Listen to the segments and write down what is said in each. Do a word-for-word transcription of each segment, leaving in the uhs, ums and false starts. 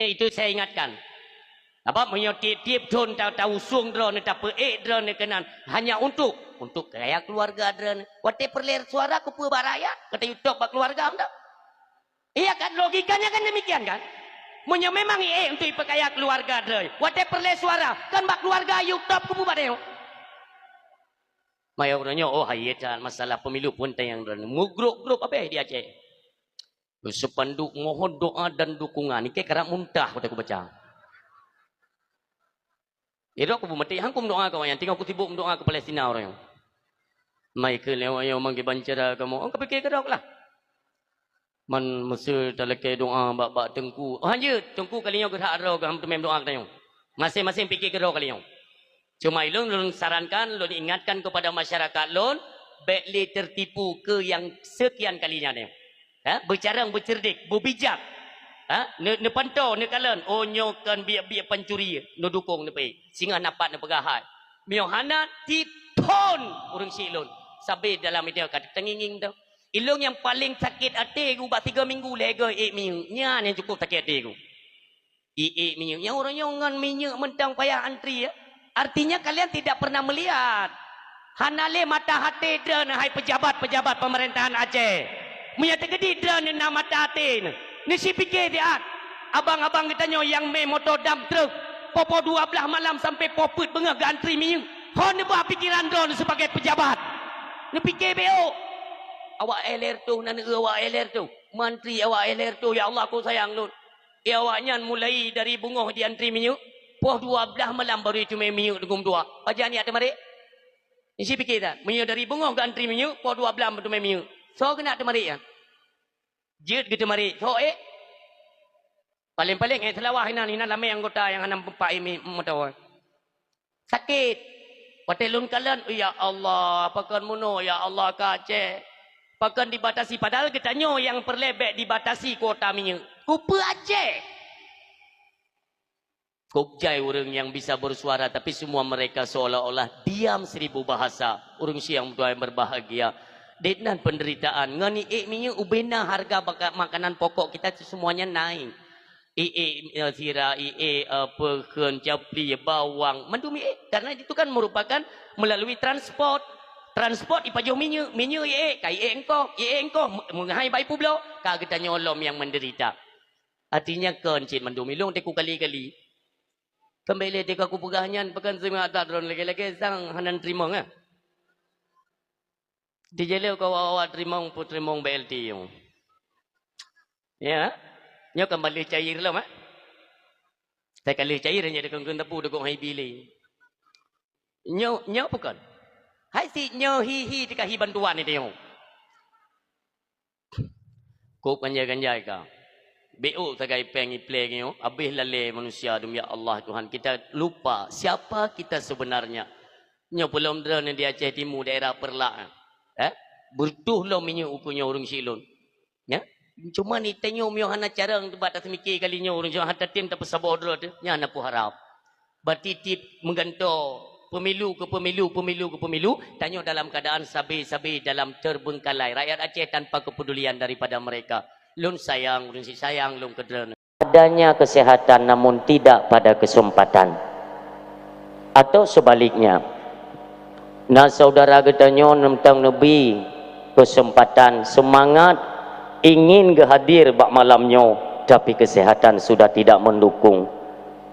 Itu saya ingatkan. Sabab meunyoe tiep-tiep thon ta-, tausong droeneuh, tapeuék droeneuh keunan hanya untuk, untuk kaya keuluwarga droeneuh. Watée peureulée suara keupeue bak rakyat, ka tayue top bak keuluwarga mantong. Iya kan, logikanya kan demikian kan? Meunyoe memang iék untuk ipeukaya keuluwarga droe, watée peureulée suara, kan bak keuluwarga yue top keupeue bak tanyoe. Maya uroe nyoe, oh, hayeu that masalah pemilu pun tayang droeneuh. Meugrôp-grôp abéh di Aceh. Spanduk mohon doa dan dukungan. Ikei karab muntah watée kubaca. Irok kubu meuti, hang kum doa keu awaknyan, tinggai kusibuk meudoa keu Palestina uroe nyoe. Mai keu lewat nyoe manggé bancara kamoe, oh, kapike keudok lah. Man meuseu talakée doa bak, bak teungku. Oh, hanjeuet, teungku kali nyoe geuhak droe geuh, hana teumé doa keu tanyoe. Maséng-maséng pike keudroe kali nyoe. Cuma ilôn, lôn sarankan, lôn ingatkan kepada masyarakat lôn, bék lé tertipu keu nyang sekian kalinya nyoe. Ha? Beucarông, beuceurdik, beubijak. Ha? Ne-, neupantoe, neukalon, oh, nyoe kon biek-biek pancuri, neudukong, neupeuék. Singoh na pat neupeugah hai. Meunyoe hana, tiep thon ureuëng syiek lôn. Sabe dalam idéh ka teungieng-ngieng tu. Ilôn nyang paleng sakét até ku bak tiga minggu lhée goe ék minyeuk. Nyan nyang cukup sakét até ku. Iék minyeuk. Nyang uroe nyoe ngon minyeuk mantong payah antri, ya. Artinya kalian tidak pernah melihat. Hana lé mata até droeneuh, hai pejabat-pejabat pemerintahan Aceh. Meunyoe teukeudi droeneuh na mata até neuh, neusipike siat. Abang-abang geutanyoe nyang mé moto dam truk, poh-poh dua blaih malam sampai poh peuet beungoh geuantri minyeuk. Ho neuba pikiran droeneuh sebagai pejabat. Neupike bék. Awak L R tu, na neueu awak L R tu. Mantri awak L R tu, ya Allah, ku sayang lôn. Eh, awaknyan mulai dari beungoh jiantri minyeuk, poh dua blaih malam baru jiteumé minyeuk deungon dua. Pajan nyan teumarit? Nyan sipike that, meunyoe dari beungoh geuantri minyeuk, poh dua blaih teumé minyeuk. Soe keuneuk teumarit nyan? Jeuet geuteumarit. Soe ék? Paleng-paleng ék Seulawah inan, inan ramé anggota nyang hana meupat ék mi-, moto. Sakét. Watée lôn kalon, "Ya Allah, pakon meunoe, ya Allah, ka Aceh? Pakon dibatasi?" Padahal geutanyoe nyang peureulée bék dibatasi kuota minyeuk. Kupeue Aceh? Kok jai ureuëng nyang bisa bersuara, tapi semua mereka seolah-olah diam seribu bahasa. Ureuëng siang tuai berbahagia. Dek nan penderitaan. Ngon iék minyeuk ubena harga baka-, makanan pokok kita tu semuanya naik. Iék, eh, sira, iék, eh, peukheun, capli, bawang, mandum iék. Karena itu kan merupakan melalui transport. Transport ipajoh minyeuk, minyeuk iék, ka iék engkoh, iék engkoh, me-, meunghai bai peubloe, ka geutanyoe lom nyang menderita. Artinya kon cit mandum ilong teuk kali-kali. Keumbali teuk aku peugah nyan, pakon seungat that droe lagée-lagée sang hana teurimong, eh. Dijalok keu awak-awak teurimong, peuteurimong B L T nyoe. Ya. Nyoe kan baleh cair lom, eh. Teuka lheueh cair nyan dikheun-kheun teupeu dukong hai bi lé. Nyoe, nyoe bukon. Hai si nyoe hi-hi teuka hi bantuan nyoe. Kok ganjai-ganjai ka. Beuk sagai péng iplé nyoe, habéh lalé manusia dum ya Allah Tuhan. Kita lupa siapa kita sebenarnya. Nyoe peulom droeneuh di Aceh Timu daerah Peureulak. Eh? Beureutoh lom minyeuk ukeue nyoe ureuëng silon. Ya? Cuma ni tanyoe miyuh hana carông teubat taseumiké kali nyoe ureuëng silon hana tem tapeusaboh droe teuh. Nyan na peuharab. Berarti tiep meugantoe pemilu ke pemilu, pemilu ke pemilu, tanyoe dalam keadaan sabe-sabe dalam terbengkalai. Rakyat Aceh tanpa kepedulian daripada mereka. Lôn sayang, ureuëng si sayang lôn keu droeneuh. Adanya kesehatan namun tidak pada kesempatan. Atau sebaliknya, na saudara geutanyoe neutang neubi kesempatan, semangat, ingin geuhadir bak malam nyoe, tapi kesehatan sudah tidak mendukung.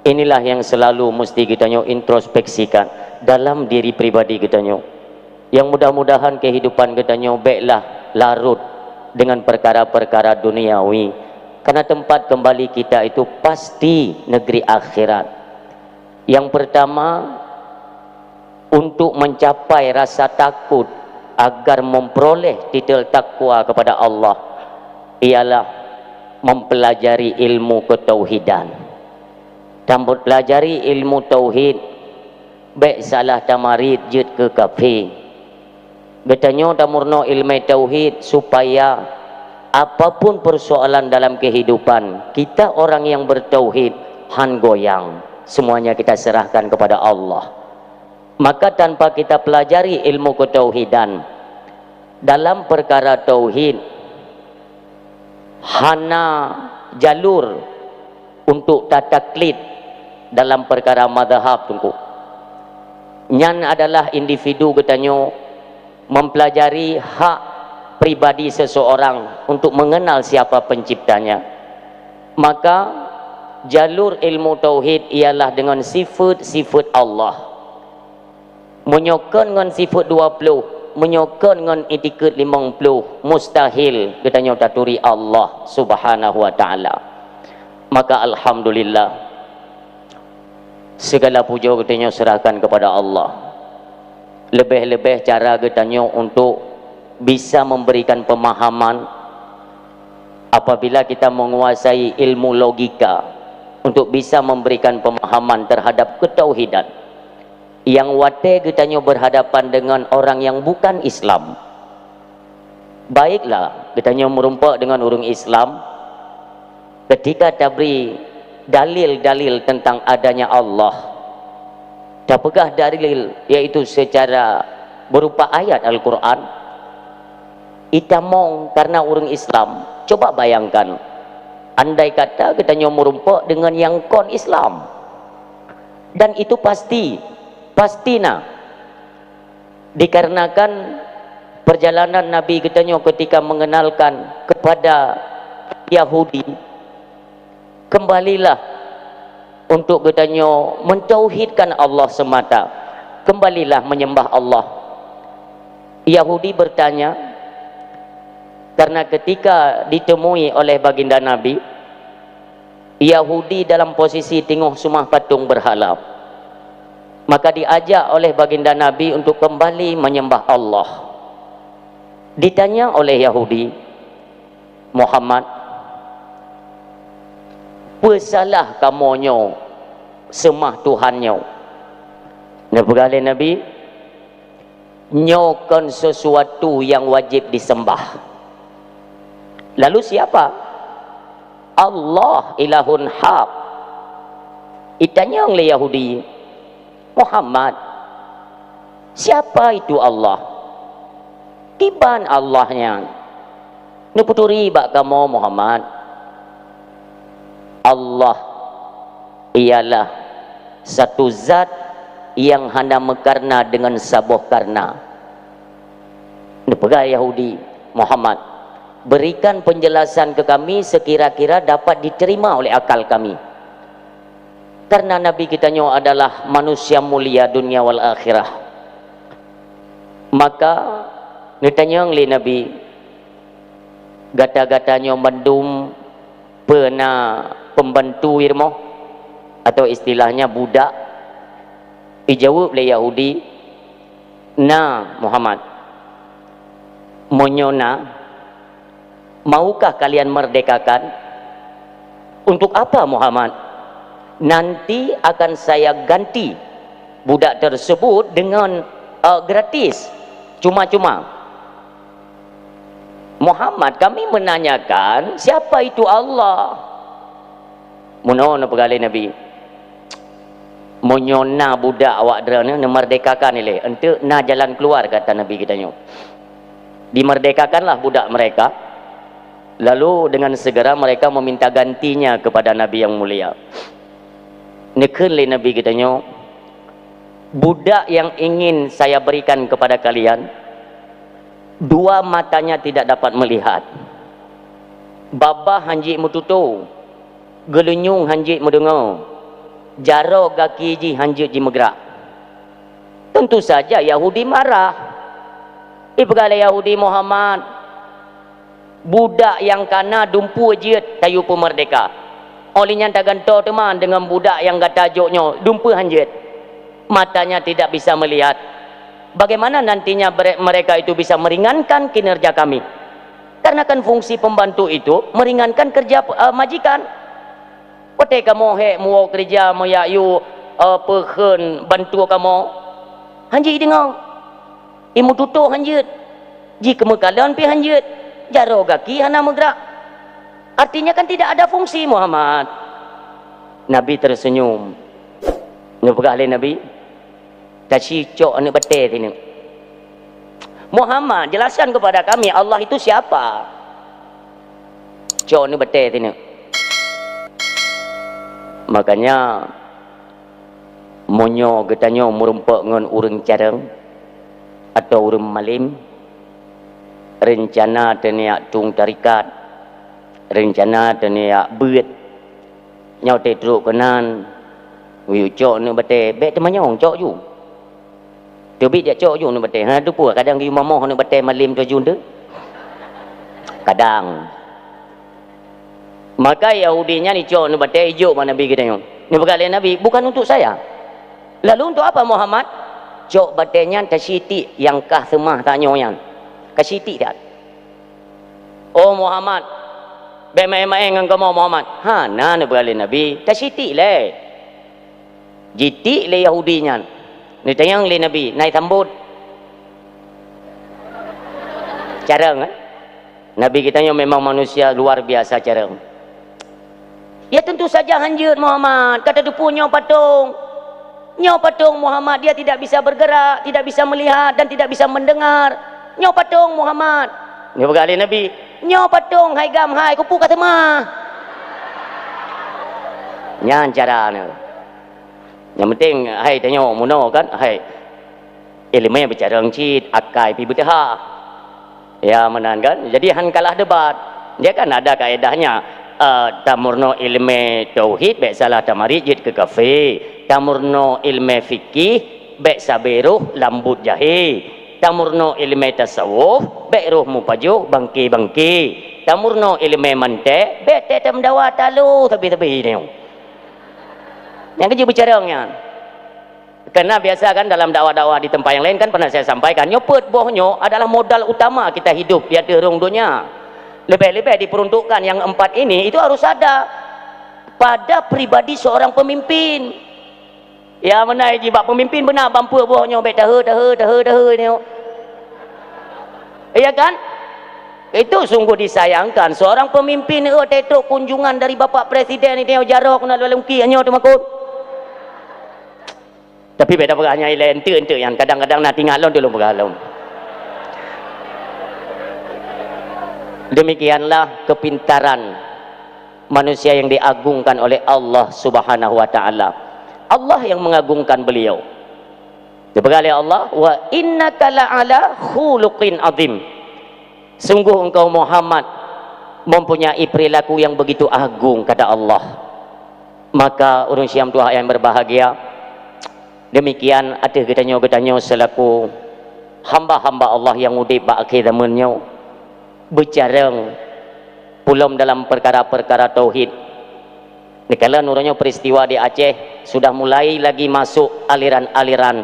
Inilah yang selalu mesti geutanyoe introspeksikan dalam diri pribadi geutanyoe. Yang mudah-mudahan kehidupan geutanyoe béklah larut dengan perkara-perkara duniawi, karena tempat kembali kita itu pasti negeri akhirat. Yang pertama, untuk mencapai rasa takut agar memperoleh titel takwa kepada Allah ialah mempelajari ilmu ketauhidan. Tampeuet pelajari ilmu tauhid, bék salah tamarit jeuet keu kafé. Geutanyoe tameurunoe iéleumé tauhid supaya apapun persoalan dalam kehidupan, kita orang yang bertauhid han goyang. Semuanya kita serahkan kepada Allah. Maka tanpa kita pelajari ilmu ketauhidan, dalam perkara tauhid, hana jalur untuk tataklid dalam perkara mazhab, Teungku. Nyan adalah individu geutanyoe mempelajari hak pribadi seseorang untuk mengenal siapa penciptanya. Maka, jalur ilmu tauhid ialah dengan sifat-sifat Allah. Meunyoe kon ngon sifat dua ploh, meunyoe kon ngon itikeuet limong ploh, mustahil geutanyoe taturi Allah Subhanahu wa Ta'ala. Maka, alhamdulillah, segala puja geutanyoe serahkan kepada Allah. Lebih-lebih cara geutanyoe untuk bisa memberikan pemahaman apabila kita menguasai ilmu logika untuk bisa memberikan pemahaman terhadap ketauhidan yang watée geutanyoe berhadapan dengan orang yang bukan Islam. Baiklah, geutanyoe meurumpok dengan ureuëng Islam, ketika tabri dalil-dalil tentang adanya Allah, tapeugah dalil, yaitu secara berupa ayat Al-Quran, itamong karena ureuëng Islam. Coba bayangkan, andai kata geutanyoe meurumpok dengan yang kon Islam. Dan itu pasti, pasti na. Dikarenakan perjalanan Nabi geutanyoe ketika mengenalkan kepada Yahudi, kembalilah untuk geutanyoe mentauhidkan Allah semata. Kembalilah menyembah Allah. Yahudi bertanya, karena ketika ditemui oleh baginda Nabi, Yahudi dalam posisi teungoh seumah patung berhala. Maka diajak oleh baginda Nabi untuk kembali menyembah Allah. Ditanya oleh Yahudi, "Muhammad, peue salah kamoe nyoe seumah Tuhan nyoe?" Neupeugah lé Nabi, "Nyoe kon sesuatu nyang wajéb disembah." "Lalu siapa?" "Allah ilahun haq." Itanyong lé Yahudi, "Muhammad, siapa itu Allah? Kiban Allah nyan? Neupeuturi bak kamoe, Muhammad." Allah ialah satu zat nyang hana meukarna deungon saboh karna. Neupeugah Yahudi, "Muhammad, berikan penjelasan ke kami sekira-kira dapat diterima oleh akal kami. Karena Nabi geutanyoe adalah manusia mulia dunia wal akhirah." Maka neutanyong lé Nabi, "Gata-gata nyoe mandum peue na pembantu i rumoh, atau istilahnya budak?" Ijaweueb lé Yahudi, "Na, Muhammad." "Meunyoe na, maukah kalian merdekakan?" "Untuk apa, Muhammad?" "Nanti akan saya ganti budak tersebut dengan, eh, gratis, cuma-cuma." "Muhammad, kami menanyakan siapa itu Allah." Meunoe neupeugah lé Nabi, "Meunyoe na budak awak droeneuh, neumerdekakan ilée, eunteuk na jalan keluar," kata Nabi geutanyoe. Dimerdekakanlah budak mereka, lalu dengan segera mereka meminta gantinya kepada Nabi yang mulia. Neukheun lé Nabi geutanyoe, "Budak yang ingin saya berikan kepada kalian, dua matanya tidak dapat melihat, babah hanjeuet meututoe, geulinyueng hanjeuet meudeungoe, jaroe gaki jih hanjeuet jimeugrak." Tentu saja Yahudi marah. Ipeugah lé Yahudi, "Muhammad, budak nyang kana dumpeue jeuet tayue peumerdeka. Óh lheueh nyan tagantoe teuma deungon budak nyang gata jok nyoe, dumpeue han jeuet. Matanya tidak bisa melihat. Bagaimana nantinya bere-, mereka itu bisa meringankan kinerja kami? Karena kan fungsi pembantu itu meringankan kerja, eh, majikan. Watée kamoe hék muwoe keureuja, meuyayue, eh, peukheun bantu kamoe, han jeuet jideungoe. Imeututoe han jeuet, jikeumeukaleuen pih han jeuet, jaroe gaki hana meugrak. Artinya kan tidak ada fungsi, Muhammad." Nabi tersenyum. Neupeugah lé Nabi, "Tacok aneuk batée sineuk. Muhammad, jelaskan kepada kami Allah itu siapa?" Cok aneuk batée sineuk. Makanya, meunyoe geutanyoe meurumpok ngon ureuëng carông atau ureuëng malém, reuncana teuniyak tueng tarikat, reuncana teuniyak beuet, nyoe teutrok keunan, geuyue cok aneuëk batée, bék teumanyong, cok ju. Teubiet jak cok ju aneuëk batée. Hana teupeue, kadang geuyue mamoh aneuëk batée malém tuju teuh. Kadang. Maka Yahudi nyan icok aneuëk batée, ijok bak Nabi geutanyoe. Neupeugah lé Nabi, "Bukan untuk saya." "Lalu untuk apa Muhammad?" "Cok batée nyan tasitik nyang kah seumah tanyoe nyan. Kasitik that." "Oh Muhammad, bék maén-maén ngon kamoe Muhammad." "Hana," neupeugah lé Nabi, "tasitik lé." Jitiek lé Yahudi nyan. Neutanyong lé Nabi, "Na sambot?" Carông, eh? Nabi geutanyoe memang manusia luar biasa carông. "Ya tentu saja hanjeuet Muhammad, ka tateupeue nyoe patong. Nyoe patong Muhammad, dia tidak bisa bergerak, tidak bisa melihat, dan tidak bisa mendengar. Nyoe patong Muhammad." Neupeugah lé Nabi, "Nyoe patong hai gam hai, keupeue ka seumah." Nyan cara neuh. Nyang penting hai tanyoe meunoe kan, hai iéleumé beucarông cit, akai pih beuteuha. Ya meunan kan? Jadi han kalah debat. Dia kan ada kaedahnya, eh, tameurunoe iéleumé tauhid bék salah tamarit jeuet keu kafé. Tameurunoe iéleumé fikih bék sabé roh lam buet jahé. Tameurunoe iéleumé tasawuf bék roh mupajoh bangké-bangké. Tameurunoe iéleumé mantek bék tém dawa talo sabe-sabe nyoe. Nyang keujeuet beucarông nyan. Karena biasa kan dalam dakwah-dakwah di tempat yang lain kan pernah saya sampaikan, nyoe peuet boh nyoe adalah modal utama kita hidup di ateueh rhueng donya. Lebih-lebih diperuntukkan yang empat ini itu harus ada pada pribadi seorang pemimpin. Ya, meunan jih bak pemimpin beuna bak peuet boh nyoe bék tahe, tahe, tahe, tahe nyoe. Iya kan? Itu sungguh disayangkan seorang pemimpin, eh, teutrok kunjungan dari Bapak Presiden itu nyoe jarok na lungki nyoe teumakot. Tapi bék tapeugah nyan ilée enteuk-enteuk nyan, kadang-kadang na tingak lom tulông peugah lom. Demikianlah kepintaran manusia yang diagungkan oleh Allah Subhanahu wa taala. Allah yang mengagungkan beliau. Dipeugah lé Allah, "Wa innaka la'ala khuluqin azim." Sungguh engkau Muhammad mempunyai perilaku yang begitu agung, kata Allah. Maka ureuëng Syiah tuha yang berbahagia, demikian ateueh geutanyoe-geutanyoe selaku hamba-hamba Allah yang udeb bak akhé zaman nyoe, beucarông pulom dalam perkara-perkara tauhid. Dikala uroe nyoe peristiwa di Aceh sudah mulai lagi masuk aliran-aliran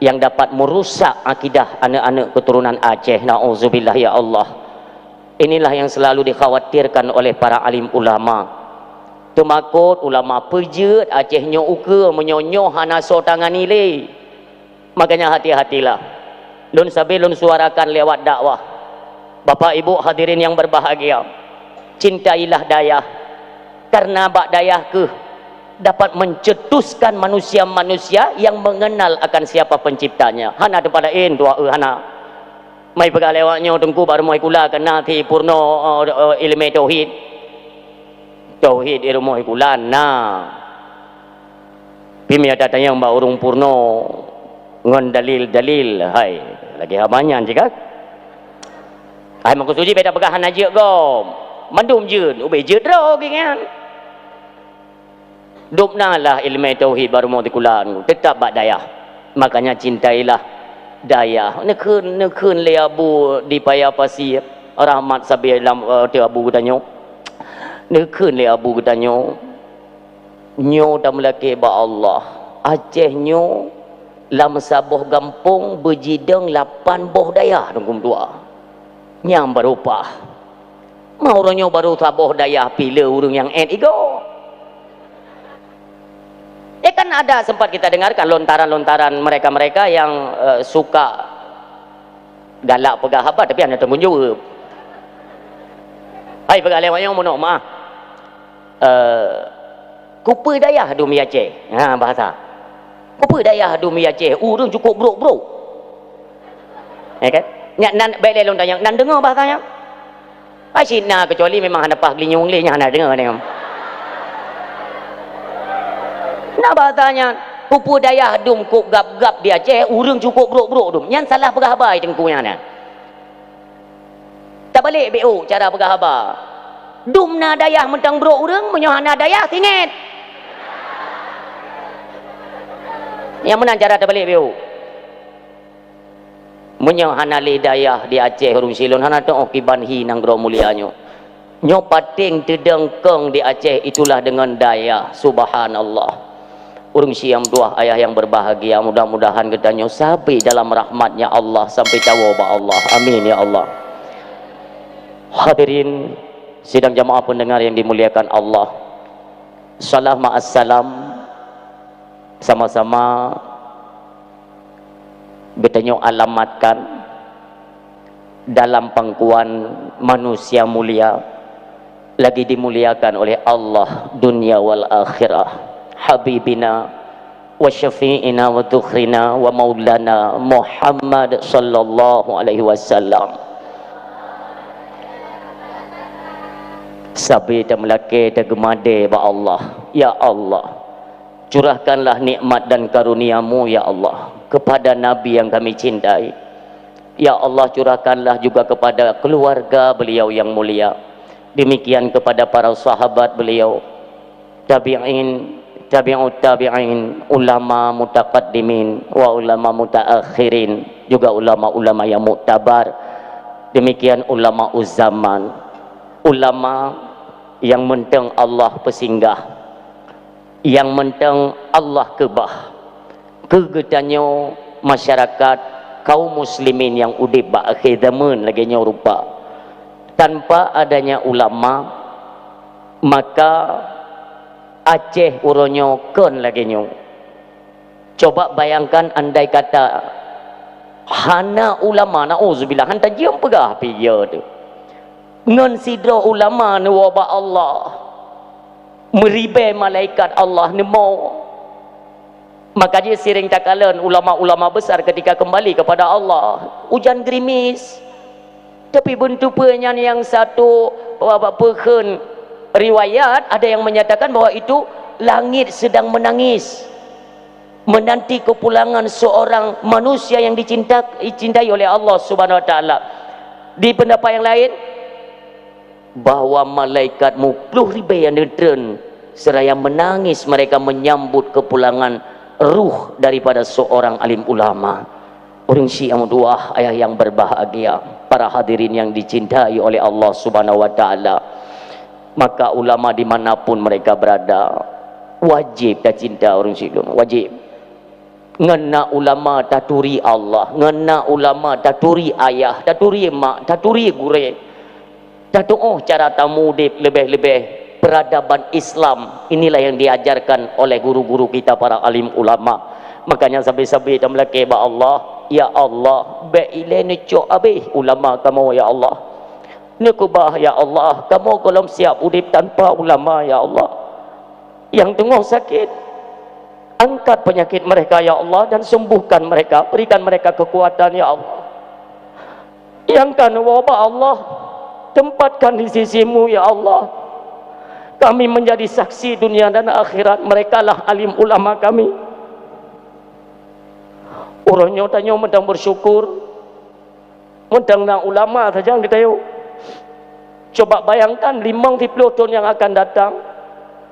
yang dapat merusak akidah aneuk-aneuk keturunan Aceh. Nauzubillah ya Allah. Inilah yang selalu dikhawatirkan oleh para alim ulama. Teumakot ulama peujeuet Aceh nyoe ukeue meunyoe nyoe hana soe tangani lé. Makanya hati-hatilah. Lôn sabe lôn suarakan lewat dakwah. Bapak Ibu hadirin yang berbahagia, cintailah dayah. Karena bak dayah keuh dapat mencetuskan manusia-manusia yang mengenal akan siapa penciptanya. Hana teumpat laén tuha eu hana. Mai peugah lewat nyoe teungku bak rumoh sikula kana ti purno, eh, eh, ileumé tauhid. Tauhid di rumoh sikula na. Pi meunyo tatanyong bak ureuëng purno ngon dalil-dalil, hai, lagée haba nyan cit kan? Hai meukeusud jih beda peugah hana jeuet gob. Mandum jeuet, ubé jeuet droe geuh nyan. Dubna lah ileumé tauhid bak rumoh sikula, teutab bak dayah. Makanya cintailah dayah. Neukheun, neukheun lé Abu di Paya Pasie, rahmat sabe lam, eh, teu Abu geutanyoe. Neukheun lé Abu geutanyoe. Nyoe tameulakée bak Allah. Aceh nyoe lam saboh gampông beujidong lapan boh dayah dungkum dua. Nyang barupah. Ma uroe nyoe barô saboh dayah pi le ureuëng nyang ék igoe. Ya kan ada sempat kita dengarkan lontaran-lontaran mereka-mereka yang, eh, suka galak peugah haba tapi hana teumeujaweueb. Hai peugah lé wayang meunoe maah. Eh, kupeue dayah dum i Aceh? Ha, bahasa. Kupeue dayah dum i Aceh? Ureuëng cukup brok-brok. Ya kan? Nyak nan baik lé lôn tanyong, nan deungoe bahasa nyan? Hai cit na, kecuali memang hana paih geulinyueng lé nyan hana deungoe nyan. Tabasa nyan, peue dayah dum kok gab-gab di Aceh, ureuëng cukôp brôk-brôk dum. Nyan salah peugah haba Teungku nyan. Tabalek beu cara peugah haba. Dum na dayah mantong brôk ureuëng, meunyoe hana dayah singét. Nyang meunan cara tabalek beu. Meunyoe hana lé dayah di Aceh ureuëng silon, hana teuoh kiban hi nanggroe mulia nyoe. Nyoe paténg teudong kong di Aceh itulah deungon dayah. Subhanallah. Ureuëng siam tuah ayah yang berbahagia, mudah-mudahan geutanyoe sabe dalam rahmat-Nya Allah sampai tawoe bak Allah. Amin ya Allah. Hadirin sidang jamaah pendengar yang dimuliakan Allah. Salam ma'assalam sama-sama geutanyoe alamatkan dalam pangkuan manusia mulia lagi dimuliakan oleh Allah dunia wal akhirah, habibina wa syafi'ina wa dzukhrina wa maulana Muhammad sallallahu alaihi wasallam. Sabe tameulakée tageumadée bak Allah, ya Allah, curahkanlah nikmat dan karunia-Mu, ya Allah, kepada Nabi yang kami cintai. Ya Allah, curahkanlah juga kepada keluarga beliau yang mulia. Demikian kepada para sahabat beliau, tabi'in, tabi'ut tabi'in, ulama mutaqaddimin, wa ulama mutaakhirin, juga ulama-ulama yang muktabar. Demikian ulama zaman, ulama yang mantong Allah peusinggah, nyang mantong Allah keubah keu geutanyoe masyarakat kaum muslimin nyang udeb bak akhé zaman lagée nyoe rupa. Tanpa adanya ulama, maka Aceh uroe nyoe kon lagée nyoe. Coba bayangkan andai kata hana ulama, nauzubillah, han tajeuem peugah pih ya tu. Ngon sidroe ulama neuwoe bak Allah, meuribée malaikat Allah neumo. Maka jih sering takalon ulama-ulama besar ketika kembali kepada Allah, ujan gerimis. Tapi beuntu peue nyan nyang satu, bak peukheun riwayat, ada yang menyatakan bahwa itu langit sedang menangis, menanti kepulangan seorang manusia yang dicinta, dicintai oleh Allah Subhanahu Wa Taala. Di pendapat yang lain, bahwa malaikat muploh ribée nyang neutreun seraya menangis mereka menyambut kepulangan ruh daripada seorang alim ulama. Ureuëng syiah meutuah ayah yang berbahagia, para hadirin yang dicintai oleh Allah Subhanahu Wa Taala, maka ulama di mana pun mereka berada, wajib tacinta ureuëng syiah, wajib. Ngon na ulama taturi Allah, ngon na ulama taturi ayah, taturi mak, taturi gurée. Tatuoh cara tamu udeb leubeh-leubeh peradaban Islam. Inilah yang diajarkan oleh guru-guru kita para alim ulama. Makanya sabe-sabe tameulakée bak Allah, "Ya Allah, bék ilée neucok abéh ulama kamoe, ya Allah. Neukeubah, ya Allah, kamoe gohlom siab udeb tanpa ulama, ya Allah. Nyang teungoh sakét, angkat penyakit mereka, ya Allah, dan sembuhkan mereka, berikan mereka kekuatan, ya Allah. Nyang ka neuwoe bak Allah, tempatkan di sisi-Mu, ya Allah. Kami menjadi saksi dunia dan akhirat, merekalah alim ulama kami." Uroe nyoe tanyoe mantong bersyukur, mantong na ulama sajan geutanyoe. Coba bayangkan limong siploh thon nyang akan datang,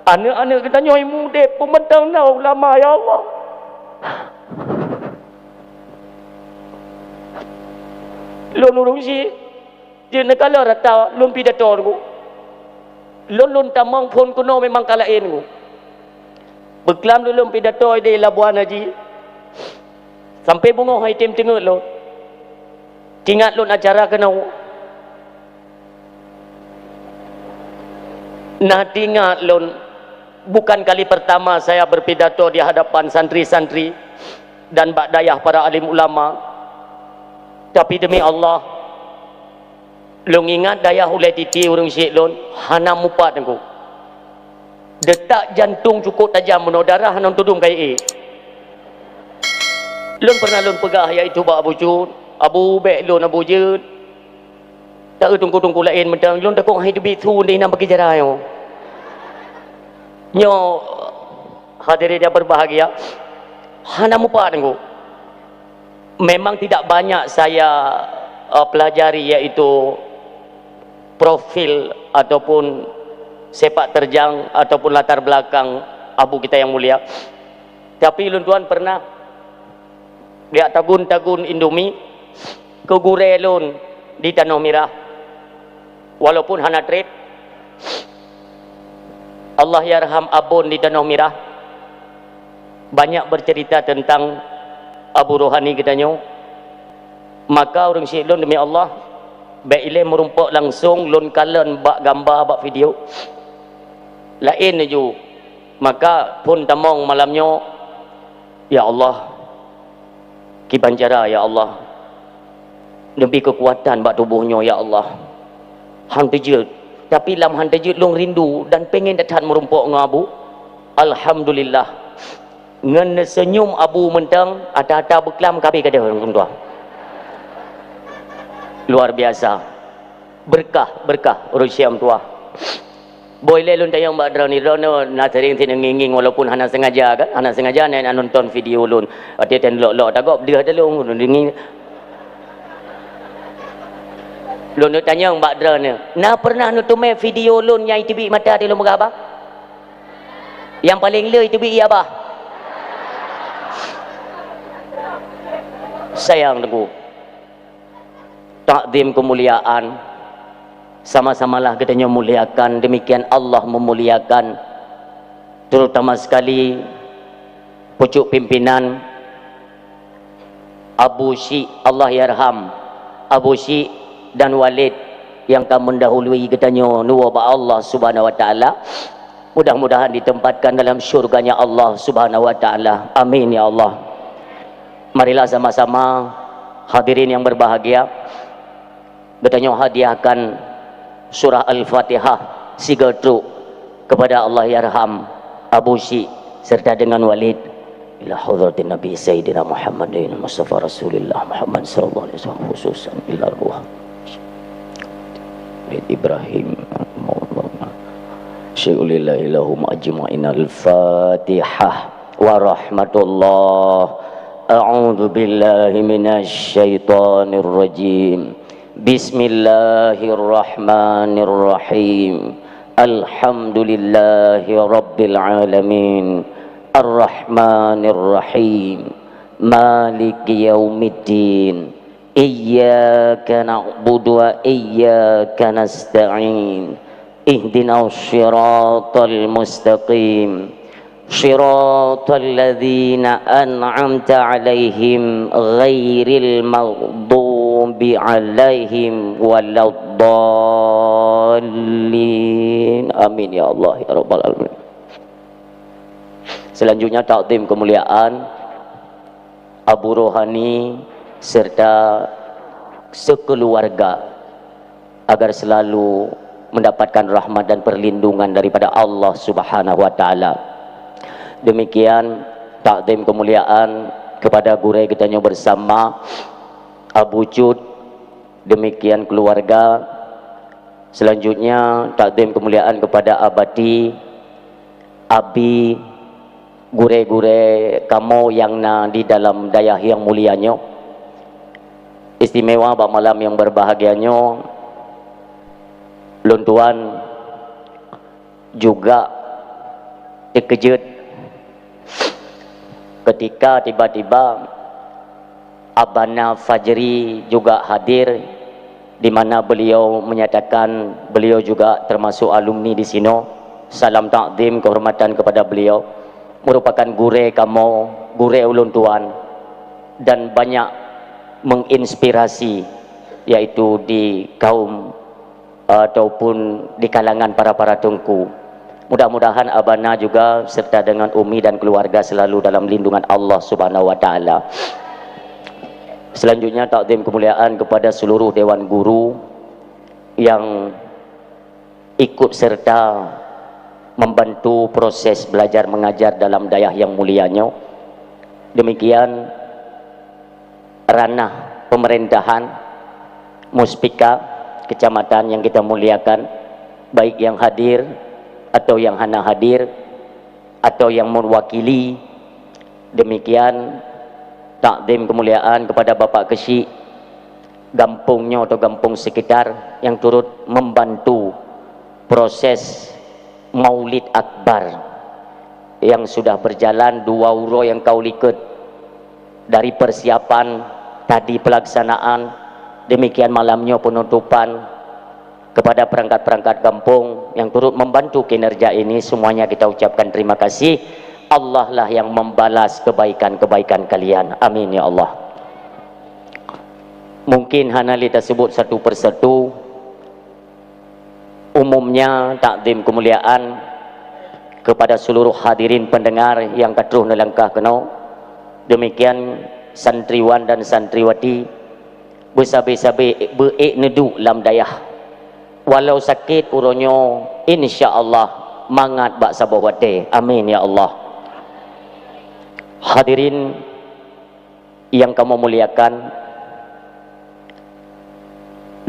aneuëk-aneuëk geutanyoe mudeb pun mantong na ulama, ya Allah. Lôn ureuëng syiek, jeuet neukalon rata lôn pidato nyoe. Lôn, lôn tamong phon keunoe memang ka laén nyoe. Beuklam lôn, lôn pidato di Labuan Haji. Sampai beungoh han item teungeut lôn. Teuingat lôn acara keunoe. Nah, teuingat lôn, bukan kali pertama saya berpidato di hadapan santri-santri dan bak dayah para alim ulama. Tapi demi Allah, lôn ingat dayah ulée titi ureuëng syiek lôn hana mupat teungku. Detak jantong cukôp tajam meunoe, darah hana tudum kayée. Lôn pernah lôn peugah yaitu bak Abu Jud, "Abu, bék lôn Abu jeuet. Taeu teungku-teungku laén mantong, lôn takot hai teubiet su deh na bagi jaroe nyoe." Nyoe Hadirin yang berbahagia, hana mupat Teungku. Memang tidak banyak saya, eh, pelajari, yaitu profil ataupun sepak terjang ataupun latar belakang abu kita yang mulia. Tapi lôn tuan pernah diak tagun-tagun Indomie keu gurée lôn di Tanoh Mirah. Walaupun hana treb, Allahyarham Abon di Tanoh Mirah banyak bercerita tentang Abu Rohani geutanyoe. Maka ureuëng syik lôn, demi Allah, bék ilée meurumpok langsong, lôn kalon bak gamba, bak video. Laén laju. Maka phon tamong malam nyoe, "Ya Allah, kiban cara, ya Allah, neubi keukuatan bak tuboh nyoe, ya Allah." Han teujeuet, tapi lam han teujeuet lôn rindu dan pengen that-that meurumpok ngon Abu. Alhamdulillah, ngon neuseunyum Abu mantong, ata-ata beuklam ka abéh keudeh ureuëng tuha. Luar biasa. Berkah, berkah ureuëng syik meutuah. Boh ilée lôn tanyong bak droeneuh, droeneuh na sering sit ngieng-ngieng walaupun hana sengaja kan, hana sengaja na nonton video lôn. Watée tan lok-lok tagob deuh teuh lôn ngieng. Lôn tanyong bak droeneuh, na pernah neuteumé video lôn nyang iteubiet mata di lôn peugah haba? Nyang paleng le iteubiet iya bah. Sayang Teungku. Takzim keumuliaan, sama-samalah geutanyoe muliakan, demikian Allah memuliakan, terutama sekali pucuk pimpinan Abu Syik, Allahyarham Abu Syik dan Walid yang ka meundahului geutanyoe, neuwoe bak Allah Subhanahu Wa Taala. Mudah-mudahan ditempatkan dalam syurganya Allah Subhanahu Wa Taala. Amin ya Allah. Marilah sama-sama hadirin yang berbahagia, geutanyoe hadiahkan surah Al-Fatihah sigoe trok kepada Allahyarham Abu Syik serta dengan Walid. Ila hadratin Nabi Sayyidina Muhammadin Mustafa Rasulillah Muhammad sallallahu alaihi wasallam khususan ila ruh Ibrahim Maulana Syai'ulillahi lahum ajma'in. Al-Fatihah. Warahmatullah. A'udzu billahi minasy syaithanir rajim. Bismillahirrahmanirrahim. Alhamdulillahi rabbil alamin. Arrahmanirrahim. Maliki yaumiddin. Iyyaka na'budu wa iyyaka nasta'in. Ihdinas siratal mustaqim. Siratal ladzina an'amta 'alaihim ghairil maghdubi 'alaihim waladdallin. Amin ya Allah ya rabbal alamin. Selanjutnya takzim kemuliaan Abu Rohani serta sekeluarga agar selalu mendapatkan rahmat dan perlindungan daripada Allah Subhanahu wa Taala. Demikian takzim kemuliaan kepada gurée geutanyoe bersama, Abu Cut, demikian keluarga. Selanjutnya takzim kemuliaan kepada Abati, Abi, gurée-gurée kamoe nyang na di dalam dayah nyang mulia nyoe. Istimewa bak malam nyang berbahagia nyoe, lôn tuan juga teukeujeuet ketika tiba-tiba Abana Fajri juga hadir, di mana beliau menyatakan beliau juga termasuk alumni di sinoe. Salam takzim kehormatan kepada beliau. Merupakan gurée kamoe, gurée ulôn tuan, dan banyak menginspirasi, yaitu di kaum ataupun di kalangan para-para teungku. Mudah-mudahan Abana juga serta dengan Umi dan keluarga selalu dalam lindungan Allah Subhanahu wa Taala. Selanjutnya, takzim kemuliaan kepada seluruh dewan guru yang ikut serta membantu proses belajar mengajar dalam dayah yang mulia nyoe. Demikian ranah pemerintahan Muspika kecamatan yang kita muliakan, baik yang hadir atau yang hana hadir, atau yang mewakili. Demikian takzim kemuliaan kepada Bapak Keuchik gampông nyoe atau gampông sekitar yang turut membantu proses Maulid Akbar yang sudah berjalan dua uroe nyang ka u likot, dari persiapan, tadi pelaksanaan, demikian malam nyoe penutupan. Kepada perangkat-perangkat gampông yang turut membantu kinerja ini, semuanya kita ucapkan terima kasih. Allah lah yang membalas kebaikan-kebaikan kalian. Amin ya Allah. Mungkin hana lé tasebut satu persatu. Umumnya takzim kemuliaan kepada seluruh hadirin pendengar yang ka troh neulangkah keunoe. Demikian santriwan dan santriwati, beusabe-sabe beu-ék neuduek lam dayah. Walau sakét uroe nyoe, insya Allah mangat bak saboh watée. Amin ya Allah. Hadirin yang kamoe muliakan,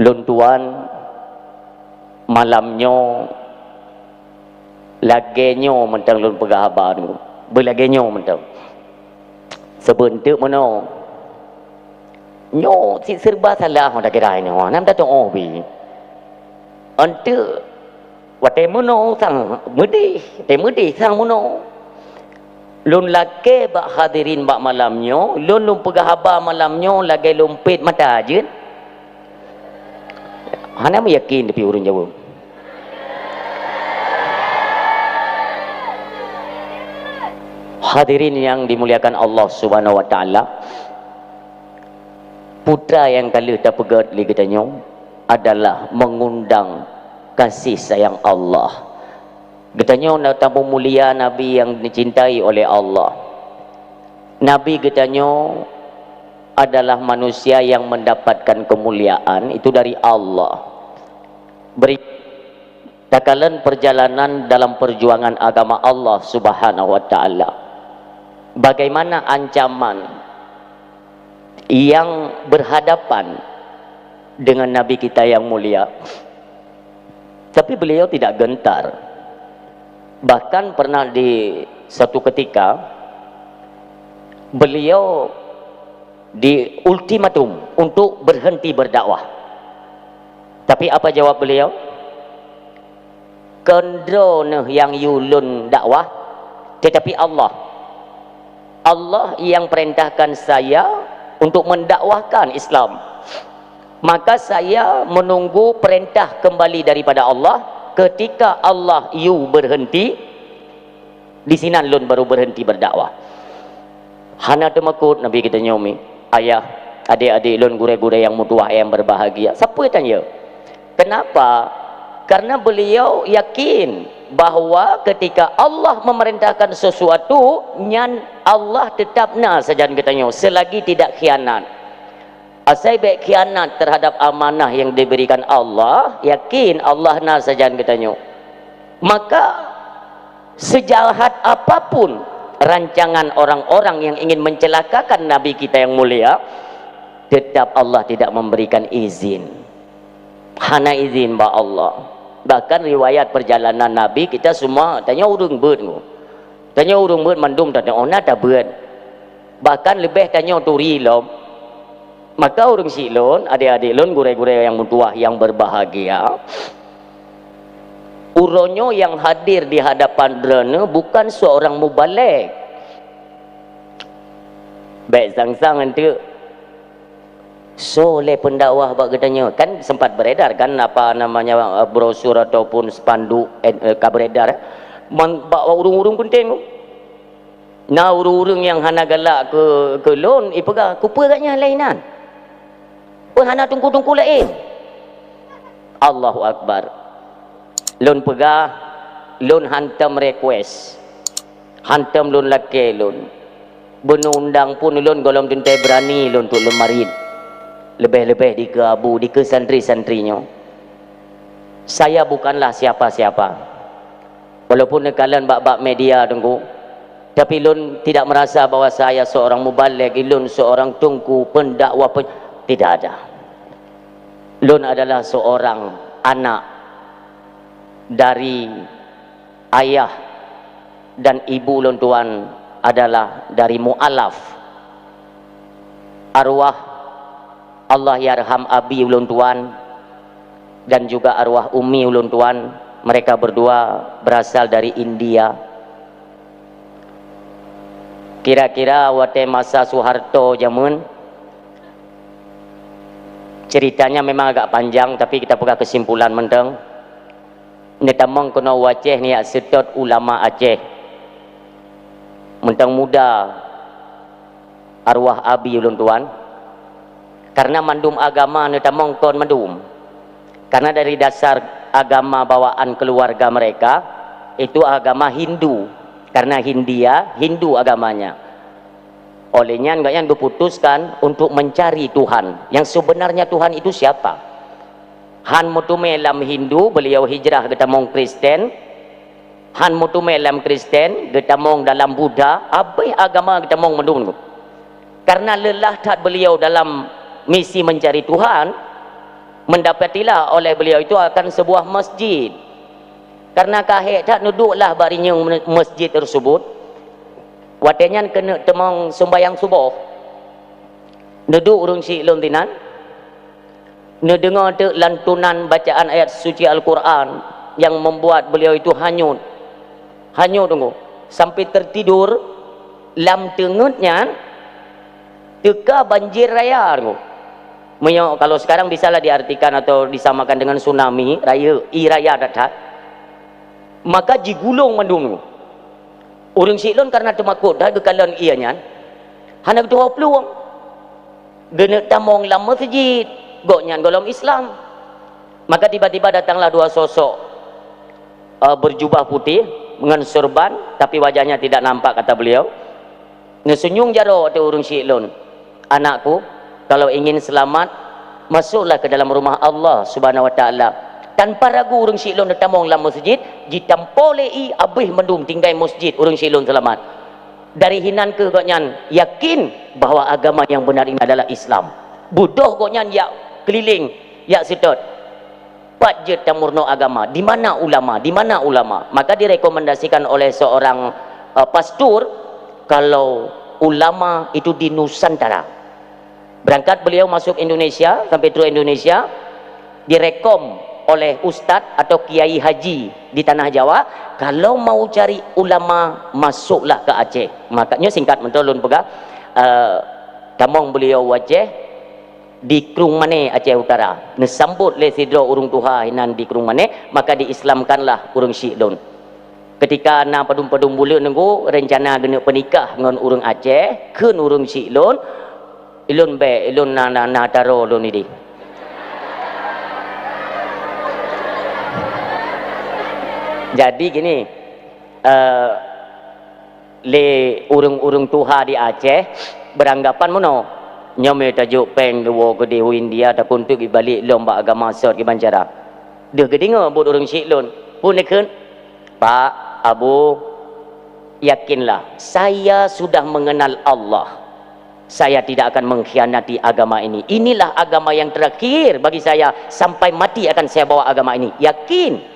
lôn tuan, malam nyoe lagée nyoe mantong lôn peugah haba nyoe. Beulagée nyoe mantong. Seubeunteuek meunoe. Nyoe cit serba salah, oh, takira nyoe. Nam tatuoh bi. Eunteuk watée meunoe sang meudeh, watée meudeh sang meunoe. Lôn lakée bak hadirin bak malam nyoe, lôn, lôn peugah haba malam nyoe lagée lôn pet mata jeuet. Hana meuyakin tapi ureuëng jaweueb. Hadirin yang dimuliakan Allah Subhanahu wa Taala, putra nyang ka lheueh tapeugét lé geutanyoe adalah mengundang kasih sayang Allah. Geutanyoe na tameumulia Nabi yang dicintai oleh Allah. Nabi geutanyoe adalah manusia yang mendapatkan kemuliaan itu dari Allah. Beri takalon perjalanan dalam perjuangan agama Allah Subhanahu wa Taala. Bagaimana ancaman yang berhadapan dengan Nabi kita yang mulia? Tapi beliau tidak gentar. Bahkan pernah di satu ketika, beliau di ultimatum untuk berhenti berdakwah. Tapi apa jawab beliau? Kon droeneuh nyang yue lôn dakwah, tetapi Allah. Allah yang perintahkan saya untuk mendakwahkan Islam. Maka saya menunggu perintah kembali daripada Allah. Ketika Allah yue berhenti, di sinan lôn baru berhenti berdakwah. Hana teumakot Nabi geutanyoe mi, ayah, adik-adik lôn, gurée-gurée nyang meutuwah nyang berbahagia. Sapeue tan ya? Kenapa? Karena beliau yakin bahwa ketika Allah memerintahkan sesuatu, nyan Allah tetap na sajan geutanyoe selagi tidak khianat. Asai bék khianat terhadap amanah yang diberikan Allah, yakin Allah na sajan geutanyoe. Maka sejahat apapun rancangan orang-orang yang ingin mencelakakan Nabi kita yang mulia, tetap Allah tidak memberikan izin. Hana izin bak Allah. Bahkan riwayat perjalanan Nabi kita semua tanyoe ureuëng beuet nyoe. Tanyoe ureuëng beuet mandum tanyoe na tabeuet. Bahkan leubeh tanyoe turi lom. Maka ureuëng syiek lôn, adik-adik lôn, gurée-gurée nyang meutuwah nyang berbahagia, uroe nyoe nyang hadir di hadapan droeneuh bukan seorang mubalig. Bék sang-sang eunteuk soe lé pendakwah bak geutanyoe. Kan sempat beredar kan, apa namanya, brosur ataupun spanduk, eh, ka beredar, eh, man-, bak ureuëng-ureuëng penting tu. Na ureuëng-ureuëng nyang hana galak keu, keu lôn, ipeugah, "Kupeue gata nyan lainan? Peue hana teungku-teungku laén?" Allahu Akbar. Lôn peugah, lôn hantom request. Hantom lôn lakée lôn. Beuneundang pun lôn gohlom teuntée beurani lôn untuk lôn marit. Leubeh-leubeh dikeue abu, dikeue santri-santri nyoe. Saya bukanlah siapa-siapa. Walaupun neukalon bak-bak media, Teungku, tapi lôn tidak merasa bahwa saya seorang mubalig, lôn seorang teungku, pendakwah, pen-, tidak ada. Lôn adalah seorang anak dari ayah dan ibu ulôn tuan adalah dari Mualaf. Arwah Allahyarham abi ulôn tuan dan juga arwah umi ulôn tuan, mereka berdua berasal dari India. Kira-kira watée masa Soeharto jameun, ceritanya memang agak panjang, tapi kita peugah kesimpulan mantong. Neutamong keunoe u Aceh nyan seutôt ulama Aceh. Mantong muda arwah abi ulôn tuan. Karena mandum agama neutamong kon mandum. Karena dari dasar agama bawaan keluarga mereka itu agama Hindu. Karena Hindia, Hindu agamanya. Oleh nyan, gobnyan geuputuskan untuk mencari Tuhan. Yang sebenarnya Tuhan itu siapa? Han meuteumé lam Hindu, beliau hijrah geutamong Kristen. Han meuteumé lam Kristen, geutamong dalam Buddha, abéh agama geutamong mandum. Karena lelah that beliau dalam misi mencari Tuhan, mendapatilah oleh beliau itu akan sebuah masjid. Karena ka hék that neuduek lah bak rinyueng masjid tersebut, watée nyan keuneuk tamong sumbayang suboh. Neuduek ureuëng syiek lôn dinan, neudeungoe teuk lantunan bacaan ayat suci Al-Quran yang membuat beliau itu hanyut. Hanyut, tunggu. Sampai tertidur, lam teungeut nyan teuka banjir raya, tunggu. Meunyoe kalau sekarang bisalah diartikan atau disamakan dengan tsunami, raya, ie raya that-that, maka jigulong mandum, tunggu. Ureuëng syiek lôn karena teumakot that geukalon ie nyan, hana geutuho plueng. Geuneuk tamong lam masjid, gobnyan gohlom Islam. Maka tiba-tiba datanglah dua sosok, eh, berjubah putih ngon sorban, tapi wajahnya tidak nampak, kata beliau. Neusunyueng jaroe ateueh ureuëng syiek lôn, "Anakku, kalau ingin selamat, masuklah ke dalam rumah Allah Subhanahu wa Taala." Tanpa ragu ureuëng syiek lôn neutamong lam masjid, jitampo lé ie abéh mandum tinggai masjid, ureuëng syiek lôn seulamat. Dari hinan kheueh gobnyan yakin bahwa agama yang benar ini adalah Islam. Budôh gobnyan jak keliling, jak seutôt. Pat jeuet tameurunoe agama? Di mana ulama? Di mana ulama? Maka direkomendasikan oleh seorang, eh, pastor, kalau ulama itu di Nusantara. Berangkat beliau masuk Indonesia, sampai trok Indonesia, direkom oleh ustaz atau kiai haji di tanah Jawa, kalau mau cari ulama, masuklah ke Aceh. Makanya singkat mantong lôn peugah, eh, tamong beliau u Aceh, di Krueng Mane, Aceh Utara. Neusambot lé sidroe ureuëng tuha hinan di Krueng Mane, maka diislamkanlah ureuëng syiek lôn. Ketika na padum-padum buleuen nunggu, rencana geuneuk peunikah ngon ureuëng Aceh, kheun ureuëng syiek lôn, "Ilôn bék, ilôn na, na, na taro lôn idéh." Jadi gini, eh, lé ureuëng-ureuëng tuha di Aceh beranggapan meunoe, "Nyoe mé tajok péng dua keudeh u India, takon teuk ibalek lom bak agama sot kiban cara." Deuh geudeungoe buet ureuëng syiek lôn, peue neukheun, "Pak, Abu, yakinlah, saya sudah mengenal Allah. Saya tidak akan mengkhianati agama ini. Inilah agama yang terakhir bagi saya, sampai mati akan saya bawa agama ini. Yakin."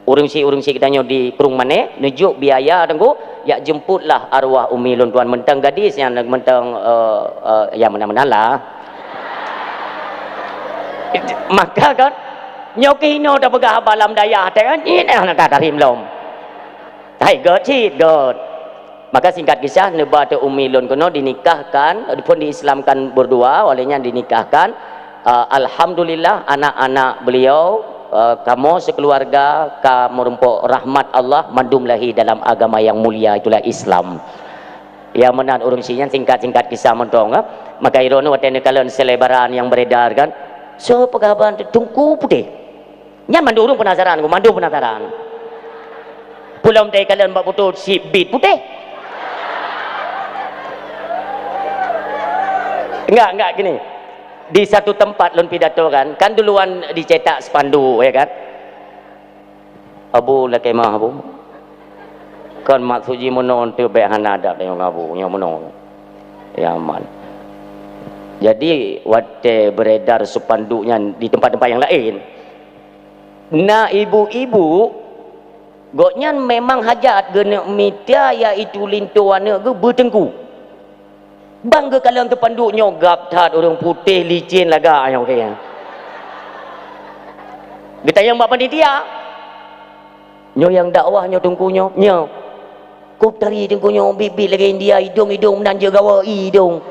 Ureuëng syiek, ureuëng syiek geutanyoe di Krueng Mane, neujok biaya teungku, jak jemputlah arwah umi lôn tuan mantong gadis nyan mantong, eh, eh, ya meunan-meunan lah. Maka kan, nyoe keuh inoe tapeugah haba lam dayah teuh kan, nyan hana tatarém lom. Hai, göt cit, göt. Maka singkat kisah, neuba teuk umi lôn keunoe dinikahkan, phon diislamkan berdua, oleh nyan dinikahkan. Ah, alhamdulillah, anak-anak beliau, ah, kamoe sekeluarga ka meurumpok rahmat Allah, mandum lahé dalam agama yang mulia, itulah Islam. Ya meunan ureuëng syiek nyan, singkat-singkat kisah mantong, ah. Maka droeneuh watée neukalon selebaran yang beredar kan, "Soe peugah haba teungku putéh?" Nyan mandum ureuëng penasaran, mandum penasaran. Peue lom teukalon bak butoe sibit putéh. Enggak, enggak, gini. Di satu tempat lôn pidato kan, kan duluan dicetak spanduk, ya kan? "Abu lakée meu'ah, Abu. Kon maksud jih meunoe teuh, bék hana adab tanyoe ngon Abu, nyoe meunoe." Ya, aman. Jadi, watée beredar spanduk nyan di tempat-tempat yang laén, na ibu-ibu Gobnyan memang hajat geuneuk mita, yaitu linto aneuk geuh beuteungku. Ban geukalon teupanduk nyoe gab that, ureuëng putéh licén lagak nyoe kayang. Geutanyong bak panitia, "Nyoe nyang dakwah nyoe teungku nyoe?" "Nyoe." "Kop tari teungku nyoe, biet-biet lagée India, idong-idong meunan jeuet gawa idong."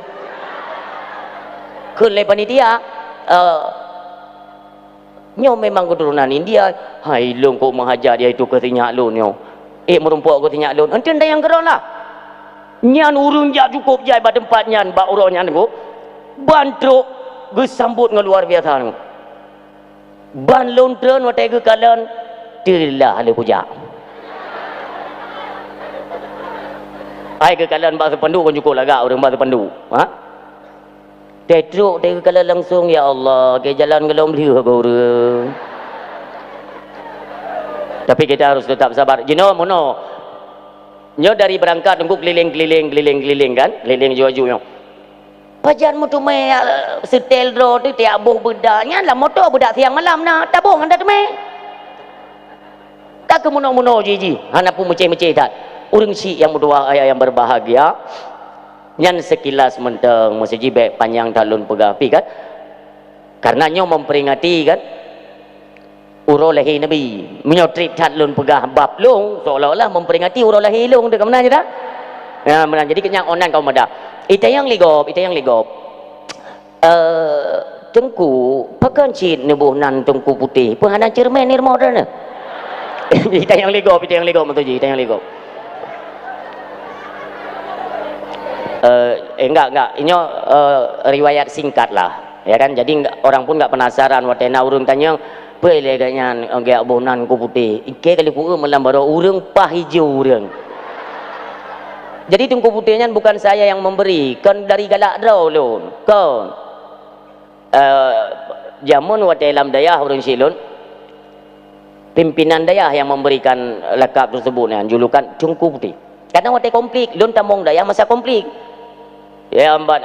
Kheun lé panitia, "Eh, nyoe memang keuturonan India." "Hai lôn kok meuhajat, yaitu keu sinyak lôn nyoe. Ék meurumpok keu sinyak lôn." Enteun dayang keudroe lah. Nyan ureuëng jak cukôp jai bak teumpat nyan, bak uroe nyan teungku, ban trok geusambot ngon luar biasa teungku. Ban lôn treun watée geukalon, teulah lé kujak. Ai geukalon bak teupanduk kon cukôp lagak ureuëng bak teupanduk. Ha? Teutrok teukalon langsung, "Ya Allah, keu jalan golom lheueh keu ureuëng." Tapi kita harus tetap sabar. Jinoe meunoe. Nyoe dari beurangkat teungku keliling-keliling, keliling-keliling kan, keliling aju-aju nyoe. Pajan meuteumé, eh, seutèl droe teuh tiak boh beudak, nyan lam moto beudak siang malam na, taboh hana teumé. Ka keu meunoe-meunoe jih-jih, hana peue meucé-meucé that. Ureuëng syiek nyang meutuwah, ayah nyang berbahagia, nyan sekilas mantong, maksud jih bék panyang that lôn peugah pih kan. Karena nyoe memperingati kan, uroe lahé Nabi. Meunyoe treb that lôn peugah bab lôn, seolah-olah memperingati uroe lahé lôn, tu ka meunan je dah. Ya, meunan. Jadi, kenyang onan kaum madah. Itanyong lé gob, itanyong lé gob. Eh, Teungku, pakon cit neuboh nan Teungku Putéh? Peue hana ceureumen nirmoe droeneuh? Itanyong lé gob, itanyong lé gob, meutuji, itanyong lé gob. Eh, eh, enggak, enggak. Inyoe, eh, riwayat singkat lah. Ya kan? Jadi, enggak, orang pun enggak penasaran watée na ureuëng tanyong, "Peue lé gobnyan, eh, geujak boh nan Teungku Putéh?" Iké kali kueu meulam baroe ureuëng paih ijo ureuëng. Jadi, Teungku Putéh nyan bukan saya yang memberi, kon dari galak droe lôn. Kon. Eh, jameun watée lam dayah ureuëng syiek lôn, pimpinan dayah yang memberikan lakab tersebut nyan, julukan Teungku Putéh. Kadang watée konflik, lôn tamong dayah masa konflik. Ya, ambat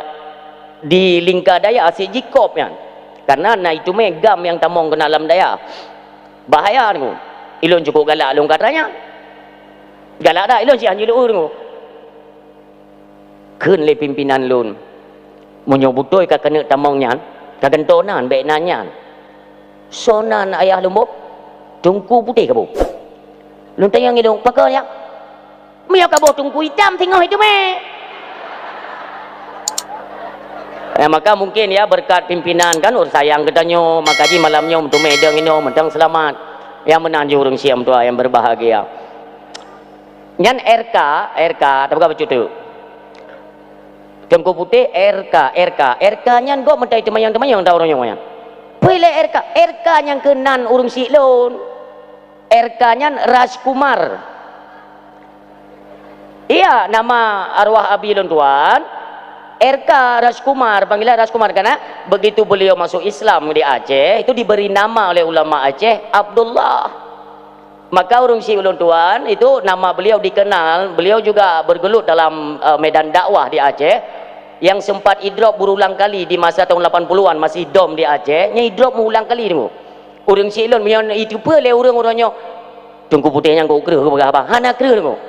di lingka dayah sit jikop nyan. Karena na iteumé GAM nyang tamong keunan lam dayah. Bahaya teungku. Ilôn cukôp galak lôn kata nyan. Galak dak ilôn siah nyuluek teungku. Kheun lé pimpinan lôn, "Meunyoe beutôi ka keuneuk tamong nyan, ka gantoe nan, bék nan nyan." "Soe nan ayah lôn boh?" "Teungku Putéh kaboh." Lôn tanyong ilôn, "Pakon ya?" "Meunyoe kaboh Teungku Itam, singoh iteumé." Ya, maka mungkin ya berkat pimpinan kan, ureuëng sayang geutanyoe, maka jih malam nyoe meuteumé dong inoe, mantong seulamat. Ya, meunan jih ureuëng syiek meutuwah yang berbahagia. Nyan RK, RK, tapeugah bacut teuk. Teungku Putéh RK, RK. RK nyan gob meutai teumayang-teumayang dak uroe nyoe nyan. Peue lé RK? RK nyang keunan ureuëng syiek lôn. RK nyan Rajkumar. Iya, nama arwah abi lôn tuan. RK Rajkumar, panggilan Rajkumar, karena begitu beliau masuk Islam di Aceh, itu diberi nama oleh ulama Aceh Abdullah. Maka ureuëng syiek ulôn tuan itu nama beliau dikenal, beliau juga bergelut dalam, eh, medan dakwah di Aceh, yang sempat idrop berulang kali di masa tahun lapan puluhan, masih dom di Aceh, nyan idrop meuulang kali teungku. Ureuëng syiek lôn meunyoe iteupeue lé ureuëng uroe nyoe, "Teungku Putéh nyan kok kreueh geupeugah haba?" Hana kreueh teungku.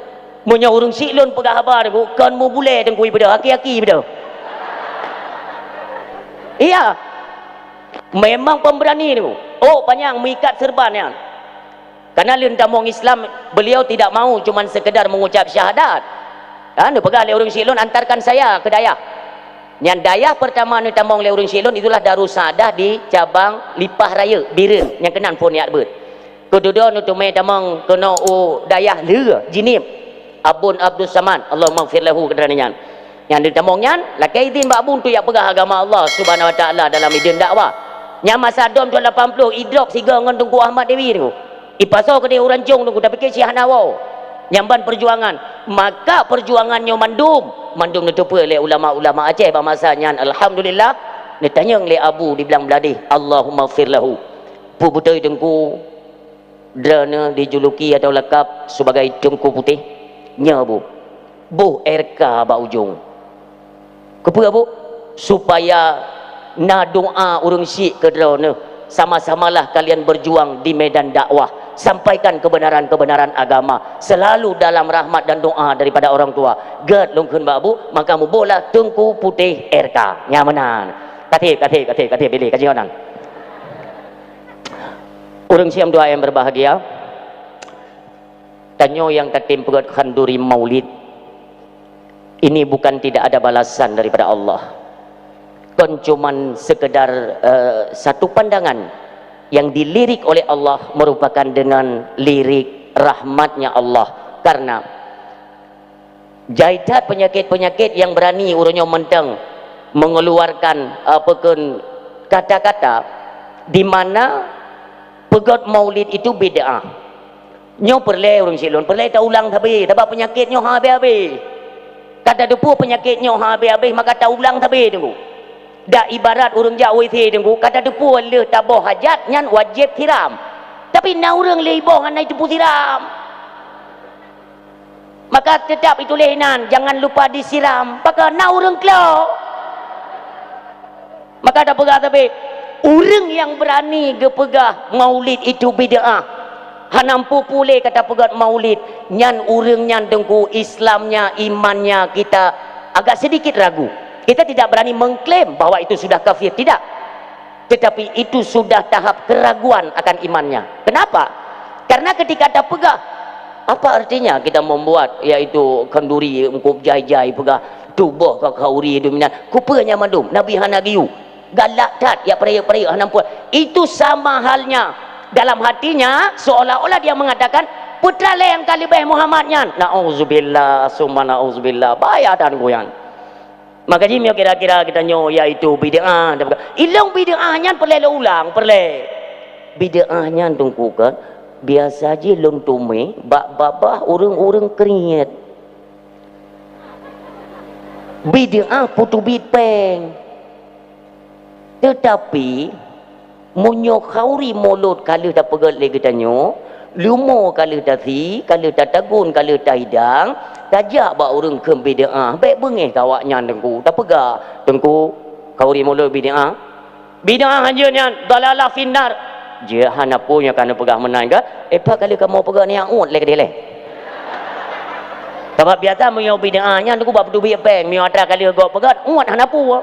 Meunyoe ureuëng syiek lôn peugah haba teungku, kon meubulée teungku ibeudôh, aki-aki ibeudôh. Iya. Memang pemberani teungku. Oh, panyang meuikat seureuban nyan. Karena lôn tamong Islam, beliau tidak mau cuman sekedar mengucap syahadat. Ha, neupeugah lé ureuëng syiek lôn, "Antarkan saya ke dayah." Nyan dayah pertama neutamong lé ureuëng syiek lôn itulah Darussaaddah di cabang Lipah Raya, Bireuen, nyang keunan phon nyan beuet. Keu dudoe neuteumé tamong keunoe u dayah Lheue, Jeunieb, Abon Abdus Samad, Allahummaghfir lahu, keunan nyan. Nyang ditamong nyan, lakée idhin bak Abu untuk jak peugah agama Allah Subhanahu Wa Taala dalam idin dakwah. Nyang masa dom tahun lapan puluh, idrop sigoe ngon Teungku Ahmad Dewi teungku. Ipasoe keudeh u Rancong teungku, tapike si hana woe. Nyang ban perjuangan. Maka perjuangan nyoe mandum, mandum neuteupeue lé ulama-ulama Aceh bak masa nyan. Alhamdulillah, neutanyong lé Abu di Blang Bladeh, "Allahummaghfir lahu." Peue beutôi teungku, droeneuh dijuluki atau lakab sebagai Teungku Putéh? Nyoe Bu, boh RK bak ujong. Keupeue Bu? Supaya na doa ureuëng syiek keu droeneuh, sama-samalah kalian berjuang di medan dakwah. Sampaikan kebenaran-kebenaran agama selalu dalam rahmat dan doa daripada orang tua. Gét lôn kheun bak bu, maka muboh lah Teungku Putéh R K. Nyan meunan. Ka tieb, ka tieb, ka tieb, ka tieb, pilih, ka jinoe nan. Ureuëng siam dua yang berbahagia, tanyoe nyang tatem peugét khanduri maulid, ini bukan tidak ada balasan daripada Allah. Kon cuman sekedar, eh, satu pandangan yang dilirik oleh Allah merupakan dengan lirik rahmatnya Allah. Karena jai that penyakit-penyakit yang berani ureuëng nyoe mantong mengeluarkan, apa kheun, kata-kata di mana peugét maulid itu bid'ah. Nyoe peureulée ureuëng siat lôn, peureulée taulang sabe, sabab peunyakét nyoe hana habéh-habéh. Ka tateupeue peunyakét nyoe hana habéh-habéh, maka taulang sabe Teungku. Dak ibarat ureuëng jak W C Teungku, ka tateupeue lheueh taboh hajat nyan wajéb siram. Tapi na ureuëng lheueh iboh hana jiteupeue siram. Maka teutap ituléh inan, jangan lupa disiram. Pakon na ureuëng klok. Maka tapeugah sabe, ureuëng nyang beurani geupeugah maulid itu bid'ah, hana peue-peue lé ka tapeugét maulid, nyan ureuëng nyan Teungku Islamnya, imannya kita agak sedikit ragu. Kita tidak berani mengklaim bahwa itu sudah kafir, tidak. Tetapi itu sudah tahap keraguan akan imannya. Kenapa? Karena ketika tapeugah, apa artinya kita membuat, yaitu khanduri, eungkôt jai-jai peugah, tuboh ka khanduri dominan. Kupeue nyan mandum, Nabi hana geuyue. Galak that, ya peurayeuk-peurayeuk hana peue. Itu sama halnya dalam hatinya, seolah-olah dia mengatakan, "Peue teuma lé nyang ka leubeh Muhammad nyan?" Nauzubillah, summa nauzubillah. Bahaya that nyan. Maka jih meunyoe kira-kira geutanyoe, yaitu bid'ah. Ilong bid'ah nyan peureulée lôn ulang, peureulée. Bid'ah nyan Teungku kan, biasa jih lôn teumé bak babah ureuëng-ureuëng kriet. Bid'ah peuteubiet péng. Teutapi, meunyoe khanduri mulod ka lheueh tapeugét lé geutanyoe, leumo ka lheueh tasi, ka lheueh tatagun, ka lheueh tahidang, tajak bak ureuëng kheun bid'ah, bék beungéh keu awaknyan Teungku. Tapeugah, "Teungku, khanduri mulod bid'ah." "Bid'ah hanjeuet nyan, dalalah finnar." Jeuet hana peue nyang ka neupeugah meunan ka, eh, pat ka lheueh kamoe peugét nyan uet lé keudeh lé. Sabab biasa meunyoe bid'ah nyan Teungku bak peuteubiet péng, meunyoe atra ka lheueh gob peugét, uet hana peue.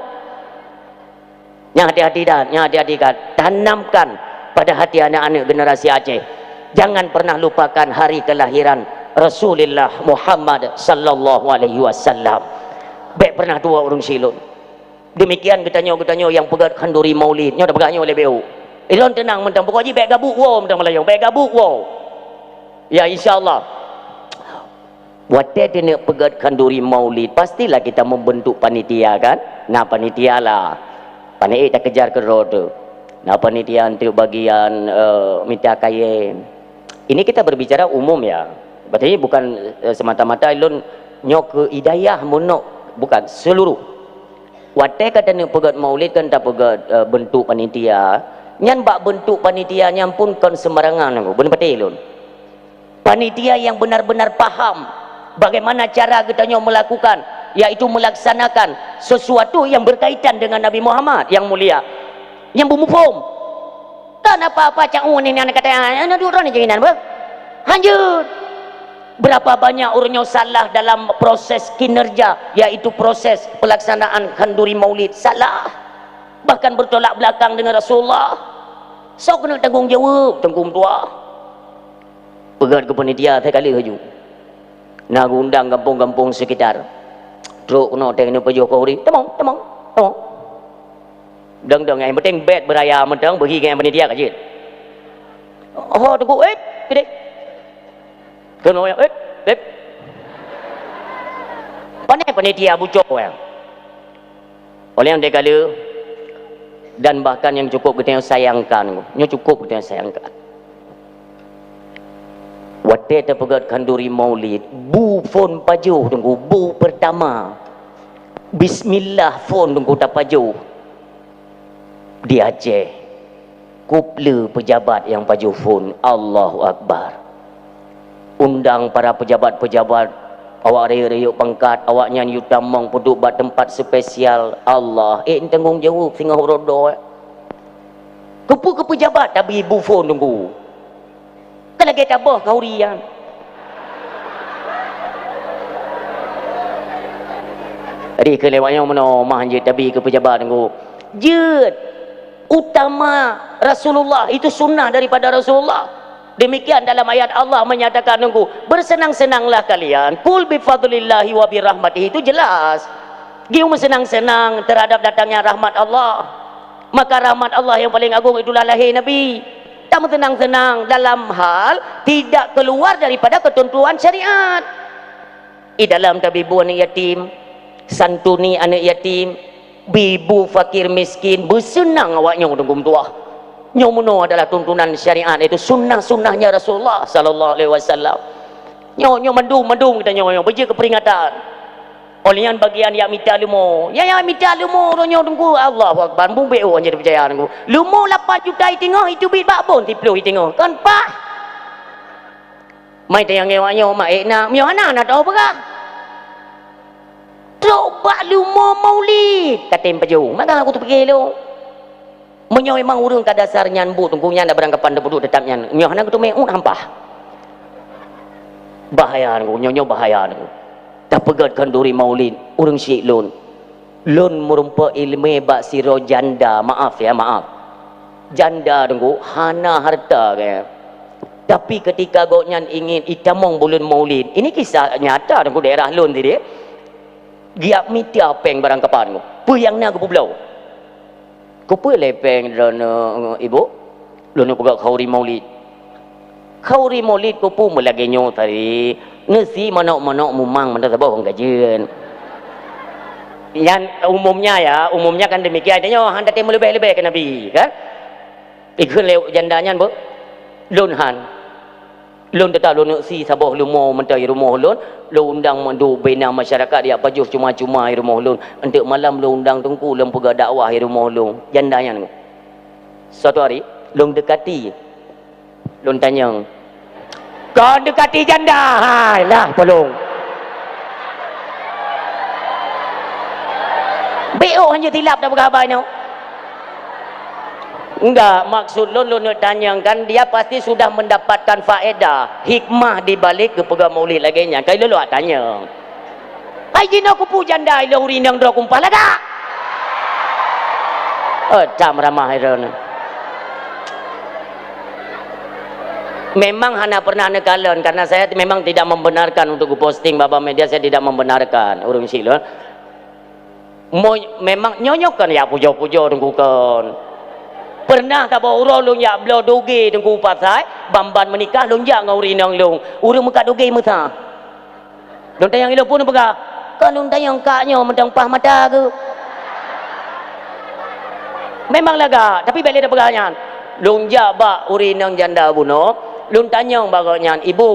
Nyang hati-hati dah, nyang hati-hati kan. Tanamkan pada hati anak-anak generasi Aceh. Jangan pernah lupakan hari kelahiran Rasulullah Muhammad sallallahu alaihi wasallam. Bék pernah tuwoe ureuëng siat lôn. Demikian geutanyoe-geutanyoe nyang peugét khanduri maulid. Nyoe tapeugah nyoe lé B O. Ilôn teunang mantong, pokok jih bék gabuk woe mantong meulayeue, bék gabuk woe. Ya, insya Allah. Watée taneuk peugét khanduri maulid, pastilah kita membentuk panitia kan? Na panitia lah. Pane ék takejar keudroe teuh. Na panitia untuk bagian, eh, mita kayée. Ini kita berbicara umum ya. Berarti bukan, eh, semata-mata lôn nyoe keu hidayah meunok, bukan, seluruh. Watée ka taneuk peugét maulid kan tapeugét, eh, bentuk panitia. Nyan bak bentuk panitia nyan pun kon sembarangan, beuneupatéh lôn. Panitia yang benar-benar paham bagaimana cara geutanyoe melakukan, yaitu melaksanakan sesuatu yang berkaitan dengan Nabi Muhammad yang mulia, nyang beumuphom. Kon apa-apa cak uneuen nyan kata, "Ah, na duek droeneuh jih inan beuh." Hanjeuet. Berapa banyak ureuëng nyang salah dalam proses kinerja, yaitu proses pelaksanaan khanduri maulid. Salah. Bahkan bertolak belakang dengan Rasulullah. Soe keuneuk tanggong jaweueb, Teungku meutuah? Peugét keu panitia, "Hai ka lheueh laju. Na geuundang gampông-gampông sekitar. Trok keunoe teuh keuneuk pajoh khanduri." "Tamong, tamong, tamong." Dong-dong, nyang penting bèt beuraya mantong, beuhi ngon panitia ka jeuet. Ho, Teungku, eh, keudeh. Keunoe, eh, eh. Pane panitia bucok, eh. Oleh nyang dikala, dan bahkan nyang cukup geutanyoe sayangkan, nyoe cukup geutanyoe sayangkan. Watèe tapeugöt khanduri maulid, bu phôn pajoh Teungku, bu peurtama. Bismillah phôn Teungku tapajoh. Di Aceh, kup le peujabat nyang pajoh phôn. Allahu Akbar. Undang para peujabat-peujabat, awak rayeuk-rayeuk pangkat, awaknyan yue tamong peuduek bak teumpat spesial. Allah, eh, tanggong jaweueb singoh uroe doe. Keupeue keu peujabat tabi bu phôn Teungku? Ka lagèe taboh khauri nyan. Jadi keu lewat nyoe meunoe mah jeuet tabi keu peujabat Teungku. Jeuet. Utama Rasulullah, itu sunnah daripada Rasulullah. Demikian dalam ayat Allah menyatakan Teungku, "Bersenang-senanglah kalian, qul bi fadlillahi wa bi rahmatihi," itu jelas. Giu meusenang-senang terhadap datangnya rahmat Allah. Maka rahmat Allah yang paling agung itulah lahé Nabi. Tameuseunang-seunang dalam hal tidak keluar daripada ketentuan syariat. Di dalam tabibu aneuk yatim, santuni aneuk yatim, bibu fakir miskin, beuseunang awak nyoe Teungku meutuah. Nyoe meunoe adalah tuntunan syariat, yaitu sunnah-sunnahnya Rasulullah sallallahu alaihi wasallam. Nyoe, nyoe mandum, mandum geutanyoe nyoe beujeuet keu peringatan. Óh lheueh nyan bagian jak mita leumo. Ya, jak mita leumo uroe nyoe Teungku. Allahu Akbar. Mubacut hana peucaya Teungku. Leumo lapan juta i teungoh, iteubiet bak bon siplôh i teungoh. Kon paih. Mai tanyong ngon awak nyoe, mak, eh, na, meunyoe hana, na tao peugah. Trok bak leumo Maulid. Katem pajoh. Maka aku teupike lôn. Meunyoe memang ureuëng ka dasar nyan buet Teungku, nyan dak beurangkapan teupeuduek teutap nyan. Nyoe hana geuteumé, uh, hampah. Bahaya Teungku, nyoe, nyoe bahaya Teungku. Tapeugét khanduri Maulid, ureuëng syik lôn. Lôn meurumpok iéleumé bak sidroe janda, maaf ya, maaf. Janda Teungku, hana hareuta geuh. Tapi ketika gobnyan ingin itamong buleuen Maulid, ini kisah nyata Teungku daerah lôn sideh. Geujak mita péng barangkapan Teungku. Peue nyang na geupeubloe. Keupeue lé péng droeneuh, Ibu? Lôn peugah khanduri Maulid. Khanduri Maulid keupeue meulagée nyoe tadi? Neusie manok-manok mumang mantong saboh gajeuen. Nyan umumnya ya, umumnya kan demikian. Tanyoe hana tatem meulebeh-lebeh keu Nabi, kan? Ikheun lé janda nyan, "Beuh, lôn han." Lôn teutap lôn neuk sie saboh leumo mantong i rumoh lôn, lôn undang mandum bina masyarakat jak pajoh cuma-cuma i rumoh lôn. Enteuk malam lôn undang Teungku lôn peugah dakwah i rumoh lôn. Janda nyan. Suatu hari, lôn deukati. Lôn tanyong. Kon deukati janda? Hai, lah polong. Beuh, hana tilap dah peugah haba nyoe. Enggak, maksud lôn, lôn neuk tanyong kan, dia pasti sudah mendapatkan faedah, hikmah di balik geupeugah Maulid lagée nyan. Kai lôn lôn tanyong. Hai jinoe keupeue janda ilong ureuëng inong droe kumpah lagak? Eh, cam ramah droeneuh. Memang hana pernah neukalon, karena saya memang tidak membenarkan untuk posting bak media, saya tidak membenarkan ureuëng syik lôn. Mo-, memang nyoe nyoe kon jak pujoe-pujoe Teungku kon. Pernah saboh uroe lôn jak bloe dogé Teungku pasai, ban-ban meunikah lôn jak ngon ureuëng inong lôn. Ureuëng meukat dogé meusa. Lôn tanyong ilong peue neupeugah, kon lôn tanyong kak nyoe mantong paih mata geuh. Memang lagak, tapi bék lé tapeugah nyan. Lôn jak bak ureuëng inong janda bunoe, lôn tanyong bak gobnyan, "Ibu,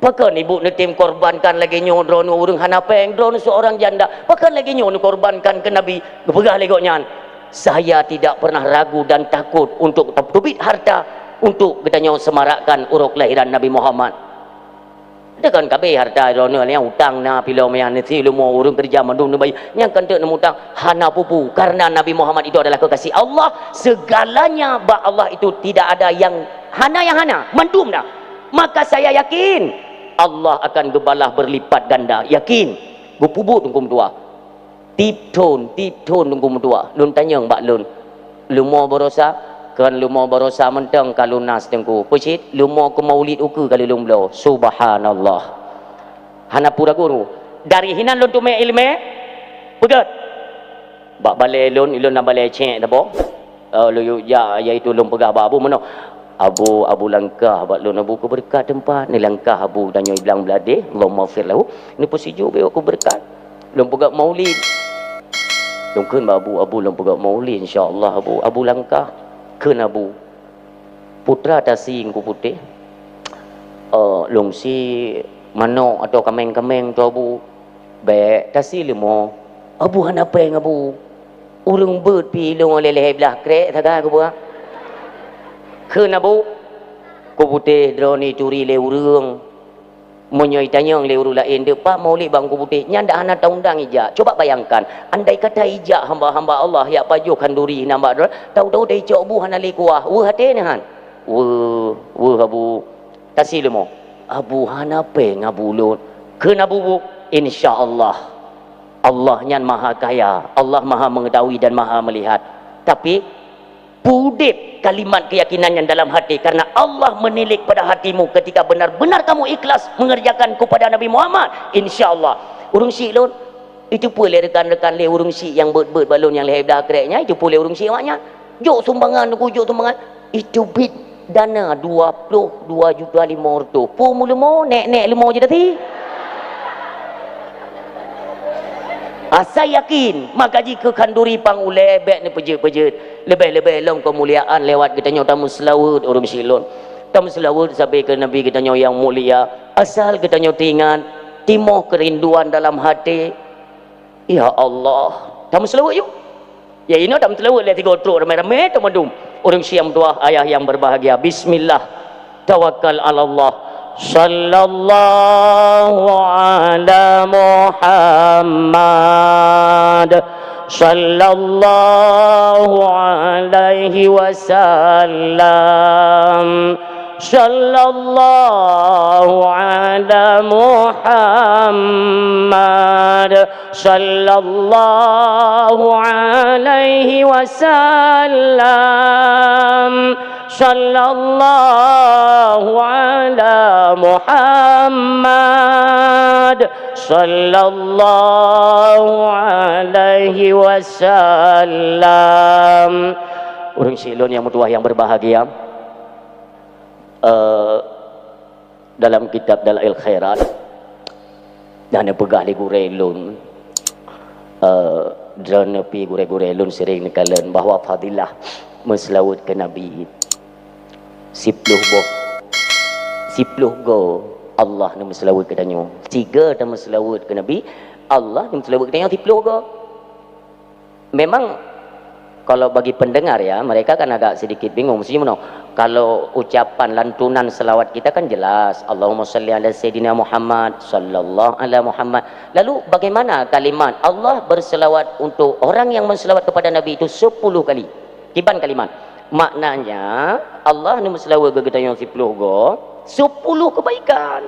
pakon ibu neutem korbankan lagée nyoe droeneuh ureuëng hana péng, droeneuh seorang janda, pakon lagée nyoe neukorbankan keu Nabi?" Geupeugah lé gobnyan, "Saya tidak pernah ragu dan takut untuk teubiet harta untuk geutanyoe semarakkan uroe kelahiran Nabi Muhammad." Teukan kabeh harta droeneuh nyan utang na, pilôh meunan, neusie leumo, ureuëng keureuja mandum neubayeue. Nyang keuneuk neumutang hana peue-peue, karena Nabi Muhammad itu adalah kekasih Allah. Segalanya bak Allah itu tidak ada yang hana, yang hana, mandum na. Maka saya yakin Allah akan geubalah berlipat ganda. Yakin. Geupeubuet Teungku meutuah. Tiep thon, tiep thon Teungku meutuah, lôn tanyong bak lôn, "Leumo baroesa?" "Kon leumo baroesa mantong ka lunas Teungku." "Peue cit?" "Leumo keu Maulid ukeue ka lôn bloe." Subhanallah. Hana peue ragu. Dari hinan lôn teumé iéleumé, peugét. Bak balée lôn, ilôn na balée cék saboh. Oh, lôn yue jak, yaitu lôn peugah bak Abu meunoe, "Abu, Abu langkah bak lôn, Abu keu beureukat teumpat, neulangkah Abu tanyoe i blang bladeh, Allahummaghfir lahu, neupeusijuek beuh keu beureukat." Lôn peugét Maulid. Lôn kheun bak Abu, "Abu, lôn peugét Maulid, insya Allah, Abu." Abu langkah. Kheun Abu, "Putra, tasi Teungku Putéh, eh, lôn sie manok atawa kaméng-kaméng tu, Abu." "Bék, tasi leumo." "Abu hana péng, Abu. Ureuëng beuet pi ilong lé lhée blaih krek sagai kubuah." Kheun Abu, "Teungku Putéh, droeneuh ituri lé ureuëng. Meunyoe itanyong lé ureuëng laén, 'Deuh pat Maulid bak Teungku Putéh?' Nyan dak hana taundang ijak. Coba bayangkan, andai kata ijak hamba-hamba Allah jak pajoh khanduri nyan bak droe, tahu-tahu taicok bu hana lé kuah, weueh até nyan han?" "Weueh, weueh, Abu." Tasi leumo. Abu hana pé ngon Abu lôn. Kheun Abu, insya Allah. Allah nyan maha kaya, Allah maha mengetahui dan maha melihat. Tapi, peudeb kalimat keyakinan nyan dalam hati, karena Allah menilik pada hatimu ketika benar-benar kamu ikhlas mengerjakan kepada Nabi Muhammad. Insya Allah. Ureuëng syiek lôn, itu pun lé rekan-rekan lé ureuëng syiek nyang beuet-beuet bak lôn nyang lhée blah krek nyan, itu pun lé ureuëng syiek awak nyan. Jok sumbangan, Teungku, jok sumbangan. Itu bit dana dua ploh dua juta lima ratus. Peue meuleumo, nek-nek leumo je tadi. Asai yakin, maka jih keu khanduri pang ulée bék neupeujeuet-peujeuet. Leubeh-leubeh lom keumuliaan lewat geutanyoe tameuseulaweuet ureuëng syiek lôn. Tameuseulaweuet sabe keu Nabi geutanyoe nyang mulia. Asal geutanyoe teuingat, timoh keurinduan dalam hati. Ya Allah, tameuseulaweuet yuk. Ya, inoe tameuseulaweuet lé tiga trok ramé-ramé teumandum. Ureuëng syiek meutuwah, ayah yang berbahagia. Bismillah. Tawakkal 'ala Allah. Sallallahu ala Muhammad. Sallallahu alaihi wasallam. Sallallahu ala Muhammad. Sallallahu alaihi wasallam. Sallallahu ala Muhammad. Sallallahu alaihi wasallam. Ureuëng syiek lôn nyang meutuwah nyang berbahagia, eh, dalam kitab Dalail Khairat, dan neupeugah lé gurée lôn, eh, droeneuh pih gurée-gurée lôn sering neukalon bahwa fadilah meuseulaweuet keu Nabi siploh boh, siploh goe Allah neumeuseulaweuet keu tanyoe. Sigoe tameuseulaweuet keu Nabi, Allah neumeuseulaweuet keu tanyoe siploh goe. Memang, kalau bagi pendengar ya, mereka kan agak sedikit bingung. Maksudnya meunoe, kalau ucapan lantunan selawat kita kan jelas, "Allahumma shalli ala Sayyidina Muhammad, sallallahu ala Muhammad." Lalu bagaimana kalimat Allah berselawat untuk orang yang menselawat kepada Nabi itu sepuluh kali? Kiban kalimat. Maknanya, Allah neumeuseulaweuet keu geutanyoe siploh goe, sepuluh kebaikan.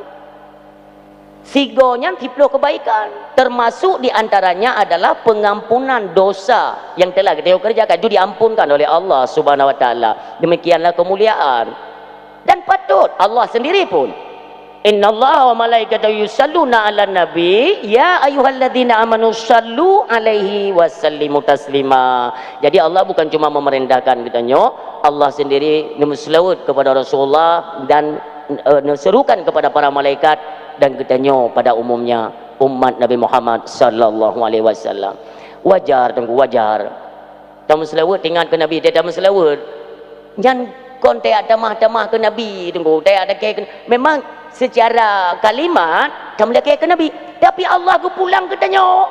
Sigoe nyan siploh kebaikan, termasuk di antaranya adalah pengampunan dosa yang telah geutanyoe kerjakan, itu diampunkan oleh Allah Subhanahu wa Taala. Demikianlah kemuliaan. Dan patut Allah sendiri pun, "Innallaha wa malaikatahu yusalluna 'alan nabi, ya ayyuhalladzina amanu sallu 'alaihi wa sallimu taslima." Jadi, Allah bukan cuma memerintahkan geutanyoe, Allah sendiri neumeuseulaweuet kepada Rasulullah dan, eh, neuserukan kepada para malaikat dan geutanyoe pada umumnya umat Nabi Muhammad sallallahu alaihi wasallam. Wajar, Teungku, wajar. Tameuseulaweuet ingat keu Nabi, tameuseulaweuet. Nyan kon tajak tamah-tamah keu Nabi, Teungku, tajak lakée keu, memang secara kalimat tamulakée keu Nabi, tapi Allah geupulang keu tanyoe.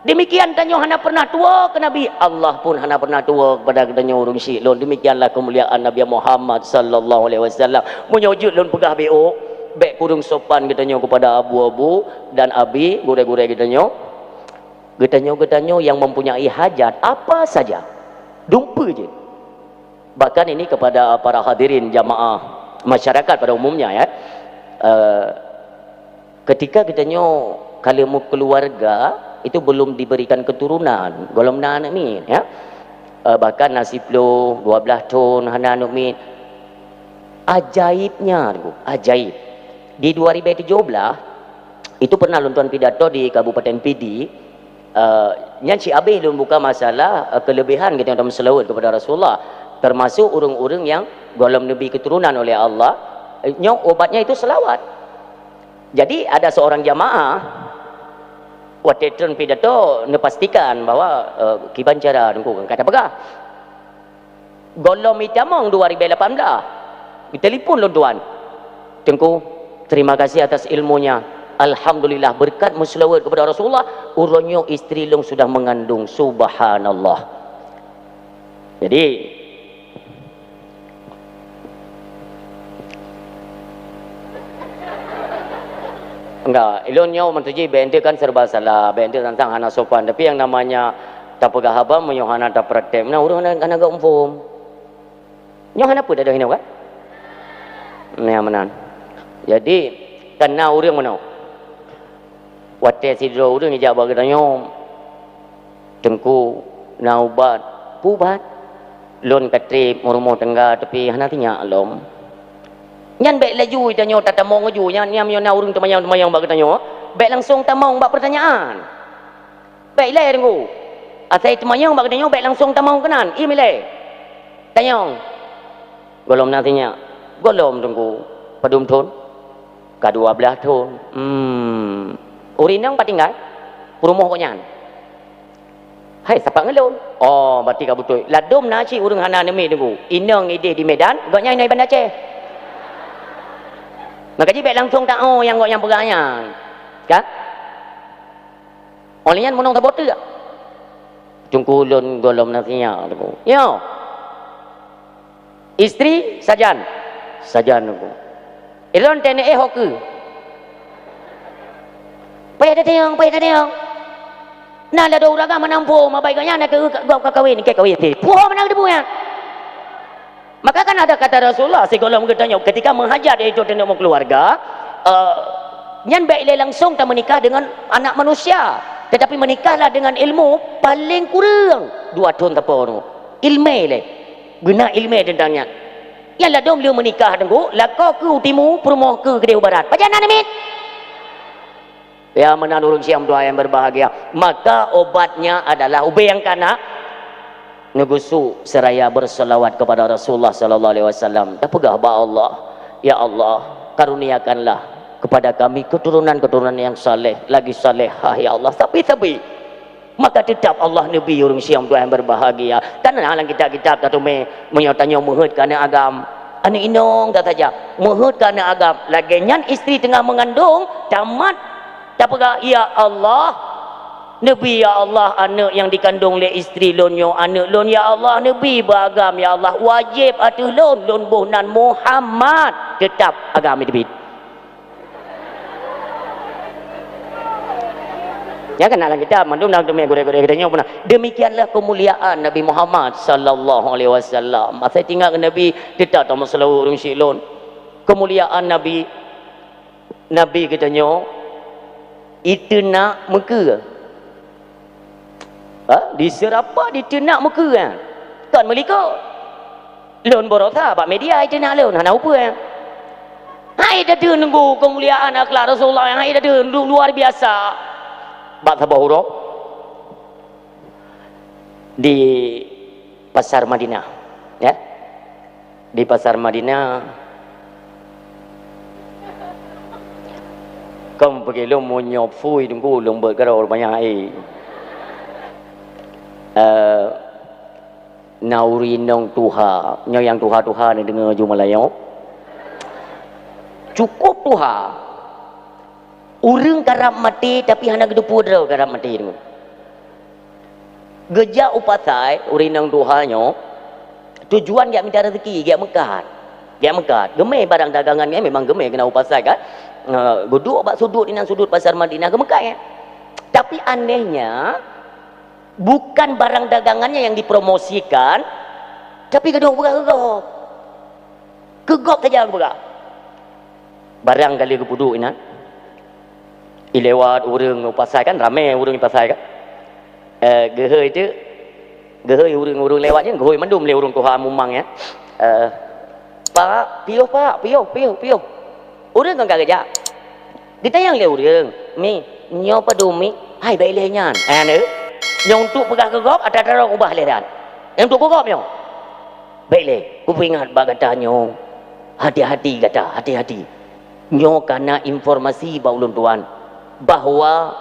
Demikian tanyoe hana pernah tuwoe keu Nabi, Allah pun hana pernah tuwoe kepada geutanyoe ureuëng syiek lôn. Demikianlah kemuliaan Nabi Muhammad sallallahu alaihi wasallam. Meunyoe jeuet lôn peugah bék, bék kureueng sopan geutanyoe kepada abu-abu dan abi, gurée-gurée geutanyoe. Geutanyoe-geutanyoe yang mempunyai hajat apa saja, dumpeue jeuet. Bahkan ini kepada para hadirin jamaah, masyarakat pada umumnya, ya. Eh, ketika geutanyoe ka lheueh meukeuluwarga, itu belum diberikan keturunan, gohlom na aneuk miet, ya. Eh, bahkan na siploh, dua blaih thon hana aneuk miet. Ajaibnya, Teungku, ajaib. Di dua ribu tujuh belas, itu pernah lôn tuan pidato di Kabupaten Pidie, eh, nyan cit habéh lôn buka masalah, eh, kelebihan geutanyoe tameuseulaweuet kepada Rasulullah, termasuk ureuëng-ureuëng nyang gohlom neubri keuturonan oleh Allah, eh, nyoe ubatnya itu selawat. Jadi, ada seorang jamaah, watée trön pidato, neupastikan bahwa, eh, kiban cara, Teungku, ka tapeugah. Gohlom itamong dua ribu lapan belas, geuteulepon lôn tuan, "Teungku, terima kasih atas ilmunya. Alhamdulillah, berkat meuseulaweuet kepada Rasulullah, uroe nyoe istri lôn sudah mengandung." Subhanallah. Jadi, enggak, ilôn nyoe meutuji B N T kan serba salah, B N T tantang hana sopan. Tapi yang namanya tapeugah haba meunyoe hana tapraktek, nah, ureuëng hana, hana geumpung. Nyoe hana peue dah hinoe kan? Nah, meunan. Jadi, kana ureuëng meunoe. Watée sidroe ureuëng jijak bak geutanyoe, "Teungku, na ubat?" "Peue ubat?" "Lôn ka treb meurumoh tangga, tapi hana sinyak lom." Nyan bék laju tanyoe tatamong laju, nyan, nyan meunyoe na ureuëng teumanyong-teumanyong bak geutanyoe, bék langsong tamong bak peurtanyaan. Bék ilée, Teungku. Asai teumanyong bak geutanyoe, bék langsong tamong keunan, ié ilée. Tanyong. "Gohlom na sinyak?" "Gohlom, Teungku." "Padum thon?" "Ka dua blaih thon." "Hmm. Ureuëng inong pat tinggai?" "Peurumoh gobnyan." "Hai, sapat ngon lôn." "Oh, berarti ka beutôi." Ladôm na cit ureuëng hana neumiet, Teungku. Inong idéh di Medan, gobnyan inong di Banda Aceh. Maka jih bék langsong ta-o nyang gobnyan peugah nyan. Ka? Óh lheueh nyan meunong saboh teuk. "Teungku, lôn gohlom na sinyak, Teungku." "Nyo." "Istri sajan?" "Sajan, Teungku." "Ilôn teuneuk éh ho keue?" "Payah tatanyong, payah tatanyong. Na ladôm ureuëng agam meunan phon, mabai gobnyan na keu gob ka kawén, keu kawén pih. Puho meunan teupeu nyan." Maka kan ada kata Rasulullah, sigohlom geutanyoe ketika meuhajat yaitu teuneuk meukeuluwarga, eh, nyan bék ilée langsong tameunikah dengan anak manusia, tetapi meunikahlah dengan ilmu paling kureueng dua thon sapo nyoe. Ileumé ilée, beuna ileumé teuntang nyan. Nyan ladôm lheueh meunikah, Teungku, lakoe keue u timu, peurumoh keue keudéh u barat. Pajan na neumiet? Ya, meunan ureuëng siam dua yang berbahagia. Maka obatnya adalah ubé nyang kana neugusuk seraya berselawat kepada Rasulullah sallallahu alaihi wasallam. Tapeugah bak Allah, "Ya Allah, karuniakanlah kepada kami keturunan-keturunan yang saleh, lagi salehah, ya Allah, sabe-sabe." Maka teutap Allah neubri ureuëng siam dua yang berbahagia. Kan na lam kitab-kitab tateumé, meunyoe tanyoe meuheuet keu aneuëk agam, aneuëk inong saja, meuheuet keu aneuëk agam. Lagée nyan istri teungoh meungandong, tamat tapeugah, "Ya Allah, neubri, ya Allah, aneuëk nyang dikandong lé istri lôn nyoe aneuëk lôn, ya Allah, neubri bak agam, ya Allah, wajéb ateueh lôn, lôn boh nan Muhammad." Teutap agam teubiet. Nyan kan na lam kitab, mandum na teumé gurée-gurée geutanyoe pernah. Demikianlah kemuliaan Nabi Muhammad sallallahu alaihi wasallam. Masa tinggai ngon Nabi, teutap tameuseulaweuet ureuëng syik lôn. Kemuliaan Nabi, Nabi geutanyoe iteunak meukeue. Ha? Di seurapa diteunak meukeue, ha? Kon meulikot. Lôn baroesa bak media iteunak lôn, hana upeue. Hai tadeungoe keumuliaan akhlak Rasulullah nyang hai tadeungoe lu-, luar biasa. Bak saboh uroe di Pasar Madinah, ya. Di Pasar Madinah, kon peugeulom meunyoe phui teungku lôn beuet keudroe banyak, eh. Eh, na ureuëng inong tuha, nyoe nyang tuha-tuha neudeungoe ju meulayeue. Cukup tuha. Ureuëng karab maté, tapi hana geuteupeue droe karab maté teungku. Geujak u pasai, ureuëng inong tuha nyoe, tujuan jak mita rezeki, jak meukat. Jak meukat. Geumé barang dagangan nyan memang geumé keunan u pasai kan. Eh, geuduek bak sudut inan sudut Pasar Madinah geumeukat nyan. Tapi anehnya, bukan barang dagangannya yang dipromosikan, tapi geuduek peugah keu gob. Keu gob saja geupeugah. Barang ka lheueh geupeuduek inan. Ilewat ureuëng u pasai kan, ramé ureuëng u pasai kan. Eh, geuhôi teuk, geuhôi ureuëng-ureuëng lewat nyan, geuhôi mandum lé ureuëng tuha mumang nyan. Eh, "Pak, piôh Pak, piôh, piôh, piôh." Ureuëng kon ka geujak. Geutanyong lé ureuëng, "Mi, nyoe padum mi?" "Hai, bèk ilée nyan." Eh, nyoe untuk peugah keu gob, atra-atra ubah lé dan. Nyang untuk keu gob nyoe. Bèk ilée, kupeuingat bak gata nyoe. Hati-hati gata, hati-hati. Nyoe kana informasi bak ulôn tuan bahwa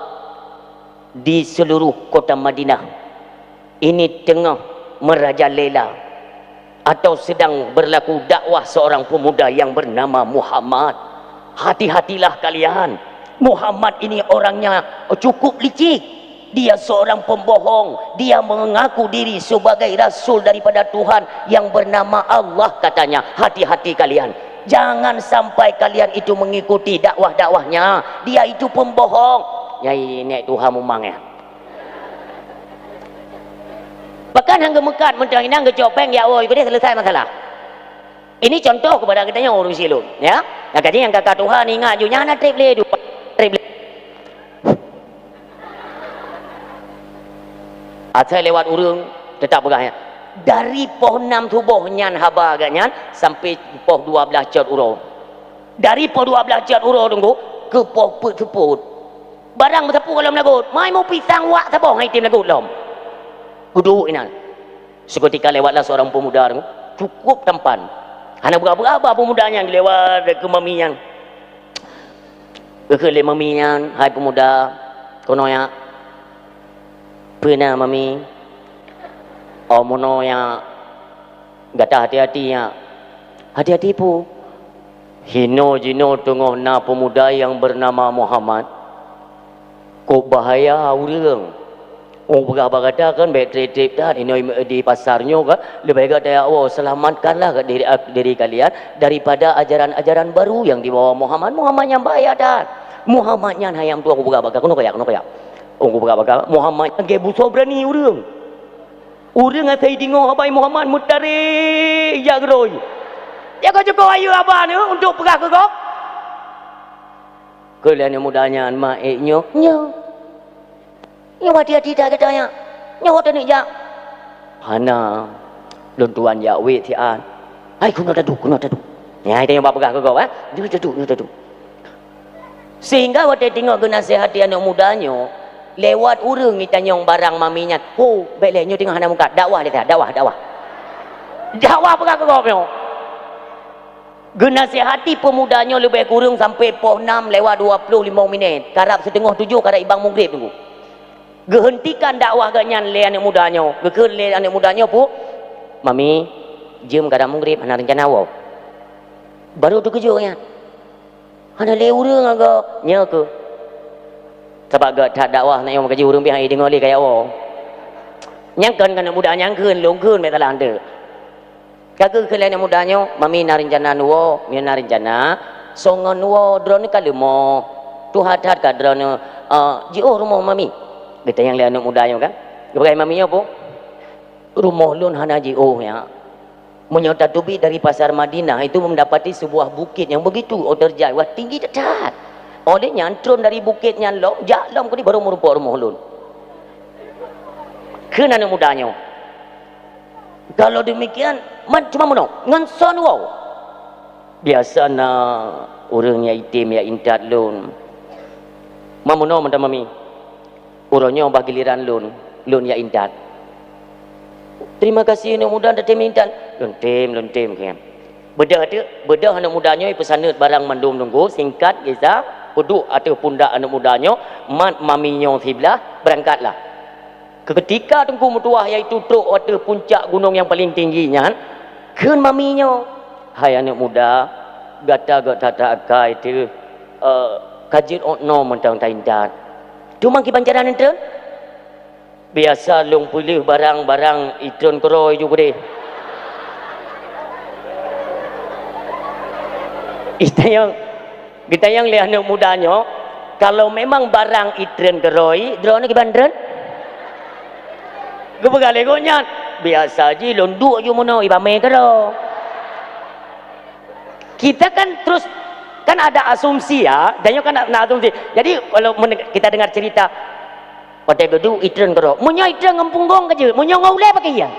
di seluruh kota Madinah ini teungoh meurajalela atau sedang berlaku dakwah seorang pemuda yang bernama Muhammad. Hati-hatilah kalian. Muhammad ini orangnya cukup licik. Dia seorang pembohong. Dia mengaku diri sebagai rasul daripada Tuhan yang bernama Allah, katanya. Hati-hati kalian. Jangan sampai kalian itu mengikuti dakwah-dakwahnya. Dia itu pembohong. Nyai nèk tuha mumang ya. Pakan hang geumeukat meuntang inang geucok péng ya woe, keudeh selesai masalah. Ini contoh kepada geutanyoe ureuëng silon, ya. Nyang kaji nyang ka-ka tuha ingat ju nyan na treb lé, dua treb lé. Asai lewat ureuëng, tetap peugah nyan. Dari poh nam suboh nyan haba geuh nyan sampai poh dua belas cot uroe. Dari poh dua belas cot uroe teungku ke poh peuet seupôt. Barang meusapeue lom lagot, mai mu pisang wak saboh hai tem lagot lom. Kuduek inan. Seketika lewatlah seorang pemuda teungku, cukup tampan. Hana beuraba-raba pemuda nyan lewat ke mami nyan. Geukheun lé mami nyan, "Hai peumuda, keunoe yak." "Peue na, mami?" "Oh, meunoe yak, gata hati-hati yak." "Hati-hati peue?" "Hinoe jinoe teungoh na peumuda nyang beunama Muhammad. Kok bahaya ureuëng. Ong peugah bak gata kan bék treb-treb that inoe di pasar nyoe kan, leubeh gata yak woe, selamatkanlah diri, diri kalian daripada ajaran-ajaran baru yang dibawa Muhammad. Muhammad nyang bahaya that. Muhammad nyan hayam tuan kupeugah bak gata, keunoe keuyak, keunoe keuyak. Ong kupeugah bak gata, Muhammad nyan geubusoe beurani ureuëng. Ureuëng asai deungoe haba Muhammad meutarek jak geurôi. Ya ka cukup ayeue haba nyoe untuk peugah keu gob." Kheun lé aneuk muda nyan, "Ma ék nyoe?" "Nyoe." "Nyoe hati-hati that gata nyan. Nyoe ho taneuk jak." "Hana, lôn tuan jak wék siat." "Hai keunoe taduek, keunoe taduek." Nyan hai tanyoe bak peugah keu gob, eh. "Nyoe taduek, nyoe taduek." Sehingga watée teungoh geunasihati aneuk muda nyoe, lewat ureuëng geutanyong barang mami nyan, "Ho, bék lé nyoe teungoh hana mukat, dakwah lé that, dakwah, dakwah." Dakwah peugah keu gob nyoe. Geunasihati peumuda nyoe leubeh kureueng sampoe poh nam lewat dua ploh limong minét, karab siteungoh tujoh karab ibang mugreb teungku. Geuheuntikan dakwah geuh nyan lé aneuk muda nyoe, geukheun lé aneuk muda nyoe, "Pu, mami, jeuem karab mugreb hana reuncana woe." Barô teukeujot nyan. "Hana lé ureuëng agak nyoe keuh." Sabab geuh that dakwah na nyang meukaji ureuëng pih hai deungoe lé kaya woe. Nyang kon keuneuk muda nyang kheun lôn kheun bék salah anteuk. Ka geukheun lé aneuk muda nyoe, "Mami na reuncana neuwoe, meunyoe na reuncana, songon neuwoe droeneuh ka leumoh. Tuha that ka droeneuh, eh, jiôh rumoh mami." Geutanyong lé aneuk muda nyoe kan. Geupeugah mami nyoe, "Pu, rumoh lôn hana jiôh nyan. Meunyoe tateubiet dari pasar Madinah itu mendapati sebuah bukit yang begitu terjal, wah tinggi that-that. Oleh nyan tron dari bukit nyan lom, jak lom keudeh barô meurumpok rumoh lôn." Kheun aneuk muda nyoe. "Kalau demikian, man cuma meunoe, ngon soe neuwoe?" "Biasa na ureuëng nyang item nyang intat lôn." "Man meunoe mantong mami. Uroe nyoe bah giliran lôn, lôn nyang intat." "Terima kasih aneuk muda, tatem intat." "Lôn tem, lôn tem," kheun. Beudôh teuk, beudôh aneuk muda nyoe ipeusaneut barang mandum teungku, singkat kisah, peuduek ateueh pundak aneuk muda nyoe, mat mami nyoe siblah, beurangkatlah. Keutika teungku meutuwah yaitu trok ateueh puncak gunong nyang paleng tinggi nyan, kheun mami nyoe, "Hai aneuk muda, gata göt that-that akai teuh, eh, ka jeuet ôk noe mantong taintat. Teuma kiban cara neutreun?" "Biasa lôn peuleueh barang-barang itreun keudroe ju keudeh." Itanyong, geutanyong lé aneuk muda nyoe, "Kalau memang barang itreun keudroe, droeneuh kiban treun?" Geupeugah lé gobnyan, "Biasa jih lôn duek ju meunoe, ibamé keudroe." Kita kan terus, kan ada asumsi ya, dan nyoe kan na, na asumsi. Jadi kalau men-, kita dengar cerita, "Watée geuduek itreun keudroe." Meunyoe itreun ngon punggong ka jeuet, meunyoe ngon ulée pakriban?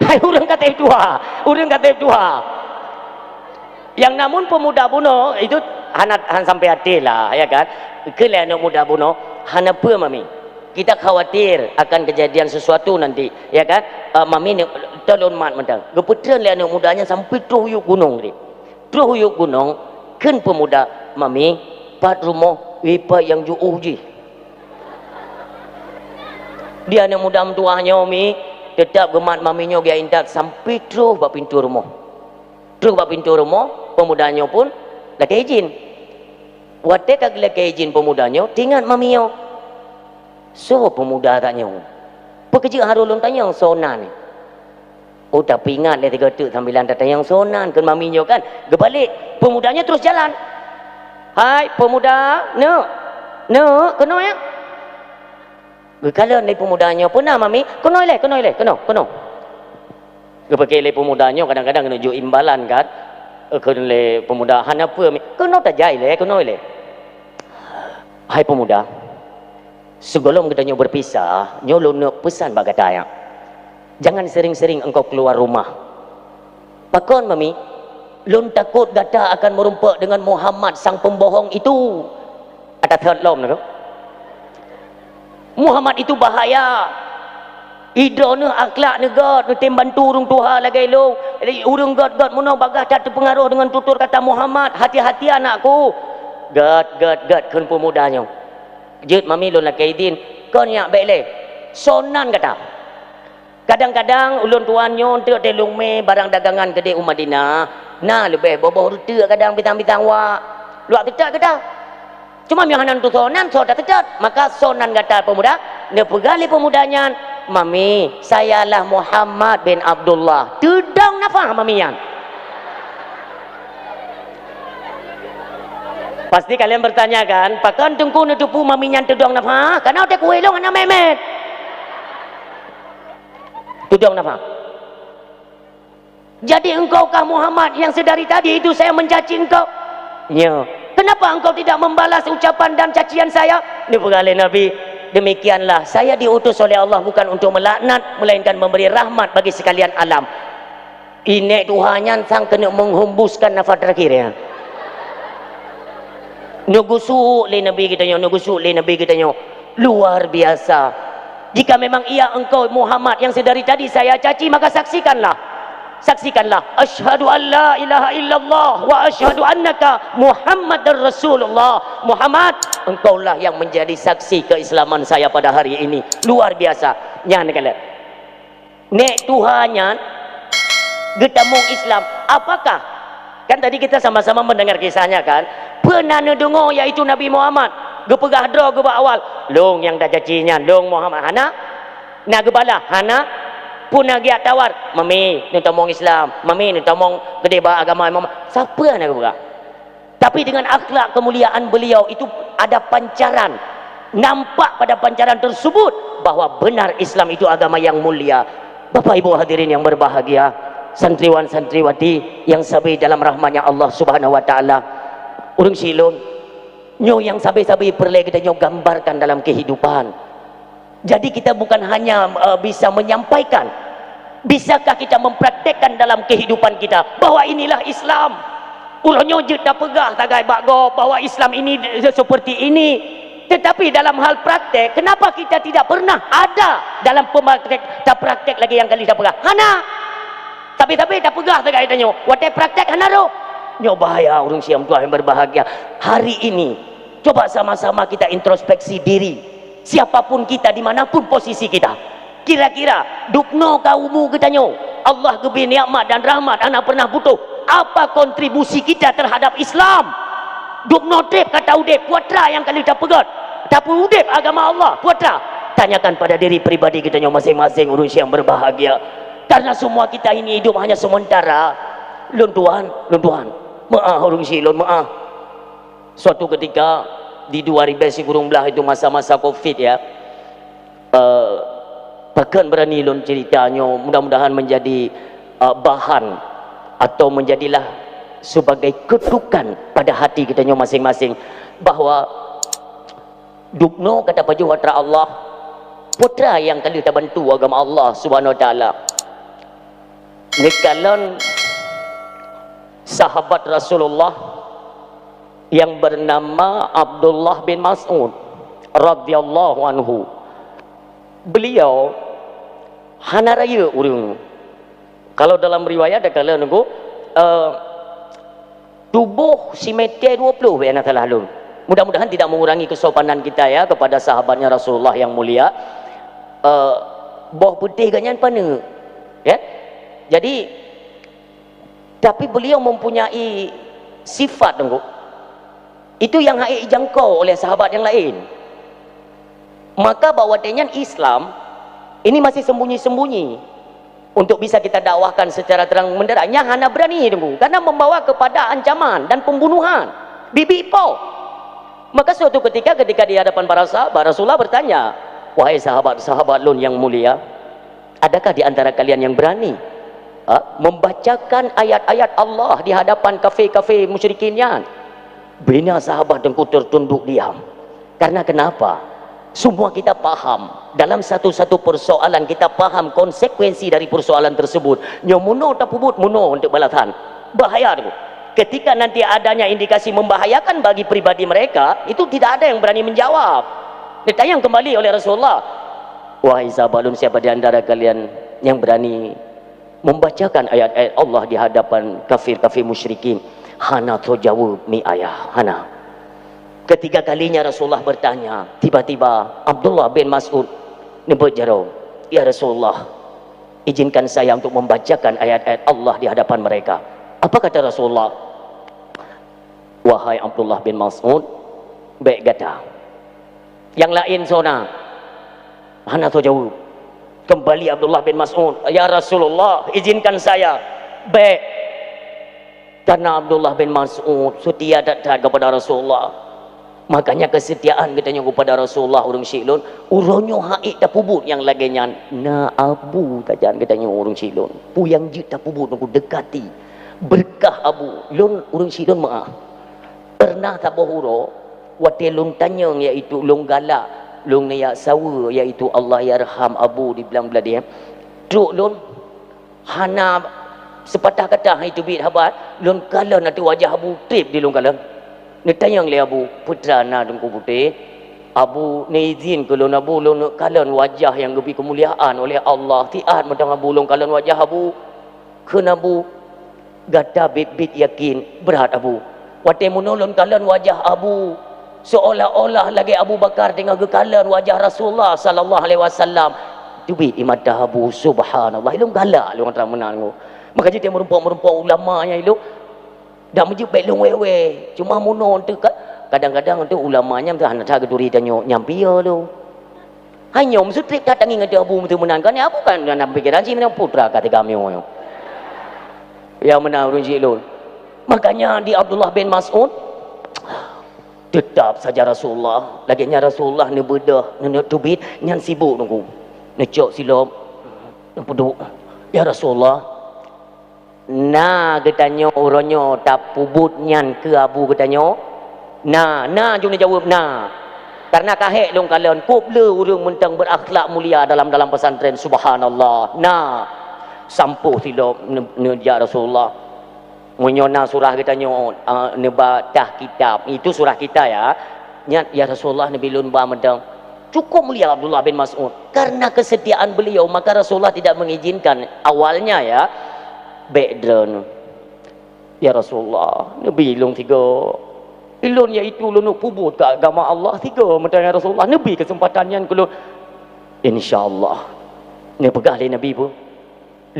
Hai ureuëng ka treb tuha, ureuëng ka treb tuha. Nyang namun peumuda bunoe itu hana, hana sampai até lah, ya kan? Kheun lé aneuk muda bunoe, "Hana peue mami. Kita khawatir akan kejadian sesuatu nanti, ya kan? Eh, mami ni tolong mat mantong." Geupeutreun lé aneuk muda nyan sampai troh u yup gunong tadi. Troh u yup gunong, kheun peumuda, "Mami, pat rumoh, ipat nyang jiôh jih." Di aneuk muda meutuwah nyoe mi, teutab geumat mami nyoe geujak intat sampai troh bak pintoe rumoh. Troh bak pintoe rumoh, peumuda nyoe pun lakée idhin. Watée ka geulakée idhin peumuda nyoe, teuingat mami nyoe, "Soe peumuda tanyoe? Peu keuh jeuet harôh lôn tanyong soe nan?" Oh, tapi ingat lé sigoe teuk sambilan tatanyong soe nan, kheun mami nyoe kan. Geubalek, peumuda nyoe terus jalan. "Hai peumuda, neuk, neuk, keunoe ya." Geukalon lé peumuda nyoe, "Peue na mami?" "Keunoe lé, keunoe lé, keunoe, keunoe." Geupike lé peumuda nyoe kadang-kadang keuneuk jok imbalan kan. Eh, kheun lé peumuda, "Hana peue, Mi." Keunoe tajak ilée, keunoe ilée. Hai peumuda, sigohlom geutanyoe beupisah, nyoe lôn neuk peusan bak gata nyan. Jangan sering-sering engkau keluar rumah. Pakon, Mami? Lôn takot gata akan meurumpok dengan Muhammad sang pembohong itu. Ata thot lom na. Muhammad itu bahaya. Idroe neuh akhlak neuh gét, neutem bantu ureuëng tuha lagée lôn. Ureuëng gét-gét meunoe bagaih that teupeungaroh deungon tutur kata Muhammad. Hati-hati anakku. Gét, gét, gét kheun peumuda nyoe. Jeuet, Mami, lôn lakée idin. Kon nyak bék lé. Sonan gata. Kadang-kadang ulôn tuan nyoe teuk teuh lôn mé barang dagangan keudeh u Madinah, na leubeh boh-boh reuteuk kadang bitang-bitang wak. Luwak teutot gata. Cuma meunyoe hana tusoe nan, soe taseutôt? Maka soe nan gata peumuda, neupeugah lé peumuda nyan, "Mami, sayalah Muhammad bin Abdullah." Teudong nafah mami nyan. Pasti kalian bertanya kan, "Pakon Teungku neuteupeue mami nyan teudong nafah? Kana watée kuweh lôn hana mét-mét." Teudong nafah. "Jadi engkau kah Muhammad yang sedari tadi itu saya mencaci engkau?" "Nyo." "Kenapa engkau tidak membalas ucapan dan cacian saya?" Neupeugah lé Nabi, "Demikianlah, saya diutus oleh Allah bukan untuk melaknat, melainkan memberi rahmat bagi sekalian alam." Inék tuha nyan sang keuneuk menghembuskan nafas terakhir ya. Neugusuk lé Nabi geutanyoe, neugusuk lé Nabi geutanyoe. Luar biasa. Jika memang iya engkau Muhammad yang sedari tadi saya caci, maka saksikanlah. Saksikanlah. "Asyhadu an la ilaha illallah wa asyhadu annaka Muhammadar Rasulullah." Muhammad, engkaulah yang menjadi saksi keislaman saya pada hari ini. Luar biasa. Nyan kalian. Nék tuha nyan geutamong Islam. Apakah? Kan tadi kita sama-sama mendengar kisahnya kan? Peue na neudeungoe yaitu Nabi Muhammad geupeugah droe geuh bak awal, "Lôn nyang tacaci nyan, lôn Muhammad." Hana? Na geubalah? Hana? Peue na geujak tawar? "Mami, neutamong Islam. Mami, neutamong keudeh bak agama Imam." Sapeue na geupeugah? Tapi dengan akhlak kemuliaan beliau itu ada pancaran, nampak pada pancaran tersebut bahwa benar Islam itu agama yang mulia. Bapak Ibu hadirin yang berbahagia, santriwan santriwati yang sabe dalam rahmatnya Allah Subhanahu wa taala. Ureuëng silon, nyoe nyang sabe-sabe peureulée geutanyoe gambarkan dalam kehidupan. Jadi kita bukan hanya, eh, bisa menyampaikan, bisakah kita mempraktekkan dalam kehidupan kita bahwa inilah Islam? Uroe nyoe jeuet tapeugah sagai bak gob bahwa Islam ini seperti ini. Tetapi dalam hal praktek, kenapa kita tidak pernah ada dalam pemraktek, tapraktek lagée nyang ka lheueh tapeugah? Hana. Tapi-tapi tapeugah sagai tanyoe, watée praktek hana roh. Nyoe bahaya ureuëng siam tuha yang berbahagia. Hari ini, coba sama-sama kita introspeksi diri. Siapapun kita, di manapun posisi kita. Kira-kira, dubnoe ka umu geutanyoe, Allah geubri nikmat dan rahmat hana pernah butuh. Apa kontribusi kita terhadap Islam? Dubnoe treb ka taudeb, peue atra nyang ka lheueh tapeugét? Tapeuudeb agama Allah, peue atra? Tanyakan pada diri pribadi geutanyoe masing-masing, ureuëng siam berbahagia. Karena semua kita ini hidup hanya sementara. Lôn tuan, lôn tuan. Meu'ah ureuëng silon, meu'ah. Suatu ketika di dua ribu sikureueng blaih itu masa-masa Covid ya, eh, pakon berani lôn cerita nyoe, mudah-mudahan menjadi, eh, bahan atau menjadilah sebagai ketukan pada hati geutanyoe masing-masing bahwa dubnoe ka tapajoh atra Allah, peue atra nyang ka lheueh tabantu agama Allah Subhanahu wa taala. Neukalon sahabat Rasulullah yang bernama Abdullah bin Mas'ud radhiyallahu anhu. Beliau hana rayeuk ureuëng. Kalau dalam riwayat neukalon, eh, tuboh simeter dua puluh, bék na salah lôn. Mudah-mudahan tidak mengurangi kesopanan kita ya kepada sahabatnya Rasulullah yang mulia. Eh, boh peutéh geuh nyan paneuk. Ya. Jadi, tapi beliau mempunyai sifat, Teungku. Itu yang hana jijangkau oleh sahabat yang lain. Maka bak watée nyan Islam ini masih sembunyi-sembunyi. Untuk bisa kita dakwahkan secara terang benderang, nyan hana berani, Teungku, karena membawa kepada ancaman dan pembunuhan. Bibi po. Maka suatu ketika, ketika di hadapan para sahabat, Rasulullah bertanya, "Wahai sahabat-sahabat lôn yang mulia, adakah di antara kalian yang berani Ha? Membacakan ayat-ayat Allah di hadapan kafir-kafir musyrikin nyan. Bina sahabat Teungku tertunduk diam. Karena kenapa? Semua kita paham. Dalam satu-satu persoalan, kita paham konsekuensi dari persoalan tersebut. Nyoe munoe tapeubuet, munoe untuk balasan. Bahaya tu. Ketika nanti adanya indikasi membahayakan bagi pribadi mereka, itu tidak ada yang berani menjawab. Ditanya kembali oleh Rasulullah, "Wahai sahabat lôn, siapa di antara kalian yang berani membacakan ayat-ayat Allah di hadapan kafir-kafir musyrikin?" Hana tho jaweueb mi ayah, hana. Ketiga kalinya Rasulullah bertanya, tiba-tiba Abdullah bin Mas'ud neubeuet jaroe, "Ya Rasulullah, izinkan saya untuk membacakan ayat-ayat Allah di hadapan mereka." Apa kata Rasulullah? "Wahai Abdullah bin Mas'ud, bék gata. Nyang laén soe na?" Hana tho jaweueb. Kembali Abdullah bin Mas'ud, "Ya Rasulullah, izinkan saya." "Bék." Karena Abdullah bin Mas'ud setia that-that kepada Rasulullah. Makanya kesetiaan geutanyoe kepada Rasulullah, ureuëng syiek lôn, uroe nyoe han ék tapeubuet nyang lagée nyan. Na Abu tajak geutanyoe, ureuëng syiek lôn. Peue nyang jeuet tapeubuet, Teungku, dekati. Berkah Abu. Lôn, ureuëng syiek lôn, meu'ah. Pernah saboh uroe, watée lôn tanyong, yaitu lôn galak, lôn neujak saweue, yaitu Allahyarham Abu di Blang Bladeh, trok lôn hana seupatah kata han teubiet haba, lôn kalon ateueh wajah Abu, treb di lôn kalon. Neutanyong lé Abu, "Peue teuma na, Teungku Putéh?" "Abu, neuizin keu lôn, Abu, lôn kalon wajah nyang geubri keumuliaan oleh Allah." "Siat mantong, Abu, lôn kalon wajah Abu." Kheun Abu, "Gata biet-biet yakin, brat Abu. Watée meunoe lôn kalon wajah Abu, seolah-olah lagée Abu Bakar teungoh geukalon wajah Rasulullah sallallahu alaihi wasallam." Teubiet ie mata Abu, subhanallah, ilôn galak lôn atra meunan nyoe. Maka jeuet meurumpok-meurumpok ulama nyan ilôn, dak meujeuet bék lôn wée-wée. Cuma meunoe teuk ka-, kadang-kadang teuk ulama nyan hana that geuturi tanyoe, nyan piye lôn. Hanya meusutrip that tangieng ateueh Abu meuteumeunan. Kan Abu kan dalam pikiran jih meunan putra ka teuga meunyoe. Ya meunan ureuëng jih lôn. Makanya di Abdullah bin Mas'ud, teutap saja Rasulullah. Lagée nyan Rasulullah neubeudôh, neuneuk teubiet, nyan sibuk Teungku. Neucok silop, neupeuduek. Ya Rasulullah, na geutanyoe uroe nyoe tapeubuet nyan keu Abu geutanyoe? Na, na, jeuet neujaweueb na. Karena ka hék lôn kalon, kôb le ureuëng mantong berakhlak mulia dalam, dalam pesantren, subhanallah. Na, sampôh silop ne-, neujak Rasulullah. Meunyoe na surah geutanyoe, a, neuba tah kitab, itu surah kita ya. Nyan, ya Rasulullah, neubi lôn ba mantong. Cukup mulia Abdullah bin Mas'ud. Karena kesetiaan beliau, maka Rasulullah tidak mengizinkan awalnya ya. Bék droeneuh. Ya Rasulullah, neubi lôn sigoe. Ilôn yaitu lôn peubuet keu agama Allah sigoe mantong ya Rasulullah. Neubi keuseumpatan nyan keu lôn. Insya Allah. Neupeugah lé Nabi peue?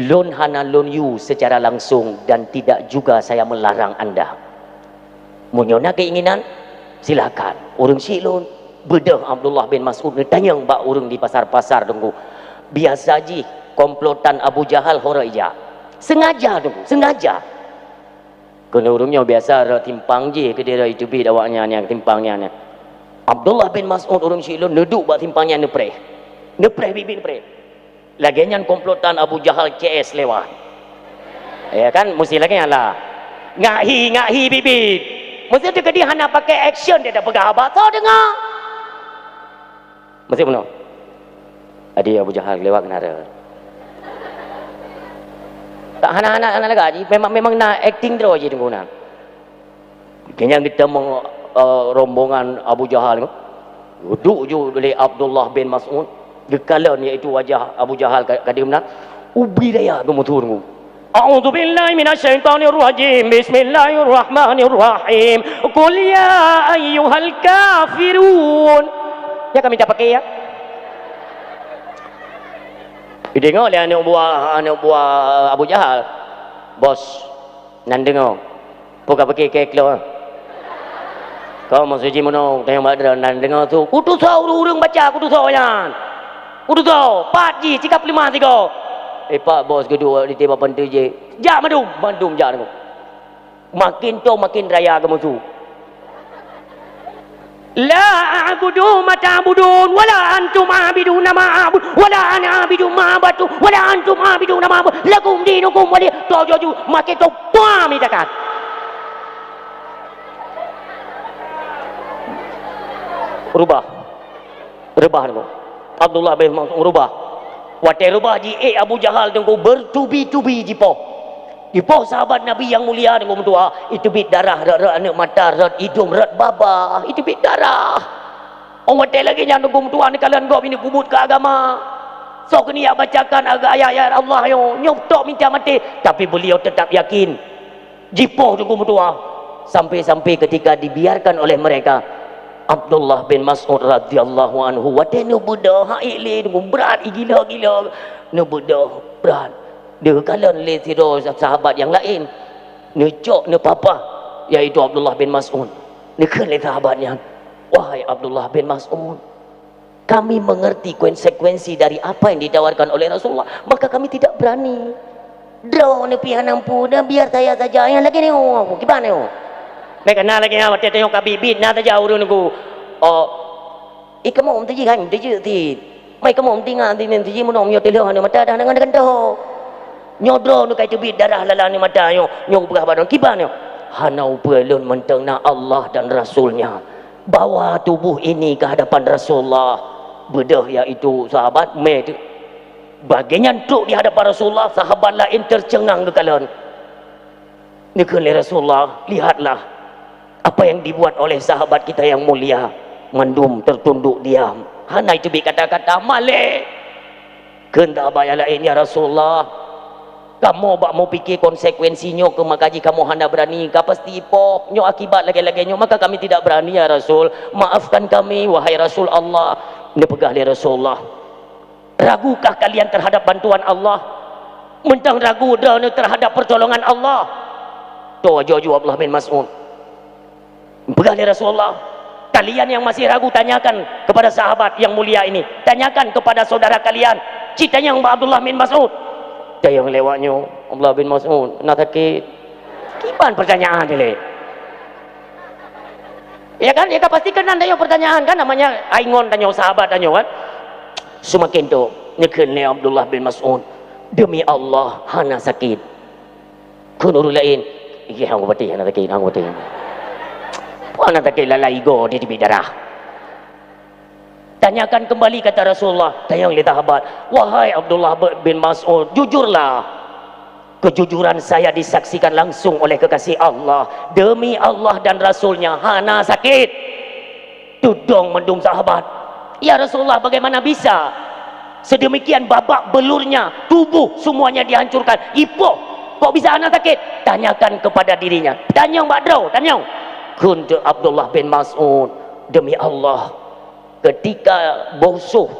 Lôn hana lôn yue secara langsung dan tidak juga saya melarang anda. Meunyoe na keinginan, silakan. Ureuëng syiek lôn, beudôh Abdullah bin Mas'ud neutanyong bak ureuëng di pasar-pasar Teungku. Biasa jih komplotan Abu Jahal ho rot ijak. Sengaja Teungku, sengaja. Keuneuk ureuëng nyoe biasa rot simpang jih keudeh rot iteubiet awaknyan nyang simpang nyan. Abdullah bin Mas'ud ureuëng syiek lôn neuduek bak simpang nyan neupreh. Neupreh biet-biet neupreh. Lagée nyan komplotan Abu Jahal C S lewat. Ya kan? Mesti lagée nyan lah. Ngak hi, ngak hi biet-biet. Mesti teukeudi hana pakai action dia dah peugah haba. Soe deungoe? Mesti bunoe. Adi Abu Jahal lewat keunan. Tak hana, hana, hana lagak. Memang, memang na acting droe jih Teungku na. Keunyan geutamong, eh, rombongan Abu Jahal nyoe. Geuduek ju lé Abdullah bin Mas'ud. Geukalon yaitu wajah Abu Jahal ka, ka dimeunan. Ubri daya geumeusu Teungku. A'udzubillahi minasyaitonirrajim. Bismillahirrahmanirrahim. Qul ya ayyuhal kafirun. Ya kami tak pakai ya. Deungoe lé aneuk buah, aneuk buah Abu Jahal. Bos, nan deungoe. Peue ka pike keu kloe? Kau maksud jih meunoe, tanyong bak droe, nan deungoe su, kutusoe ureuëng-ureuëng baca, kutusoe nyan. Kutusoe, pat jih, sikap limah sigoe. Eh, pak bos geuduek di tieb bak panteue jih. Jak mandum, mandum jak deungoe. Makin toe makin raya geumeusu. La a'budu ma ta'budun, wa la antum 'abiduna ma a'bud, wa la ana 'abidun ma 'abadtum, wa la antum 'abiduna ma a'bud, lakum dinukum waliya. Toh jaju makai toh pam itakan. Rubah. Reubah nyoe. Abdullah bin Mas'ud reubah. Watée reubah jiék Abu Jahal teungku bertubi-tubi jipoh. Jipoh sahabat Nabi nyang mulia teungku meutuah, iteubiet darah rot-rot aneuk mata, rot idong, rot babah, iteubiet darah. Oh watée lagée nyan teungku meutuah neukalon gob ini peubuet keu agama. Soe keuneuk bacakan aga ayat-ayat Allah nyoe, nyoe tok mita maté, tapi beliau tetap yakin. Jipoh teungku meutuah, sampai-sampai ketika dibiarkan oleh mereka, Abdullah bin Mas'ud radhiyallahu anhu watée neubeudôh hak ék lé teungku brat, igila-gila, neubeudôh brat. Neukalon lé sidroe sahabat nyang laén, neucok neupapah, yaitu Abdullah bin Mas'ud. Neukheun lé sahabat nyan, "Wahai Abdullah bin Mas'ud, kami mengerti konsekuensi dari apa yang ditawarkan oleh Rasulullah, maka kami tidak berani. Droeneuh pih hana mampu, dan biar saya saja, nyang lagée nyoe, kiban nyoe." Meukeuna lagée nyan watée tanyoe ka biet-biet na saja ureuëng nunggu. Oh, ih kamoe meuteujih hai meuteujih cit. Mai kamoe meutinga tinen teujih meunoe meunyoe teuloh aneuk mata dah ngon geuntôh. Nyoe droeneuh ka iteubiet darah lala aneuk mata nyoe, nyoe peugah bak droeneuh kiban nyoe. Hana upeue lôn mantong na Allah dan Rasul-Nya. Bawa tubuh ini ke hadapan Rasulullah. Beudôh yaitu sahabat mé teuh. Bagainyan trok di hadapan Rasulullah, sahabat laén teucengang geukalon. Neukheun lé Rasulullah, "Lihatlah apa yang dibuat oleh sahabat kita yang mulia." Mandum tertunduk diam. Hana iteubiet kata-kata, "Malée!" Kheun sahabat nyang laén, "Ya Rasulullah, kamoe bak meupiké konsekuensi nyoe keuh maka jih kamoe hana beurani, ka pasti ipoh. Nyoe akibat lagée-lagée nyoe, maka kami tidak beurani, ya Rasul. Maafkan kami, wahai Rasul Allah." Neupeugah lé Rasulullah, "Ragukah kalian terhadap bantuan Allah? Mantong ragu droeneuh terhadap pertolongan Allah?" Toh jaweueb Abdullah bin Mas'ud. Peugah lé Rasulullah, "Kalian yang masih ragu, tanyakan kepada sahabat yang mulia ini. Tanyakan kepada saudara kalian." Cit tanyong bak Abdullah bin Mas'ud. Tanyong lé awak nyoe, "Abdullah bin Mas'ud, na sakét?" Kiban pertanyaan nyoe lé. Ya kan? Ya kan? Pasti keunan tanyong pertanyaan kan? Namanya aingon tanyong sahabat tanyong kan? Seumaken tu, neukheun lé Abdullah bin Mas'ud, "Demi Allah, hana sakét." Kheun ureuëng laén, "Ih, hana patéh, hana sakét, hana patéh." Hana sakét lalai igoe di teubiet darah. Tanyakan kembali, kata Rasulullah, tanyong lé sahabat, "Wahai Abdullah bin Mas'ud, jujurlah. Kejujuran saya disaksikan langsung oleh kekasih Allah. Demi Allah dan Rasul-Nya, hana sakét." Tudong mandum sahabat, "Ya Rasulullah, bagaimana bisa? Sedemikian babak belurnya tubuh, semuanya dihancurkan. Ipoh, kok bisa hana sakét?" Tanyakan kepada dirinya. Tanyong bak droe, tanyong. Kheun teuk Abdullah bin Mas'ud, "Demi Allah, ketika boh soh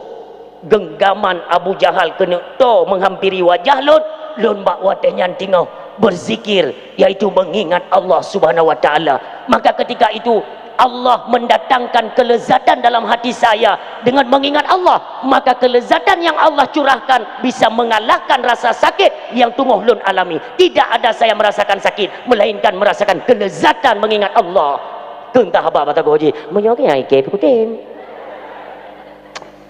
genggaman Abu Jahal keuneuk toe menghampiri wajah lôn, lôn bak watée nyan teungoh berzikir, yaitu mengingat Allah Subhanahu wa Taala. Maka ketika itu Allah mendatangkan kelezatan dalam hati saya dengan mengingat Allah. Maka kelezatan yang Allah curahkan bisa mengalahkan rasa sakit yang teungoh lôn alami. Tidak ada saya merasakan sakit, melainkan merasakan kelezatan mengingat Allah." Kheun sahabat bak sagoe jih, "Meunyoe keu nyang ikei peukutem."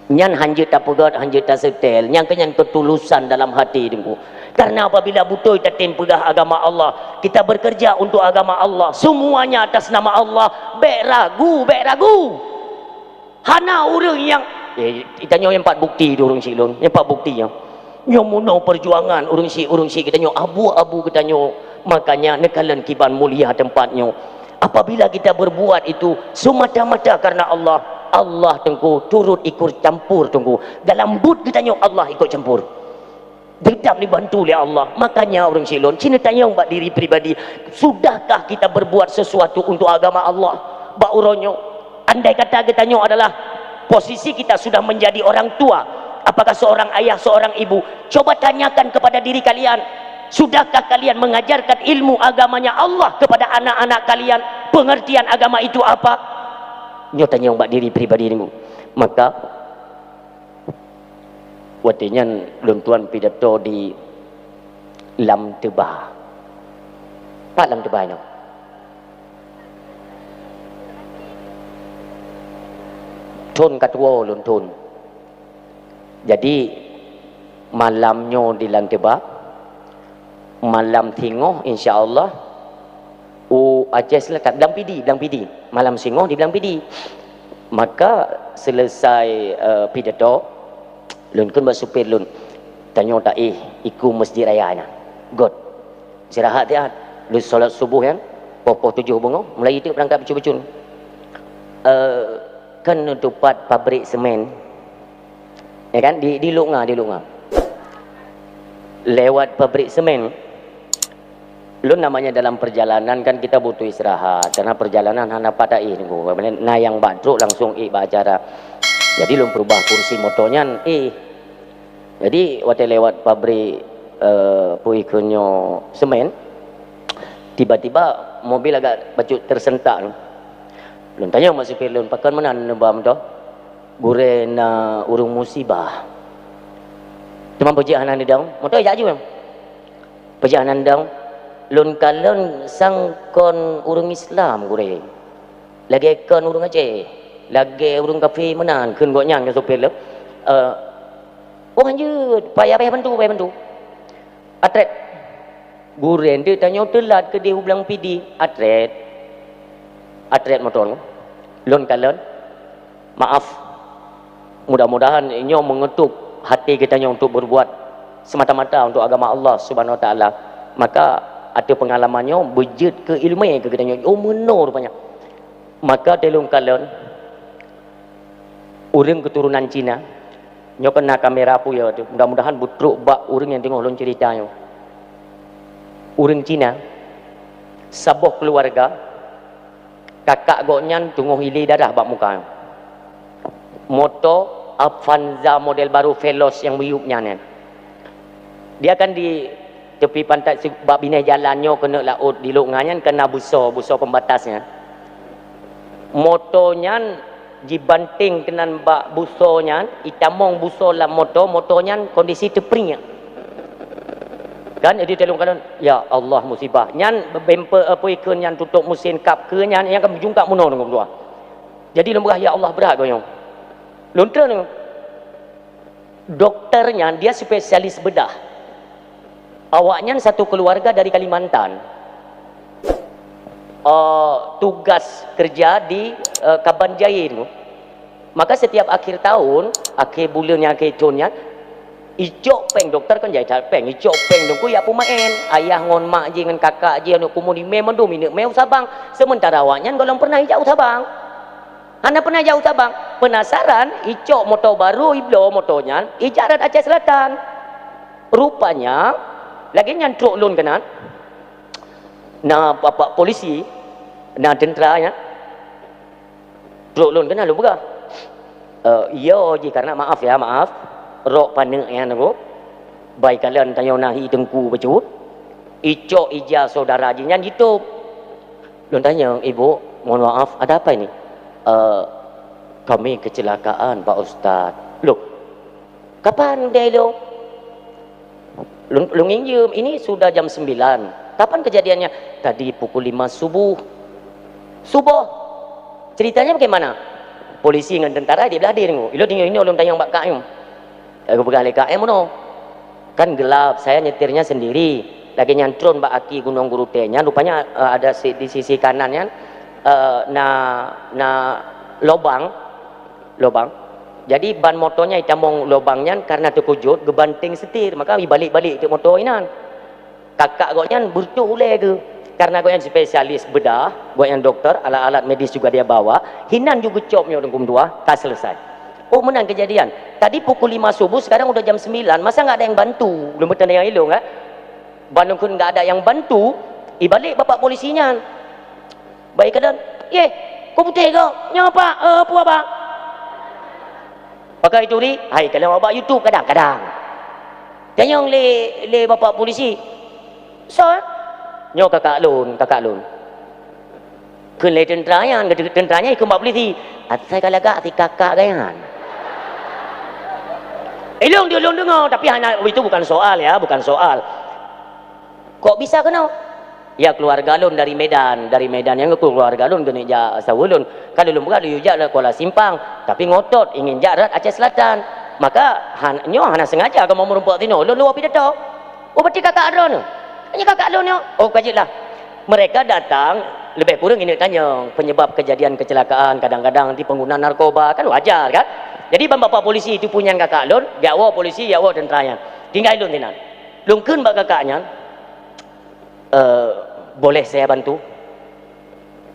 Nyan hanjeuet tapeugét, hanjeuet taseutée. Nyang keu nyan keutulusan dalam hati teungku. Karena apabila beutôi tatem peugah agama Allah, kita bekerja untuk agama Allah, semuanya atas nama Allah, bék ragu, bék ragu. Hana ureuëng nyang, eh, tanyoe nyang pat bukti di ureuëng syiek lôn, nyang pat bukti nyoe. Nyoe meunoe perjuangan ureuëng syiek, ureuëng syiek geutanyoe, abu-abu geutanyoe. Makanya neukalon kiban mulia teumpat nyoe. Apabila kita berbuat itu semata-mata karena Allah, Allah teungku turut ikut campur teungku. Dalam buet geutanyoe Allah ikut campur. Tetap dibantu lé Allah. Makanya ureuëng syiek lôn, ci neutanyong bak diri pribadi, sudahkah kita berbuat sesuatu untuk agama Allah? Bak uroe nyoe, andai kata geutanyoe adalah posisi kita sudah menjadi orang tua, apakah seorang ayah, seorang ibu, coba tanyakan kepada diri kalian, sudahkah kalian mengajarkan ilmu agamanya Allah kepada anak-anak kalian? Pengertian agama itu apa? Nyoe tanyong bak diri pribadi nyoe. Maka, watée nyan lôn tuan pidato di Lam Teuba. Pat Lam Teuba nyoe? Thon ka tuwoe lôn thon. Jadi, malam nyoe di Lanteuba, malam singoh insya Allah, u Aceh Selatan, Blang Pidi, Blang Pidi. Malam singoh di Blang Pidi. Maka, selesai, eh, pidato, lôn kheun bak supir lôn, "Tanyoe taéh iku Masjid Raya nyan." Göt. Istirahat siat. Lheueh salat suboh nyan, poh-poh tujoh beungoh, mulai teuk beurangkat bacut-bacut. Eh, kan neutupat pabrik semen. Ya kan? Di, di Lhok Nga, di Lhok Nga. Lewat pabrik semen, lôn namanya dalam perjalanan kan kita butuh istirahat, karena perjalanan hana pat taéh nunggu. Na nyang bak trok langsung ék bak acara. Jadi lôn peurubah kursi moto nyan, éh. Jadi, watèe lewat pabrik, eh, peue kheun nyoe semen, tiba-tiba mobil agak bacut tersentak. Lôn tanyong bak supir lôn, "Pakon meunan neuba moto?" "Gurèe na ureueng musibah." "Teuma peue jeuet hana neudong?" "Moto jak ju." "Peue jeuet hana neudong?" "Lôn kalon sang kon ureueng Islam, gurèe. Lagèe kon ureueng Aceh. Lagèe ureueng kafé meunan," kheun gobnyan ngon supir lôn. Eh, "Oh, hanjeuet, payah, payah bantu, payah bantu." Atrét. Gurèe nteuk tanyoe teulat keudéh u Blang Pidi. Atrét. Atrét moto nyoe. Lôn kalon. Maaf. Mudah-mudahan nyoe meungeutôp até geutanyoe untuk berbuat semata-mata untuk agama Allah Subhanahu Wa Taala. Maka, ateueh peungalaman nyoe beujeuet keu ileumèe keu geutanyoe. Oh, meunoe rupanya. Maka, teulôn kalon. Ureueng keuturonan Cina, nyoe keunan kamera peue ya teuh. Mudah-mudahan beutrok bak ureueng nyang teungoh lôn ceurita nyoe. Ureueng Cina, saboh keuluwarga, kakak gobnyan teungoh ilèe darah bak muka. Moto Avanza model baru Veloz nyang miyueb nyan, nyan. Dia kan di tepi pantai si-, bak binéh jalan nyoe keuneuk laôt di Lhok Nga nyan kan na busoe, busoe pembatas nyan. Moto nyan jibanténg keunan bak busoe nyan, itamong busoe lam moto, moto nyan kondisi teupriek. Kan, jadi teulôn kalon, "Ya Allah, musibah." Nyan bemper, apa, ikon nyan tutup mesin kap keu nyan, nyang ka meujungkak meunoe deungon dua. Jadi lôn peugah, "Ya Allah, brat goe nyoe." Lôn treun. Doktor nyan dia spesialis bedah. Awaknyan satu keluarga dari Kalimantan. Eh, tugas kerja di, eh, Kabanjahe tu. Maka setiap akhir tahun, akhir buleuen nyan, akhir thôn nyan, icok péng, doktor kan jai that péng, icok péng Teungku jak peumaén. Ayah ngon mak jih ngon kakak jih, aneuk kumu limé mandum ineuk mé u Sabang. Sementara awaknyan gohlom pernah ijak u Sabang. Hana pernah jak u Sabang. Penasaran, icok moto baru, ibloe moto nyan, ijak rot Aceh Selatan. Rupanya, lagèe nyan trok lôn keunan, na bapak polisi, na tentara nyan, trok lôn keunan lôn peugah. Eh, iya jih, karena maaf ya, maaf. Rok paneuk nyan, Teungku. Bai kalon tanyoe na hi teungku bacut. Icok ija saudara jih nyan jitôb. Lôn tanyong, "Ibu, mohon maaf, ada apa ini?" "Eh, kami kecelakaan, Pak Ustaz." "Loh, kapan deh lo?" Lôn, lôn ngieng jeuem, "Ini sudah jam sembilan. Kapan kejadiannya?" "Tadi pukul lima subuh." "Suboh? Ceritanya bagaimana?" "Polisi ngon tentara di blah deh, Teungku. Ilôn tinggai inoe lôn tanyong bak kak nyoe." Geupeugah lé K M meunoe, "Kan gelap, saya nyetirnya sendiri." Lagèe nyan tron bak aki Gunong Geurutèe nyan, rupanya, eh, ada si, di sisi kanan nyan, eh, na, na lobang, lobang. Jadi ban moto nyan itamong lobang nyan, karena teukujot geubanting setir, maka ibalek-balek teuk moto inan. Kakak gobnyan beureutoh ulèe geuh. Karena gobnyan spesialis bedah, gobnyan doktor, alat-alat medis juga dia bawa, hinan ju geucop nyoe Teungku meutuah, ka selesai. Oh, meunan kejadian. Tadi pukul lima subuh, sekarang udah jam sembilan, masa nggak ada yang bantu? Lôn peutanyong ilôn, kan? Ban lôn kheun nggak ada yang bantu, ibalek bapak polisi nyan. Baik keadaan, "Yeh, kok putéh kok? Nyoe, Pak, eh, peue, Pak?" Pakai turi, hai, kalau awak bak YouTube kadang-kadang. Tanyong lé, lé bapak polisi. "Soe?" "Nyoe kakak lôn, kakak lôn." Kheun lé tentara nyan, kheun tentara nyan ikheun bak polisi. "Asai ka lagak si kakak geuh nyan." Ilôn di lôn deungoe, tapi hana, itu bukan soal ya, bukan soal. Kok bisa keunoe? Ya, keluarga lôn dari Medan, dari Medan nyang keuluwarga lôn keuneuk jak saweue lôn. Ka lôn peugah lôn jak lat Kuala Simpang, tapi ngotot ingin jak lat Aceh Selatan. Maka han-, nyoe hana sengaja kamoe meurumpok tinoe, lôn luwa pidato. Oh, berarti kakak droeneuh. Nyoe kakak lôn nyoe. Oh, ka jeuet lah. Mereka datang lebih kurang ini tanyong penyebab kejadian kecelakaan, kadang-kadang di pengguna narkoba, kan wajar kan? Jadi ban bapak polisi itu punyan kakak lôn, jak woe polisi, jak woe tentara nyan. Tinggai lôn sinan. Lôn kheun bak kakak nyan, "Eh, boleh saya bantu?"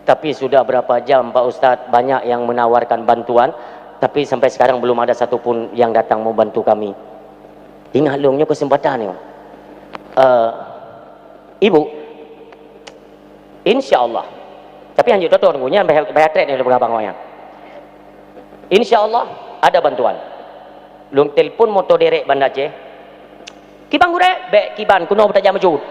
"Tapi sudah berapa jam, Pak Ustaz, banyak yang menawarkan bantuan, tapi sampai sekarang belum ada satu pun yang datang membantu kami." Ingat lôn, nyoe kesempatan nyoe. "Eh, Ibu, insya Allah." Tapi hanjeuet toto nunggu nyan, bayar, bayar trek ni, nyan. "Insya Allah ada bantuan." Lôn telepon moto derek Banda Aceh. "Kiban gurée?" "Bék kiban, keunoe beutajam bacut."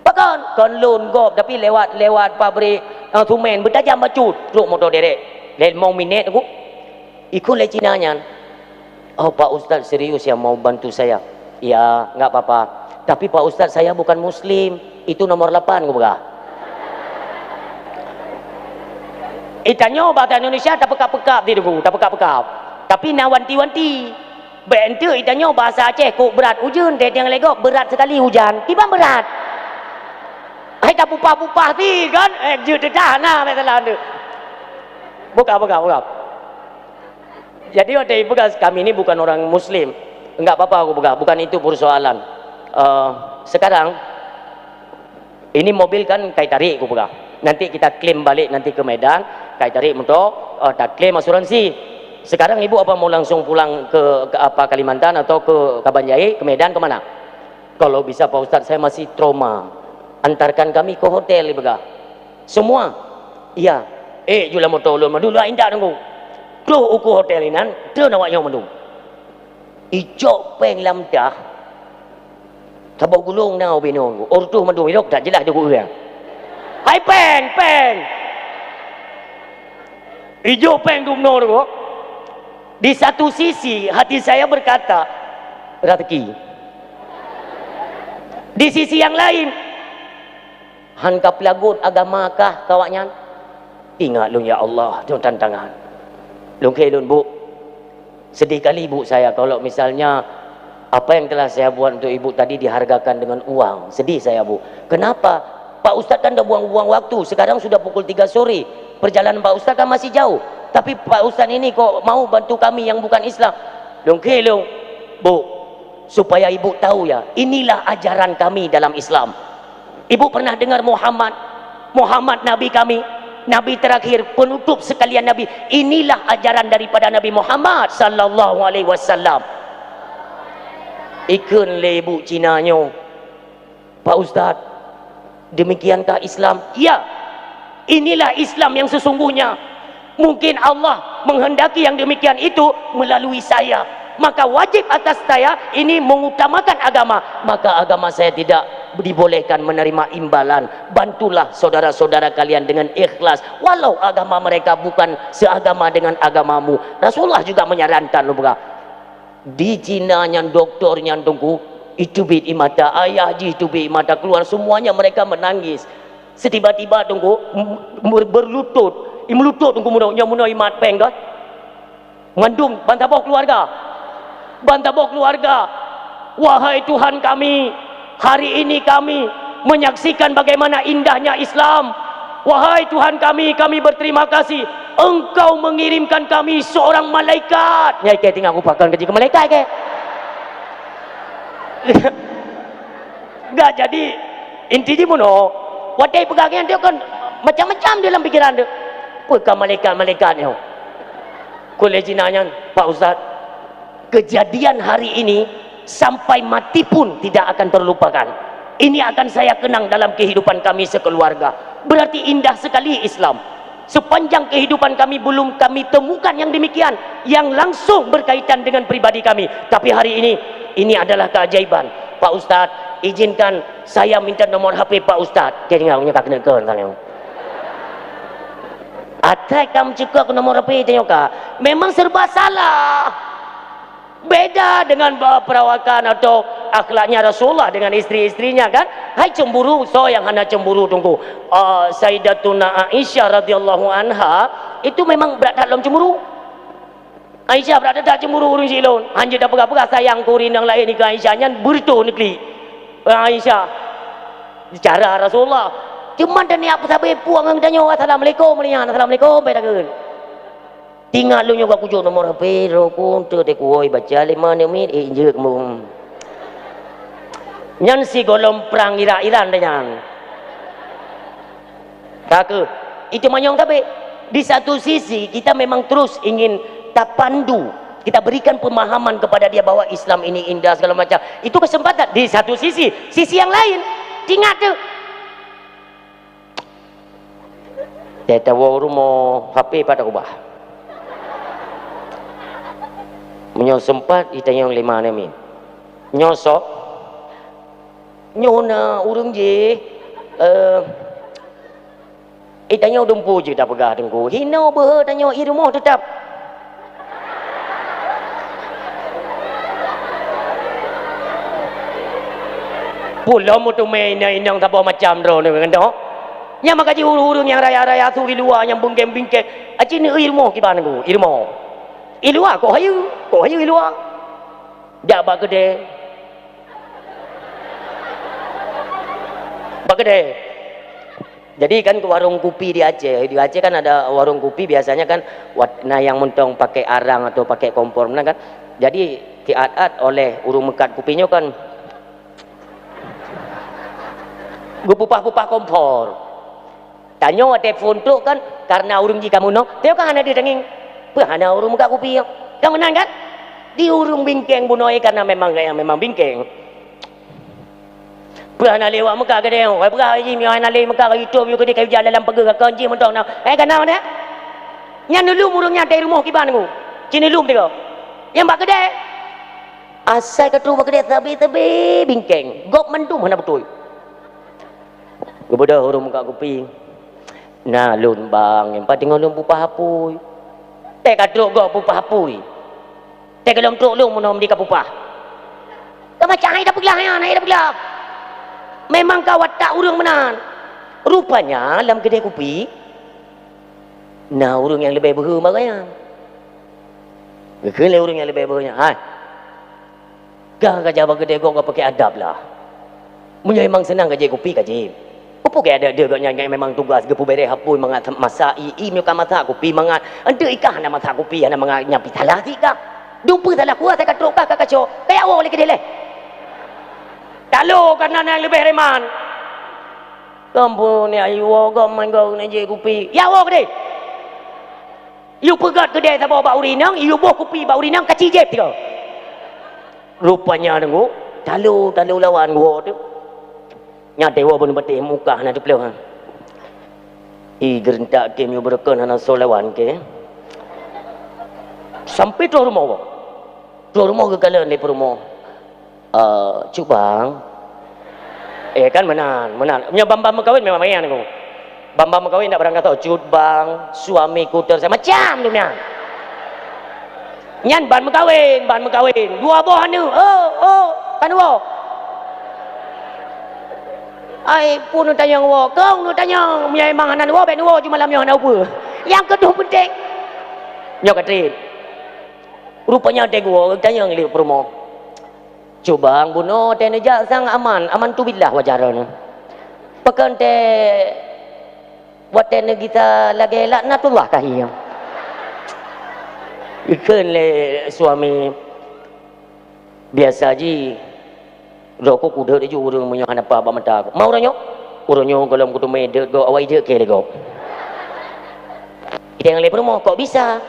"Pakon?" "Kon lôn gob, tapi lewat, lewat pabrik, eh, sumen, beutajam bacut." Trok moto derek. Lhèe limong minét aku. Ikheun lé Cina nyan, "Oh, Pak Ustaz serius ya mau bantu saya?" "Ya, nggak apa-apa. Tapi Pak Ustaz, saya bukan Muslim. Itu nomor lapan," kupeugah. Itanyoe bahasa Indonesia tapeukab-peukab di deungoe, tapeukab-peukab. Tapi na wanti-wanti. Bék enteuk itanyoe bahasa Aceh, kok brat ujeuen, teuntèe lé gob, brat sekali hujan. Kiban brat. Hai tapupah-pupah ti kan? Eh, jeuet teudah na masalah tu. Buka, buka, buka. Jadi, watèe ipeugah, "Kami ini bukan orang Muslim." "Enggak apa-apa," aku peugah, "bukan itu persoalan. Eh, sekarang, ini mobil kan kai tarik," aku peugah. "Nanti kita klaim balik nanti ke Medan, kai tarik motor, eh, ta klaim asuransi. Sekarang ibu apa mau langsung pulang ke, ke apa, Kalimantan atau ke Kabanjahe, ke Medan, ke mana?" "Kalau bisa, Pak Ustaz, saya masih trauma. Antarkan kami ke hotel," ipeugah. "Semua?" "Iya." "Eh, ju lam moto lôn mandum, indak nunggu." Troh uku hotel inan, treun awak nyoe mandum. Icok péng lam dah, saboh gulong na ubé nyoe nunggu. Oh, troh mandum, idok that jeulaih di ureueng. Hai péng, péng! Ijok péng dumnoe nunggu. Di satu sisi, hati saya berkata, rezeki. Di sisi yang lain, han ka peulagot agama kah keu awaknyan? Ingat lôn, ya Allah, nyoe tantangan. Lôn kheun lôn, "Bu, sedih kali ibu saya kalau misalnya apa yang telah saya buat untuk ibu tadi dihargakan dengan uang. Sedih saya, Bu." "Kenapa?" "Pak Ustaz kan dah buang-buang waktu, sekarang sudah pukul tiga sore. Perjalanan Pak Ustaz kan masih jauh. Tapi Pak Ustaz ini kok mau bantu kami yang bukan Islam?" Lôn kheun lôn, "Bu, supaya ibu tahu ya, inilah ajaran kami dalam Islam. Ibu pernah dengar Muhammad? Muhammad nabi kami, nabi terakhir, penutup sekalian nabi. Inilah ajaran daripada Nabi Muhammad sallallahu alaihi wasallam." Ikheun lé ibu Cina nyoe, "Pak Ustaz, demikiankah Islam?" "Ya, inilah Islam yang sesungguhnya. Mungkin Allah menghendaki yang demikian itu melalui saya. Maka wajib atas saya ini mengutamakan agama. Maka agama saya tidak dibolehkan menerima imbalan. Bantulah saudara-saudara kalian dengan ikhlas, walau agama mereka bukan seagama dengan agamamu." Rasulullah juga menyarankan, lôn peugah. Di Cina nyan, doktor nyan, Teungku, iteubiet ie mata, ayah jih teubiet ie mata keluar, semuanya mereka menangis. Setiba-tiba, Teungku, m-, ber-, berlutut, i meulutut, Teungku, meunoe, nyoe meunoe imat péng kan? Mandum ban saboh keluarga. Ban saboh keluarga. "Wahai Tuhan kami, hari ini kami menyaksikan bagaimana indahnya Islam. Wahai Tuhan kami, kami berterima kasih. Engkau mengirimkan kami seorang malaikat." Nyai kèe tinggai kupakon gaji keu malaikat kèe. Enggak, jadi inti jih meunoe. Watèe peugah nyan, dia kan macam-macam dalam pikiran dia. Peue ka malaikat-malaikat nyoe? Kheun lé Cina nyan, "Pak Ustaz, kejadian hari ini sampai mati pun tidak akan terlupakan. Ini akan saya kenang dalam kehidupan kami sekeluarga. Berarti indah sekali Islam. Sepanjang kehidupan kami belum kami temukan yang demikian, yang langsung berkaitan dengan pribadi kami. Tapi hari ini, ini adalah keajaiban. Pak Ustaz, izinkan saya minta nomor H P Pak Ustaz." Jadi ngau nya ka keuneuk keu tanya. Atai kamu cukok nomor H P tanya ka. Memang serba salah. Beda dengan ba-, perawakan atau Akhlaknya Rasulullah dengan istri-istrinya kan. Hai cemburu, soe nyang hana cemburu Teungku? Ah, Sayyidatuna Aisyah radhiyallahu anha itu memang brat that lom cemburu. Aisyah brat that cemburu ureueng jih lôn. Hanjeuet tapeugah-peugah sayang keu ureueng inong laén nibak Aisyah nyan beureutoh neuklik. Aisyah, cara Rasulullah. Cuma dan niat peusabe puang ngon tanyoe, "Assalamualaikum," meulian, "Assalamualaikum," bèk takheun. Tingat lôn nyoe ka kujok nomor H P, rokon teu teukuwoi baca lima neumit, eh, injek mum. Nyan sigohlom prang Irak-Iran dah nyan. Ka keuh, itu manyong tapi di satu sisi kita memang terus ingin tapandu, kita berikan pemahaman kepada dia bahwa Islam ini indah segala macam. Itu kesempatan di satu sisi. Sisi yang lain, ingat tu. Teuh tawoe rumoh, H P pat ubah. Meunyoe sempat, itanyong lima neumit. Nyoe sok. Nyoe na ureueng jih, eh, eh, tanyoe dumpeue jeuet tapeugah Teungku. Hinoe beuhe tanyoe i rumoh teutap. Pulo meuteumé inong-inong saboh macam droeneuh ngon tanyoe. Nyang maka jih ureueng-ureueng nyang raya-raya su i luwa nyang bingkeng-bingkeng. Aci neueu i rumoh kiban Teungku, i rumoh. I luwa kok hayeue, kok hayeue i luwa. Jak bak keudè. Bak keudè. Jadi kan ke warung kupi di Aceh. Di Aceh kan ada warung kupi biasanya kan wat-, na nyang mantong pakai arang atau pakai kompor meunan kan. Jadi siat-at oleh ureueng meukat kupi nyoe kan geupupah-pupah kompor. Tanyoe watèe phôn trok kan, karena ureueng jih ka meunoe, tanyoe kan hana deuh tangieng. Peue hana ureueng meukat kupi nyoe? Kan meunan kan? Di ureueng bingkeng bunoe karena memang, memang bingkeng. Peue hana lé wak meukat keudè nyoe? Wai peugah jih, meunyoe hana lé meukat, ka itôp yue keudè, ka ijak dalam pageue, ka kon jih mantong na. Eh, ka na meunan? Nyan neulom ureueng nyan dari rumoh kiban Teungku. Ci neulom tiga. Nyang bak keudè. Asai ka trok bak keudè sabe-sabe bingkeng. Gob mandum hana beutôi. Geubeudôh ureueng meukat kupi. "Na lôn bang, nyan pat teungoh lôn pupah apui." Teuh ka trok gob pupah apui. Teuh gohlom trok lôn meunoe meudi ka pupah. Ka macam hai tapeugah nyan, hai tapeugah. Memang ka watak ureueng meunan. Rupanya lam keudè kupi na ureueng nyang leubeh beuhe bak gobnyan. Geukheun lé ureueng nyang leubeh beuhe nyan, "Hai, Gah ka jak bak keudè gob ka peuke adab lah. Meunyoe memang seunang ka jieb kupi, ka jieb. Peue keu adak deuh gobnyan nyang memang tugaih geupeubeuréh apui mangat masak, i, i meunyoe ka masak kupi mangat. Enteuk i kah hana masak kupi, hana mangat nyan pih salah cit kah. Dumpeue salah kuah, asai ka trok kah ka kaco. Ka jak woe lé keudeh lé. Talo ka na nyang leubeh reman." Kampung ni ayu woe gob man gob na jieb kupi. Jak woe keudeh. Yue peugöt keudè saboh bak ureueng inong, yue boh kupi bak ureueng inong, ka ci jieb tiga. Rupanya deungoe, talo, talo lawan geuwoe teuh. Nyan teuh woe beuneuk patéh muka hana teupeuleueh. I geureuntak kém yue beureukeun hana soe lawan kém. Sampai troh rumoh woe. Troh rumoh geukalon lé peurumoh. Eh, cut bang. Eh, kan meunan, meunan. Meunyoe ban-ban meukawen memang manyang nyoe. Ban-ban meukawen dak barang kata, "Cut bang, suamiku tersa-," macam tu nyan. Nyan ban meukawen, ban meukawen. Dua boh aneuk. Oh, oh, kan dua. Ai, pun neutanyong woe, kong neutanyong. Meunyoe memang hana woe, bèk neuwoe, cuma lam nyoe hana upeue. Nyang keudua penting. Nyoe ka trép. Rupanya teuh geuwoe, geutanyong lé peurumoh. Cut bang, bunoe teuh neujak sang aman, aman tu billah wajar nyoe. Pakon teuh watèe neugisa lagèe laknatullah kah ie. Geukheun lé suami, "Biasa jih, droe ku kudeuet ju ureueng meunyoe hana paih bak mata ku." Ma ureueng nyoe? Ureueng nyoe gohlom kuteumé deuet gob, awai deuet keu lé gob. Itanyong lé peurumoh, "Kok bisa?"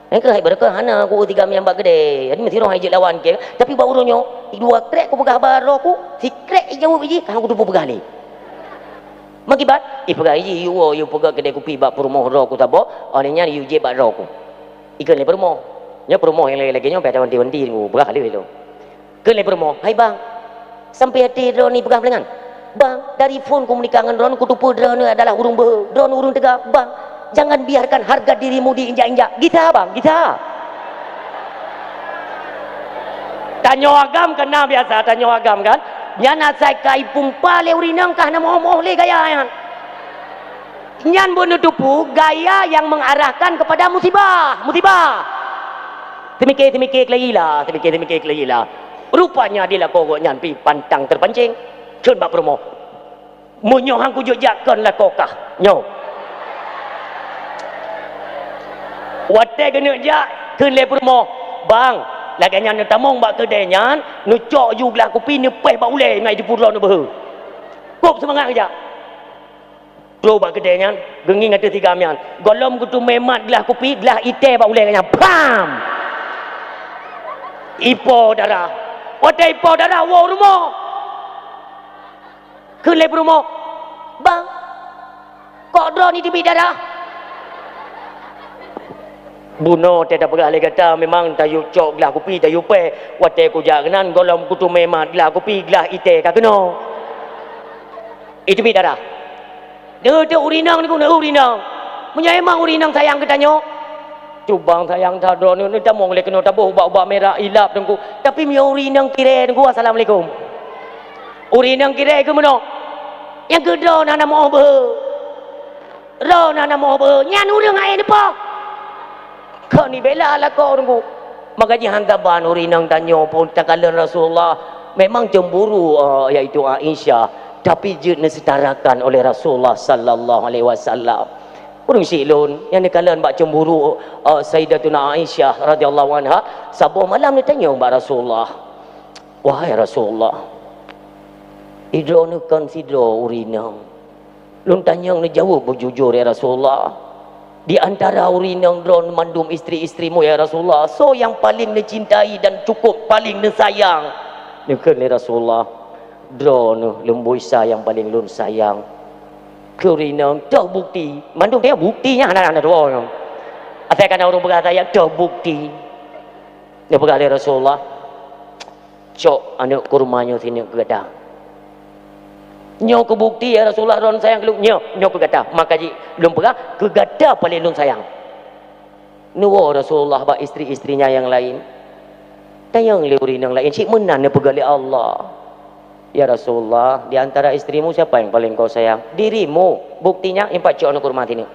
Nyang keuh hai beureukat hana ku tiga meunyan bak keudè. Jadi meusidroe hai jeuet lawan kém. Tapi bak uroe nyoe, dua krek kupeugah bak droe ku, sikrek ijaweueb jih, ka hana kuteupeu peugah lé. Meukiban, ipeugah jih, "Yue woe, yue peugöt keudè kupi bak peurumoh droe ku saboh, óh lheueh nyan yue jieb bak droe ku." Ikheun lé peurumoh. Nyoe peurumoh nyang lagèe-lagèe nyoe, payah tawanti-wanti, peugah lé lôn. Kheun lé peurumoh, "Hai bang, sampai até droeneuh peugah lagèe nyan? Bang, dari phon ku meunikah ngon droeneuh, kuteupeue droeneuh adalah ureueng beuhe, droeneuh ureueng teuga. Bang, jangan biarkan harga dirimu diinjak-injak. Gisa bang, gisa." Tanyoe agam kan na biasa, tanyoe agam kan. Nyan asai ka ipumpa lé ureueng inong ka hana moh-moh lé gaya nyan. Nyan bunoe teupeue gaya yang mengarahkan kepada musibah, musibah. Seumiké-seumiké keulai ila, seumiké-seumiké keulai ila. Rupanya di lakoe gobnyan pih pantang terpancing. Kheun bak peurumoh. Meunyoe han kujak kon lakoe kah nyoe. Watèe geuneuk jak, kheun lé peurumoh, "Bang, lagèe nyan neutamong bak keudè nyan, neucok ju glah kupi, neupèh bak ulèe ngon ié teupeu droeneuh beuhe." Kôb seumangat geujak. Trôh bak keudè nyan, geungieng ateueh tigam nyan. Gohlom geuteumé mat glah kupi, glah itèe bak ulèe nyan. Bam! Ipo darah. Watèe ipo darah, woe rumoh. Kheun lé peurumoh, "Bang, kok droeneuh teubiet darah?" Bunoe teuh tapeugah lé gata, memang tayue cok glah kupi, tayue pèh. Watèe kujak keunan, gohlom kuteumé mat glah kupi, glah itèe ka keunoe. Iteubiet darah. Deuh, deuh, ureueng inong nyoe, ureueng inong. Meunyoe emang ureueng inong sayang keu tanyoe, Cubang sayang that droeneuh, neutamong lé keunoe taboh ubak-ubak mirah ilap Teungku. Tapi meunyoe ureueng inong kirèe Teungku, assalamualaikum. Ureueng inong kirèe keu meunoe. Nyang keu droeneuh hana moh beuhe. Droeneuh hana moh beuhe. Nyan ureueng laén neupoh. Kon ibela lakoe Teungku. Maka jihan saban ureueng inong tanyoe pun takalon Rasulullah memang cemburu, eh, yaitu Aisyah, tapi jeuet neusetarakan oleh Rasulullah sallallahu alaihi wasallam. Ureueng syiek lôn nyang neukalon bak cemburu, eh, Sayyidatuna Aisyah radhiyallahu anha, saboh malam neutanyong bak Rasulullah, "Wahai Rasulullah, droeneuh kon sidroe ureueng inong. Lôn tanyong neujaweueb beujujur, ya Rasulullah. Di antara ureueng inong droeneuh mandum istri-istrimu, ya Rasulullah, soe nyang paleng neucintai dan cukup paleng neusayang?" Neukheun lé Rasulullah, "Droeneuh lôn bui sa nyang paleng lôn sayang." Kheun ureueng inong, "Toh bukti?" Mandum teuh bukti nyan hana, hana tuwoe nyoe. Asai ka na ureueng peugah sayang, "Toh bukti?" Neupeugah lé Rasulullah, "Cok aneuk kurma nyoe sineuk keu gata." "Nyoe keu bukti, ya Rasulullah, droeneuh sayang keu lôn?" "Nyoe, nyoe keu gata." Maka jih lôn peugah, "Keu gata paleng lôn sayang." Neuwoe Rasulullah bak istri-istrinya nyang laén. Tanyong lé ureueng inong laén, cit meunan neupeugah lé Allah, "Ya Rasulullah, di antara istrimu siapa yang paling kau sayang?" "Dirimu. Buktinya, impat cok aneuk kurma sineuk."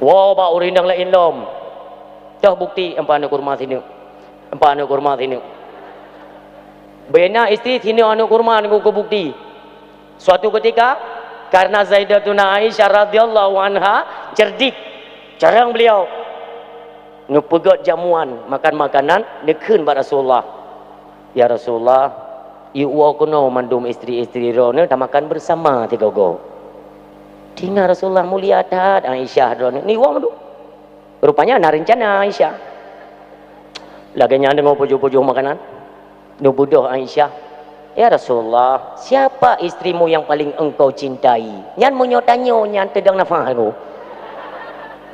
Woe bak ureueng inong laén lom. "Toh bukti, impat aneuk kurma sineuk. Impat aneuk kurma sineuk." Bubena istri sineuk aneuk kurma ngon keu bukti. Suatu ketika, karena Sayyidatuna Aisyah radhiyallahu anha cerdik, carông beliau, neupeugöt jamuan, makan makanan, neukheun bak Rasulullah, "Ya Rasulullah, yue woe keunoe mandum istri-istri droeneuh tamakan bersama sigoe-goe." Teungoh Rasulullah mulia that Aisyah droeneuh, neuwoe mandum. Rupanya na reuncana Aisyah. Lagèe nyan deungoe pujoh-pujoh makanan, neubeudôh Aisyah, "Ya Rasulullah, siapa istrimu yang paling engkau cintai?" Nyan meunyoe tanyoe nyan teudong nafah tu.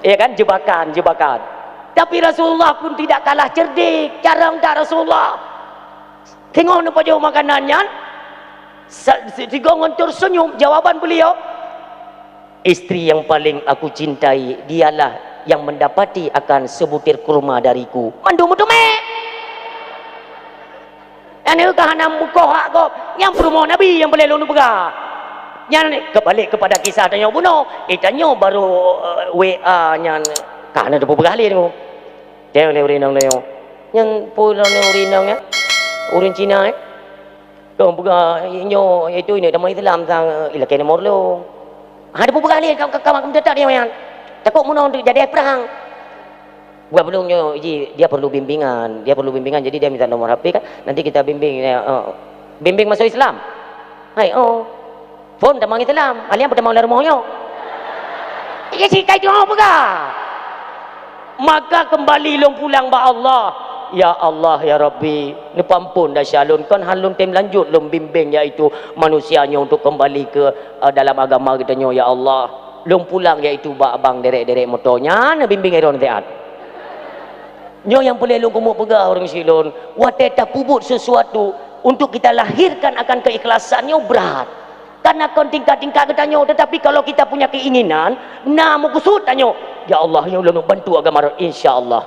Ya kan? Jebakan, jebakan. Tapi Rasulullah pun tidak kalah cerdik. Carông that Rasulullah. Teungoh neupajoh makanan nyan, sa-, si-, sigoe ngon tersenyum, jawaban beliau, "Istri yang paling aku cintai, dialah yang mendapati akan sebutir kurma dariku." Mandum meuteumé. Aneuk ka hana meukoh hak gob, nyang peurumoh Nabi nyang paleng lôn peugah. Nyan keubalek keupada kisah tanyoe bunoe, eh, tanyoe barô, eh, W A nyan ka hana teupeugah lé nyoe. Teuh lé ureueng inong nyoe. Nyan peue lôn ureueng inong nyan? Ureueng Cina, eh? Lôn peugah, "Nyoe, itu ineuk tamong Islam sang, ilakèe nomor lôn." Ha, teupeugah lé ka, ka, ka, ka meuteutap nyoe nyan. Takot meunoe untuk jadi prang. Buat belum nyoe, ji, dia perlu bimbingan, dia perlu bimbingan, jadi dia minta nomor H P kan, nanti kita bimbing, ya, eh, bimbing masuk Islam. Hai, oh. Phôn tamong Islam, alèh peue tamong lam rumoh nyoe. Iya, si kai tuha peugah. Maka kembali lôn pulang bak Allah. Ya Allah, ya Rabbi, neupeuampôn desya lôn, kon han lôn tem lanjut lôn bimbing, yaitu manusia nyoe untuk kembali ke, eh, dalam agama geutanyoe, ya Allah. Lôn pulang, yaitu bak abang derek-derek moto nyan, neubimbing droeneuh siat. Nyoe nyang peureulèe lôn keumeung peugah ureueng syiek lôn, watèe tapeubuet sesuatu untuk kita lahirkan akan keikhlasan nyoe brat. Karena kon tingkat-tingkat geutanyoe, tetapi kalau kita punya keinginan, na meukeusud tanyoe, "Ya Allah, ya Allah, lôn bantu agama Lôn, insya Allah."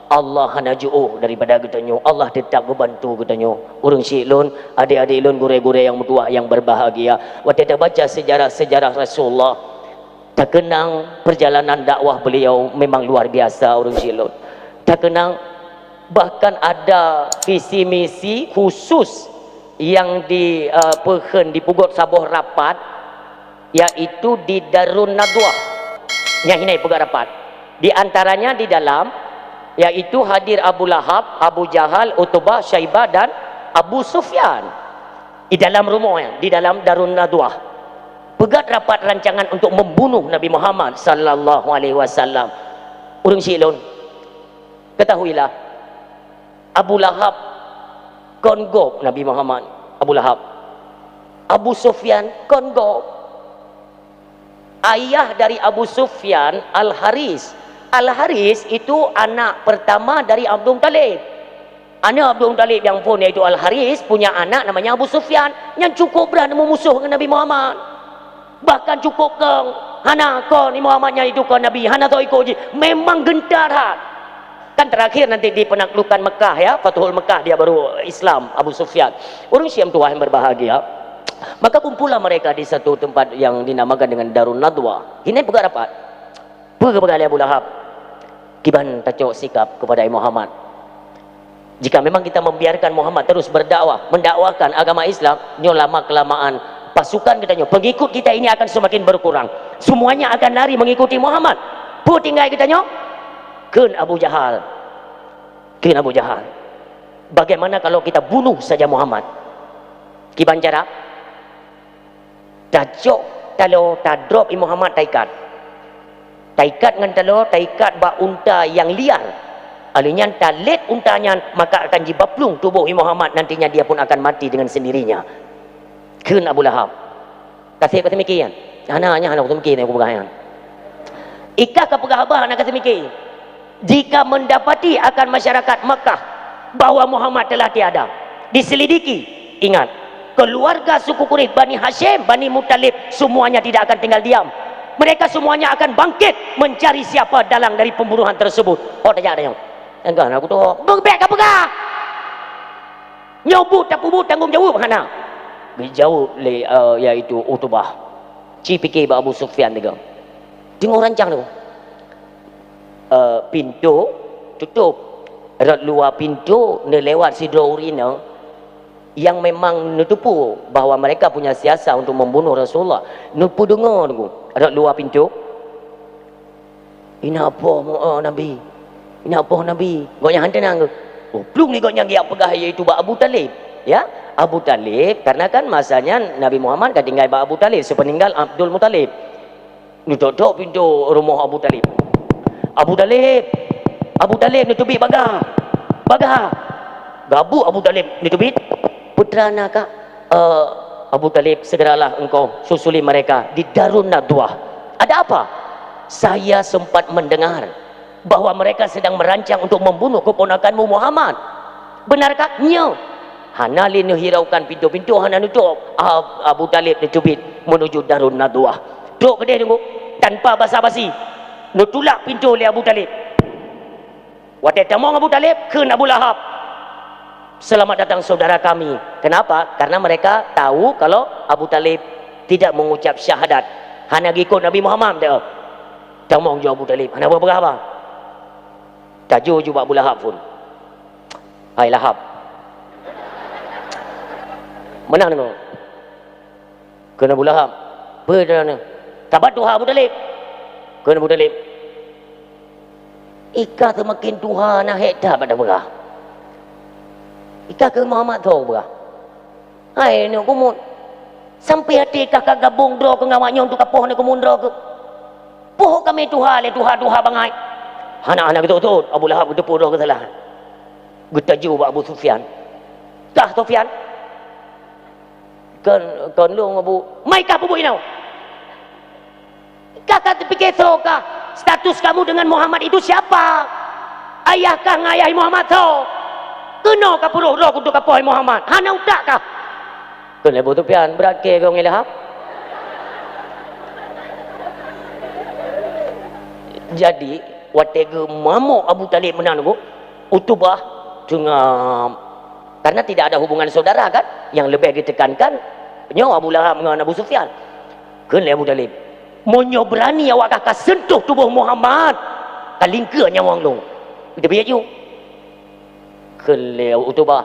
Allah hana jiôh daripada geutanyoe. Allah teutap geubantu geutanyoe. Ureuëng syik lôn, adék-adék lôn, gurée-gurée nyang meutuwah nyang berbahagia. Watée tabaca sejarah-sejarah Rasulullah, takeunang perjalanan dakwah beliau memang luar biasa, ureuëng syik lôn. Takeunang bahkan ada visi misi khusus yang di, eh, peukheun, dipeugot saboh rapat, yaitu di Darun Nadwah. Nyang hina peugah rapat. Di antaranya di dalam, yaitu hadir Abu Lahab, Abu Jahal, Utbah, Syaibah dan Abu Sufyan. Di dalam rumoh, ya, di dalam Darun Nadwah. Peugét rapat rancangan untuk membunuh Nabi Muhammad sallallahu alaihi wasallam. Ureuëng syik lôn, ketahuilah, Abu Lahab kon gob Nabi Muhammad. Abu Lahab. Abu Sufyan kon gob. Ayah dari Abu Sufyan, Al-Haris. Al-Haris itu anak pertama dari Abdul Muttalib. Aneuk Abdul Muttalib nyang phon, yaitu Al-Haris, punya anak namanya Abu Sufyan, nyang cukup brat meumusoh ngon Nabi Muhammad. Bahkan cukup kong, hana kon Nabi Muhammad nyan itu kon Nabi, hana tho ikot jih. Memang geuntar that. Kan terakhir nanti di penaklukan Mekah, ya, Fathul Mekah, dia baru Islam, Abu Sufyan. Ureuëng syik meutuwah yang berbahagia, maka kumpullah mereka di satu tempat yang dinamakan dengan Darun Nadwa. Ini peugah rapat. Peue geupeugah lé Abu Lahab? Kiban tacok sikap kepada Muhammad. Jika memang kita membiarkan Muhammad terus berdakwah, mendakwahkan agama Islam, nyoe lama kelamaan pasukan kita nyoe, pengikut kita ini akan semakin berkurang. Semuanya akan lari mengikuti Muhammad. Peue tinggai kita nyoe? Kheun Abu Jahal. Kheun Abu Jahal. Bagaimana kalau kita bunuh saja Muhammad? Kiban cara? Tacok taloe, tadrop i Muhammad, taikat. Taikat ngon taloe, taikat bak unta nyang liar. Alheuh nyan talét unta nyan, maka akan jibaplueng tuboh i Muhammad, nantinya dia pun akan mati dengan sendirinya. Kheun Abu Lahab. Kaseb ka teumiki nyan? Hana, nyan hana kuteumiki nyan, kupeugah nyan. Ikah ka peugah haba hana ka teumiki. Jika mendapati akan masyarakat Makkah bahwa Muhammad telah tiada, diselidiki. Ingat, keluarga suku Quraisy, Bani Hasyim, Bani Muttalib, semuanya tidak akan tinggal diam. Mereka semuanya akan bangkit mencari siapa dalang dari pembunuhan tersebut. Oh, tajak dah nyoe. Enggak, aku tu. Bek ka peugah. Nyoe buet tapeubuet tanggong jaweueb hana? Geujaweueb lé, eh, yaitu Utbah. Ci pike bak Abu Sufyan teuga. Teungoh rancang tu. Eh, pintoe tutôp. Rot luwa pintoe neulewat sidroe ureuëng inong nyang memang neuteupeue bahwa mereka punya siasat untuk membunuh Rasulullah. Neupeudeungoe tu. Rot luwa pintoe. Inak poh mu-, oh, Nabi. Inak poh Nabi. Gobnyan han teunang. Oh, plueng lé gobnyan geujak peugah, yaitu bak Abu Talib. Ya, Abu Talib, karena kan masa nyan Nabi Muhammad ka tinggai bak Abu Talib, sepeninggal Abdul Muttalib. Neutok-tok pintoe rumoh Abu Talib. "Abu Talib! Abu Talib, neuteubiet baga! Baga!" Gabuk Abu Talib neuteubiet. "Peue teuma na, Kak?" "Eh, Abu Talib, segeralah engkau susuli mereka di Darun Nadwah." "Ada apa?" "Saya sempat mendengar bahwa mereka sedang merancang untuk membunuh keponakanmu Muhammad. Benarkah?" "Nyo." Hana lé neuhiraukan pintoe-pintoe, hana neutôp. Ab-, Abu Talib neuteubiet menuju Darun Nadwah. Trok keudeh teungku, tanpa basa-basi. Neutulak pintoe lé Abu Talib. Watée tamong Abu Talib, kheun Abu Lahab, "Selamat datang saudara kami." Kenapa? Karena mereka tahu kalau Abu Talib tidak mengucap syahadat. Hana geukheun Nabi Muhammad dah. Tamong ju Abu Talib. Hana peugah haba. Tajok ju bak Abu Lahab phon. "Hai Lahab." Meunan nyoe. Kheun Abu Lahab, "Peue teuma na?" "Saban tuha Abu Talib." Kheun Abu Talib, "Ikah seumaken tuha na hék that bak tapeugah. Ikah keu Muhammad soe peugah. Hai aneuk keumuen, sampai até kah ka gabong droe keu ngon awak nyoe untuk kapoh aneuk keumuen droe keuh? Poh kami tuha lé tuha-tuha bangai." Hana-hana geutôt-tôt, Abu Lahab geuteupeue droe keusalahan. Geutaju bak Abu Sufyan. "Kah Sufyan?" "Kon, kon lôn, Abu." "Mai kah peubuet inoe! Kah ka teupike soe kah? Status kamu dengan Muhammad itu siapa? Ayah kah ngon ayah Muhammad soe? Keunoe ka peuroh droe untuk kapoh Muhammad. Hana utak kah?" Kheun lé Abu Sufyan, "Brat keu gong ilham." Jadi, watée geumamok Abu Talib meunan nyoe, Utubah teungoh, karena tidak ada hubungan saudara kan, yang lebih ditekankan nyoe Abu Lahab ngon Abu Sufyan. Kheun lé Abu Thalib, "Meunyoe beurani awak ka, ka sentuh tuboh Muhammad, ka lingkeue nyawöng lôn." Teubiet ju. Kheun lé Utubah,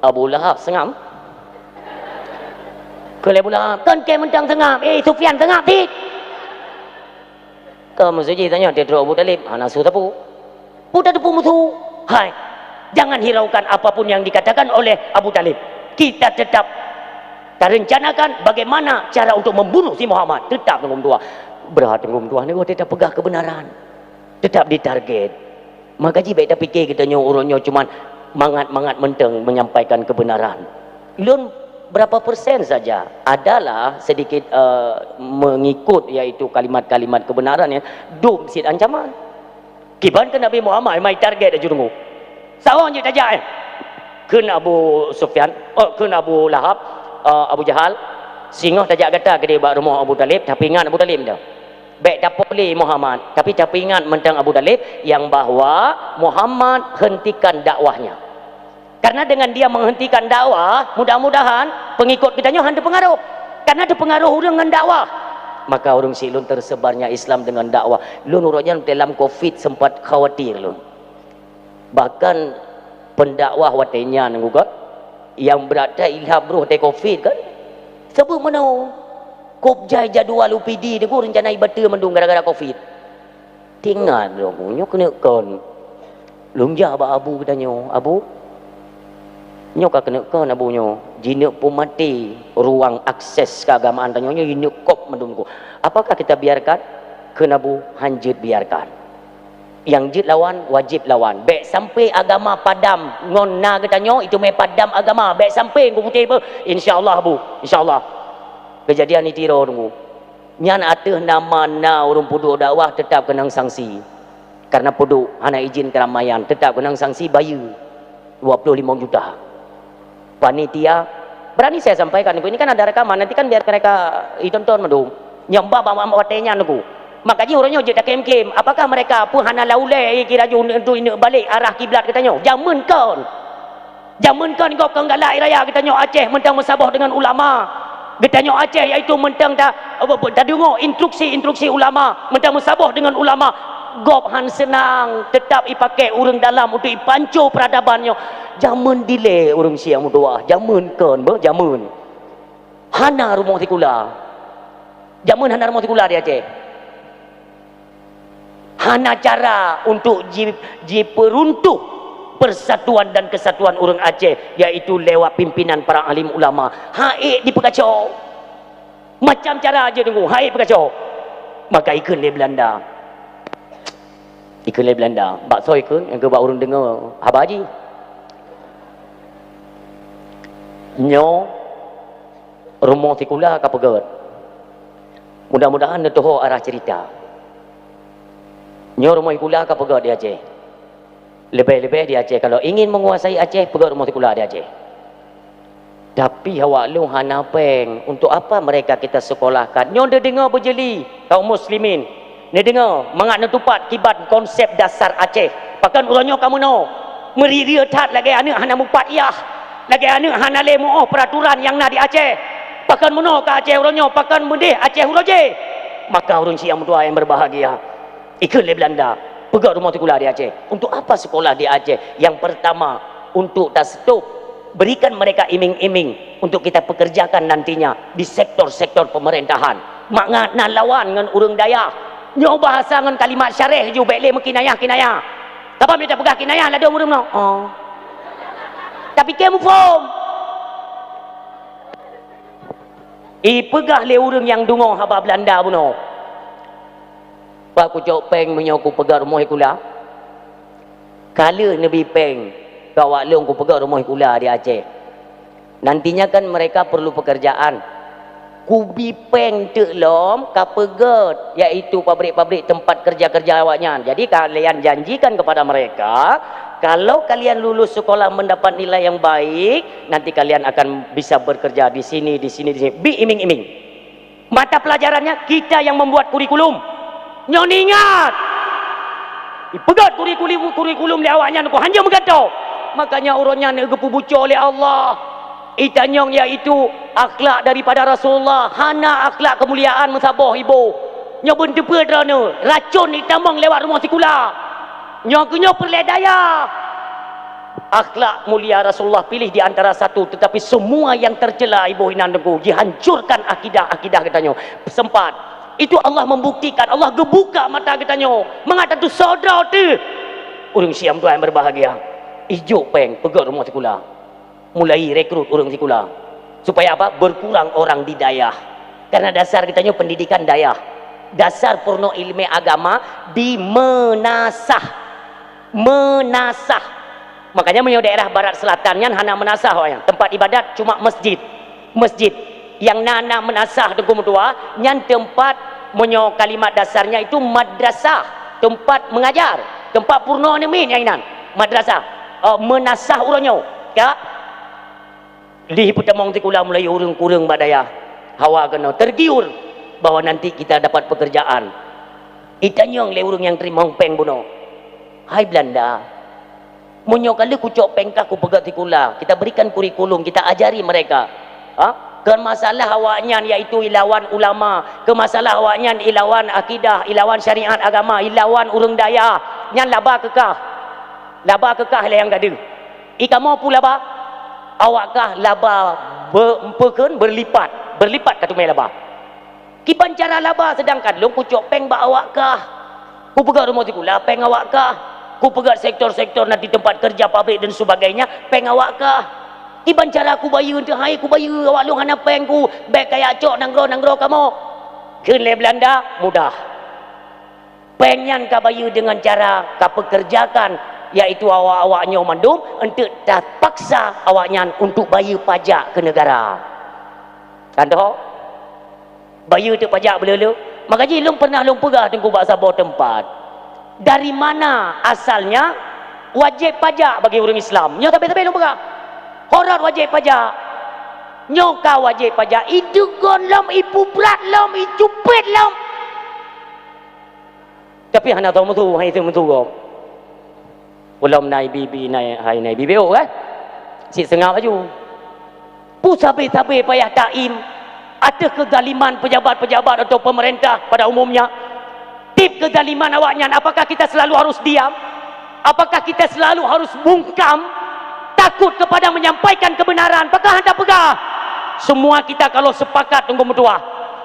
"Abu Lahab seungab?" Kheun lé Abu Lahab, "Kon kèe mantong seungab, eh, Sufyan seungab cit." Ka meuseujid tanyoe teutrok Abu Thalib, hana su teupeu. Peue teupeu musu? Hai, jangan hiraukan apapun yang dikatakan oleh Abu Thalib. Kita tetap tarencanakan bagaimana cara untuk membunuh si Muhammad. Tetap deungon meutuah. Brat deungon meutuah ni, tetap peugah kebenaran. Tetap ditarget. Maka ji bèk tapike geutanyoe uroe nyoe cuman mangat-mangat mantong menyampaikan kebenaran. Lôn berapa persen saja adalah sedikit, eh, mengikut, yaitu kalimat-kalimat kebenaran, ya. Dum cit ancaman. Kiban keu Nabi Muhammad, mai target aju deungoe. Saboh jeuet tajak, eh. Kheun Abu Sufyan, oh, kheun Abu Lahab, eh, Abu Jahal, singoh tajak gata keudeh bak rumoh Abu Thalib, tapi ingat Abu Thalib dah. Bèk tapoleh Muhammad, tapi, tapi ingat mantong Abu Thalib yang bahwa Muhammad hentikan dakwahnya. Karena dengan dia menghentikan dakwah, mudah-mudahan pengikut geutanyoe han teupeungaruh. Karena teupeungaruh ureueng ngon dakwah. Maka ureueng syiek lôn, tersebarnya Islam dengan dakwah. Lôn uroe nyan dalam covid sempat khawatir lôn. Bahkan pendakwah watèe nyan, Teungku, kan, nyang brat that ilham roh watèe covid kan. Sabab meunoe, kôb jai jadwal U P D, Teungku, rencana ibateue mandum gara-gara covid. Teuingat lôn, nyoe keuneuk kon. Lôn jak bak abu geutanyoe, "Abu, nyoe ka keuneuk kon abu nyoe, jineuk peumaté ruang akses keuagamaan tanyoe nyoe, jineuk kôb mandum." Apakah kita biarkan? Kheun abu, "Han jeuet biarkan." Nyang jeuet lawan, wajéb lawan. Bèk sampai agama padam ngon na geutanyoe, iteumé padam agama. Bèk sampai, Teungku, putéh beuh. Insya Allah, Bu. Insya Allah. Keujadian di Tiro, Teungku. Nyan ateueh nama na ureueng peuduek dakwah, teutap keunong sanksi. Karena peuduek hana izin keuramaian, teutap keunong sanksi bayeue dua puluh lima juta. Panitia, berani saya sampaikan, Teungku, ini kan ada rekaman, nanti kan biar mereka itonton mandum. Nyang ba, ba, ba watèe nyan, Teungku. Maka jih uroe nyoe jeuet taklém-klém, apakah mereka peue hana lau lé kira jih untuk ineuk balek arah kiblat geutanyoe? Jameun kon. Jameun kon gob kon galak raya geutanyoe Aceh mantong meusaboh deungon ulama. Geutanyoe Aceh yaitu mantong ta-, tadeungoe instruksi-instruksi ulama, mantong meusaboh deungon ulama. Gob han seunang, teutap ipaké ureueng dalam untuk ipanco peuradaban nyoe. Jameun dilèe ureueng syiek meutuah, jameun kon, beuh, jameun. Hana rumoh sikula. Jameun hana rumoh sikula di Aceh. Hana cara untuk ji-, jipeuruntuh persatuan dan kesatuan ureueng Aceh, yaitu lewat pimpinan para alim ulama. Hana ék dipeukaco. Macam cara jeuet, Teungku, hana ék peukaco. Maka ikheun lé Belanda. Ikheun lé Belanda. Bak soe ikheun? Nyang keu bak ureueng deungoe haba jih. Nyoe rumoh sikula ka peugöt. Mudah-mudahan neutuho arah cerita. Nyoe rumoh sikula ka peugöt di Aceh. Leubeh-leubeh di Aceh, kalau ingin menguasai Aceh, peugöt rumoh sikula di Aceh. Tapi awak lôn hana péng, untuk apa mereka kita sekolahkan? Nyoe neudeungoe beujeuli, kaum muslimin. Neudeungoe, mangat neutupat kiban konsep dasar Aceh. Pakon uroe nyoe ka meunoe, meuriyeu that lagèe aneuk hana mupat yah, lagèe aneuk hana lé muoh peuraturan nyang na di Aceh. Pakon meunoe keu Aceh uroe nyoe, pakon meudéh Aceh uroe jéh. Maka ureueng syiek meutuah nyang berbahagia, ikheun lé Belanda, peugöt rumoh sikula di Aceh. Untuk apa sekolah di Aceh? Yang pertama, untuk ta-stop, berikan mereka iming-iming untuk kita pekerjakan nantinya di sektor-sektor pemerintahan. Mangat na lawan ngon ureueng dayah. Nyoe bahasa ngon kalimat syarah ju, bèk lé meukinayah-kinayah. Sabab meunyo tapeugah kinayah ladôm ureueng nyoe, oh. Tapi kèe muphom. Ipeugah lé ureueng nyang deungoe haba Belanda bunoe, "Pat kucok péng meunyoe kupeugöt rumoh sikula? Ka lheueh neubi péng keu awak lôn kupeugöt rumoh sikula di Aceh. Nantinya kan mereka perlu pekerjaan. Kubi péng teuk lom kapeugöt, yaitu pabrik-pabrik tempat kerja-kerja awaknyan. Jadi kalian janjikan kepada mereka, kalau kalian lulus sekolah mendapat nilai yang baik, nanti kalian akan bisa bekerja di sini, di sini, di sini." Bi iming-iming. Mata pelajarannya, kita yang membuat kurikulum. Nyoe ingat. Peugét kurikulum, kurikulum lé awaknyan, ku hanjeuet meugantoe. Makanya uroe nyan geupeubuco lé Allah. Itanyong yaitu akhlak daripada Rasulullah, hana akhlak keumuliaan meusaboh iboh. Nyoe beuneuteupeu droeneuh, racon itamong lewat rumoh sikula. Nyoe keunyoe peureulée dayah. Akhlak mulia Rasulullah pilih di antara satu, tetapi semua yang tercela iboh inan teungku, jihancurkan akidah-akidah geutanyoe. Sempat. Itu Allah membuktikan, Allah geubuka mata geutanyoe. Mangat tantu soe droe teuh. Ureuëng Syiah meutuah yang berbahagia. Ijok péng, peugét rumoh sikula. Mulai rekrut ureuëng sikula. Supaya apa? Berkurang orang di dayah. Karena dasar geutanyoe pendidikan dayah. Dasar peurunoe ileumé agama di meunasah. Meunasah. Makanya meunyoe daerah barat selatan nyan hana meunasah awaknyan. Tempat ibadat cuma masjid. Masjid. Nyang na, na meunasah teungku meutuah, nyan tempat, meunyoe kalimat dasarnya itu madrasah, tempat mengajar, tempat peurunoe aneuk miet nyang inan. Madrasah. Oh, meunasah uroe nyoe. Ya. Lih peutamong sikula mulai ureuëng kureueng bak dayah. Hawa keunoe tergiur bahwa nanti kita dapat pekerjaan. Itanyong lé ureuëng nyang teurimong péng bunoe. Hai Belanda, meunyoe ka lheueh kucok péng kah kupeugét sikula, kita berikan kurikulum, kita ajari mereka. Ha? Keu masalah awaknyan yaitu ilawan ulama, keu masalah awaknyan ilawan akidah, ilawan syariat agama, ilawan ureuëng dayah, nyan laba keu kah. Laba keu kah lé nyang gadeuh. I kamoe peue laba? Awak kah laba be-, peukheun berlipat, berlipat ka teumé laba. Kiban cara laba, sedangkan lôn kucok péng bak awak kah. Kupeugét rumoh sikula péng awak kah. Kupeugét sektor-sektor na di tempat kerja pabrik dan sebagainya péng awak kah. Kiban cara kubayeue teuh hai kubayeue awak lôn hana péng ku, bék kaya cok nanggroe-nanggroe kamoe. Kheun lé Belanda, mudah. Péng nyan ka bayeue deungon cara ka peukeureujakan, yaitu awak-awak nyoe mandum eunteuk tapaksa awaknyan untuk bayeue pajak keu neugara. Kan doh? Bayeue teuk pajak beuleu-leu. Maka jih lôn pernah lôn peugah teungku bak saboh teumpat. Dari mana asalnya wajéb pajak bagi ureuëng Islam? Nyoe sabe-sabe lôn peugah. Horot wajéb pajak. Nyoe ka wajéb pajak. Iteugon lom, ipubrat lom, icupet lom. Tapi hana tau meusu, hai teu meusu gob. Ulôn nai bibi, nai, hai nai bibi, oh, eh? Cit seungab laju. Peue sabe-sabe payah taim ateueh keuzaliman pejabat-pejabat atau pemerintah pada umumnya. Tip keuzaliman awaknyan, apakah kita selalu harus diam? Apakah kita selalu harus bungkam, takut kepada menyampaikan kebenaran? Pakah hana peugah? Semua kita kalau sepakat, teungku meutuah,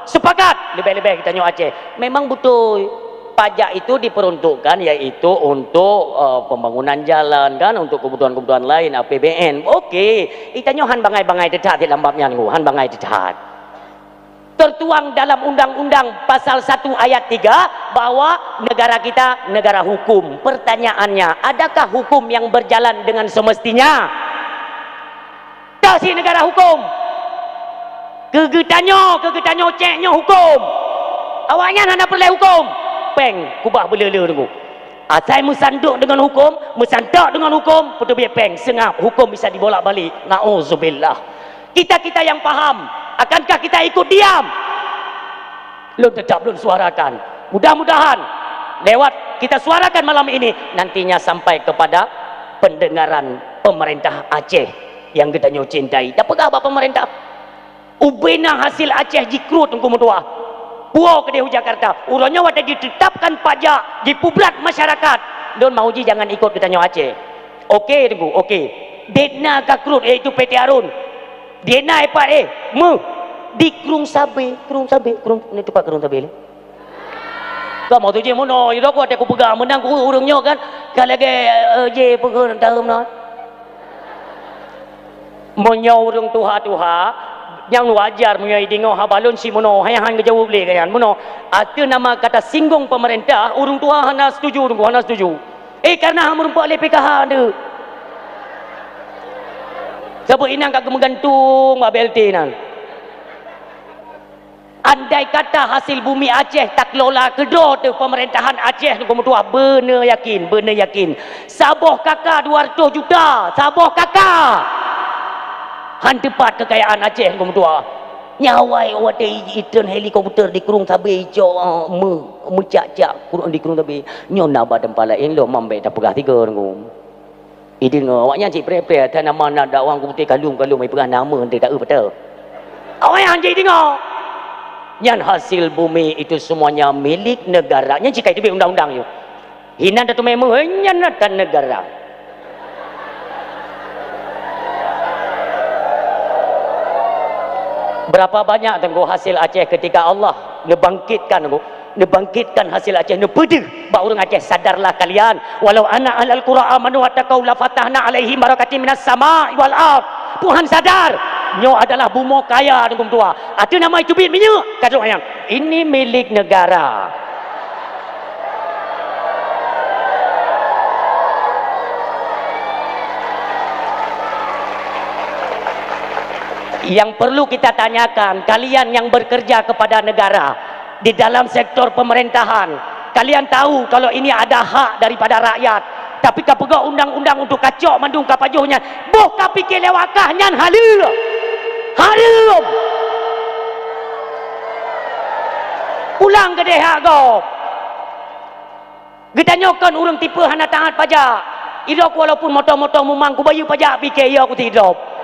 sepakat, leubeh-leubeh geutanyoe Aceh. Memang beutôi, pajak itu diperuntukkan yaitu untuk, eh, pembangunan jalan kan, untuk kebutuhan-kebutuhan lain, A P B N. Oke, geutanyoe han bangai-bangai teuthat lam bab nyan, han bangai teuthat. Tertuang dalam Undang-Undang Pasal satu Ayat tiga bahwa negara kita negara hukum. Pertanyaannya, adakah hukum yang berjalan dengan semestinya? Toh si negara hukum? Keu geutanyoe, keu geutanyoe cek nyoe hukum. Awaknyan hana peureulée hukum. Péng kubah beuleu-leu teungku. Asai meusandok deungon huköm, meusantok deungon huköm, peuteubiet péng, seungab, huköm bisa dibolak-balik. Nauzubillah. Kita-kita yang paham, akankah kita ikut diam? Lôn tetap lôn suarakan. Mudah-mudahan lewat kita suarakan malam ini, nantinya sampai kepada pendengaran pemerintah Aceh yang geutanyoe cintai. Tapeugah bak pemerintah, ubena hasil Aceh jikruet Teungku meutuah. Puwoe keudeh u Jakarta. Uroe nyoe watée jiteutabkan pajak, jipubrat masyarakat. Lôn mau jih jangan ikot geutanyoe Aceh. Oke Teungku, oke. Dietna ka kruet, yaitu P T Harun. Dietna ipat, eh, meuh. Di Krueng Sabe, Krueng Sabe, Krueng, ni teumpat Krueng Sabe lé. Kamoe tu jih meunoe, idok watée kupeugah, meunan ku ureuëng nyoe kan, ka lagée, eh, jih peugah tahu meunoe. Meunyoe ureuëng tuha-tuha, nyang wajar meunyoe ideungoe haba lôn si meunoe, hai han geujaweueb lé geuhnyan. Meunoe, ateueh nama kata singgung pemerintah, ureuëng tuha hana setuju, ureuëng hana setuju. Eh, karena han meurumpok lé P K H tu. Saboh inang ka geumeugantung bak B L T nan. Andai kata hasil bumi Aceh taklola keudroe teuh pemerintahan Aceh Teungku meutuah, beuna yakin, beuna yakin. Saboh K K dua ratus juta, saboh K K. Han teupat kekayaan Aceh Teungku meutuah. Nyawai watèe i-, itreun helikopter di Krueng Sabé icok, eh, me-, meucak-cak Krueng, di Krueng Sabé. Nyoe na bak teumpat laén lom, mam bèk tapeugah tiga nunggu. Ideungoe awaknyan cit preh-preh, that nama na dakwah kuté kalum-kalum, ipeugah nama teuh taeu beutôi. Awaknyan cit deungoe. Nyan hasil bumi itu semuanya milik negara. Nyan cit ka iteubiet undang-undang nyoe. Hinan tateumé meuheueh nyan na tan negara. Berapa banyak teungku hasil Aceh ketika Allah ngebangkitkan teungku, ngebangkitkan hasil Aceh, neupeudeuh bak ureuëng Aceh, sadarlah kalian, walau anna ahlal qura amanu wattaqau lafatahna alaihim barakatim minas sama'i wal ard. Tuhan sadar, nyoe adalah bumoe kaya teungku meutuah. Ateueh nama iteubiet minyeuk, ka trok nyan. Ini milik negara. Yang perlu kita tanyakan, kalian yang bekerja kepada negara di dalam sektor pemerintahan, kalian tahu kalau ini ada hak daripada rakyat, tapi kapeugah undang-undang untuk kacok mandum kapajoh nyan, boh kapike lewat kah nyan haleue? Hareuem! Pulang keudeh hak gob. Geutanyoe kon ureuëng tipe hana taát pajak. Idrop walaupun motong-motong mumang kubayeue pajak pike yo kusidrop.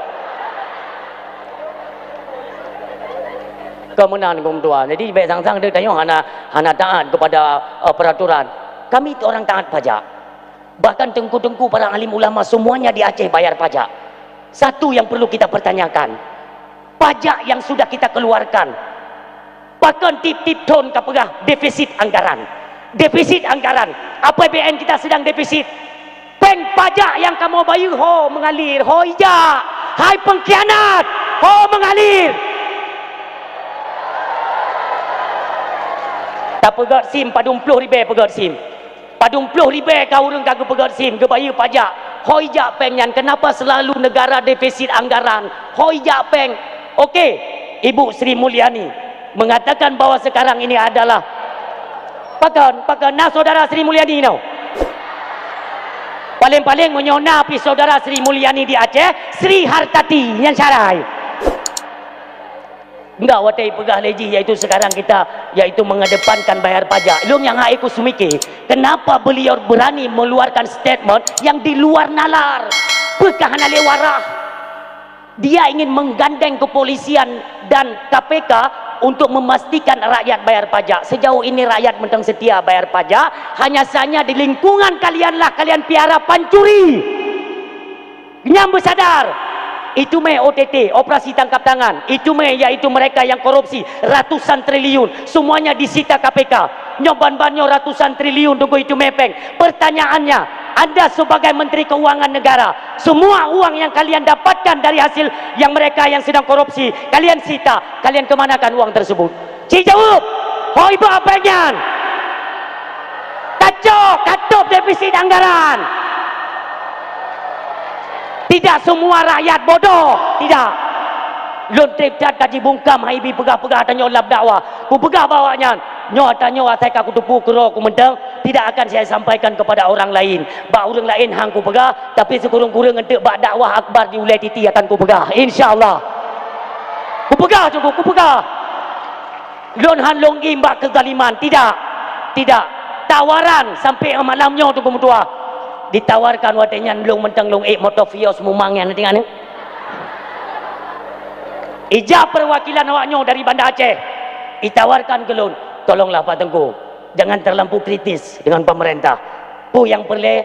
Kemenangan gom tuan. Jadi bèk sang-sang deuh tanyoe hana, hana taat kepada, eh, peraturan. Kami itu orang taat pajak. Bahkan teungku-teungku para alim ulama semuanya di Aceh bayar pajak. Satu yang perlu kita pertanyakan, pajak yang sudah kita keluarkan, pakon tiep-tiep thon kapeugah defisit anggaran? Defisit anggaran, A P B N kita sedang defisit. Péng pajak nyang kamoe bayeue ho mengalir, ho ijak, hai pengkhianat, ho mengalir. Tapeugöt sim padum ploh ribèe peugöt sim. Padum ploh ribèe ka ureuëng ka geupeugöt sim, geubayeue pajak. Ho ijak péng nyan, kenapa selalu negara defisit anggaran? Ho ijak péng. Oke, Ibu Sri Mulyani mengatakan bahwa sekarang ini adalah pakon, pakon na saudara Sri Mulyani nyoe? Paling-paling meunyoe na pih saudara Sri Mulyani di Aceh, Sri Hartati nyan syarai. Enggak, watèe ipeugah lé jih, yaitu sekarang kita, yaitu mengedepankan bayar pajak. Lôn nyang hana ikuseumiké, kenapa beliau berani mengeluarkan statement yang di luar nalar? Peue ka hana lé warah? Dia ingin menggandeng kepolisian dan K P K untuk memastikan rakyat bayar pajak. Sejauh ini rakyat mantong setia bayar pajak, hanya saja di lingkungan kalianlah kalian piara pancuri. Nyang beusadar, itu mé O T T, operasi tangkap tangan. Itu mé, yaitu mereka yang korupsi ratusan triliun, semuanya disita K P K. Nyoe ban-ban nyoe ratusan triliun teungku itu mé péng. Pertanyaannya, Anda sebagai Menteri Keuangan Negara, semua uang yang kalian dapatkan dari hasil yang mereka yang sedang korupsi, kalian sita, kalian kemanakan uang tersebut? Ci jaweueb, hôi bak péng nyan. Kacok, katôb defisit anggaran. Tidak semua rakyat bodoh, tidak. Lôn trép that ka jibungkam hai bi peugah-peugah tanyoe lam dakwah. Kupeugah bak awaknyan, nyoe tanyoe asai ka kuteupeue keudroe ku mantong, tidak akan saya sampaikan kepada orang lain. Bak ureuëng laén han kupeugah, tapi sikureueng-kureueng eunteuk bak dakwah akbar di Ulèe Titi akan kupeugah. Insya Allah. Kupeugah teungku, kupeugah. Lôn han lôn iem bak keuzaliman, tidak. Tidak. Tawaran sampai malam nyoe teungku meutuah. Ditawarkan watèe nyan lôn mantong lôn ék moto Vios mumang nyan, teuingat nyoe. Ijak perwakilan awak nyoe dari Banda Aceh. Itawarkan keu lôn, tolonglah Pak Teungku, jangan terlampau kritis dengan pemerintah. Peue nyang peureulèe,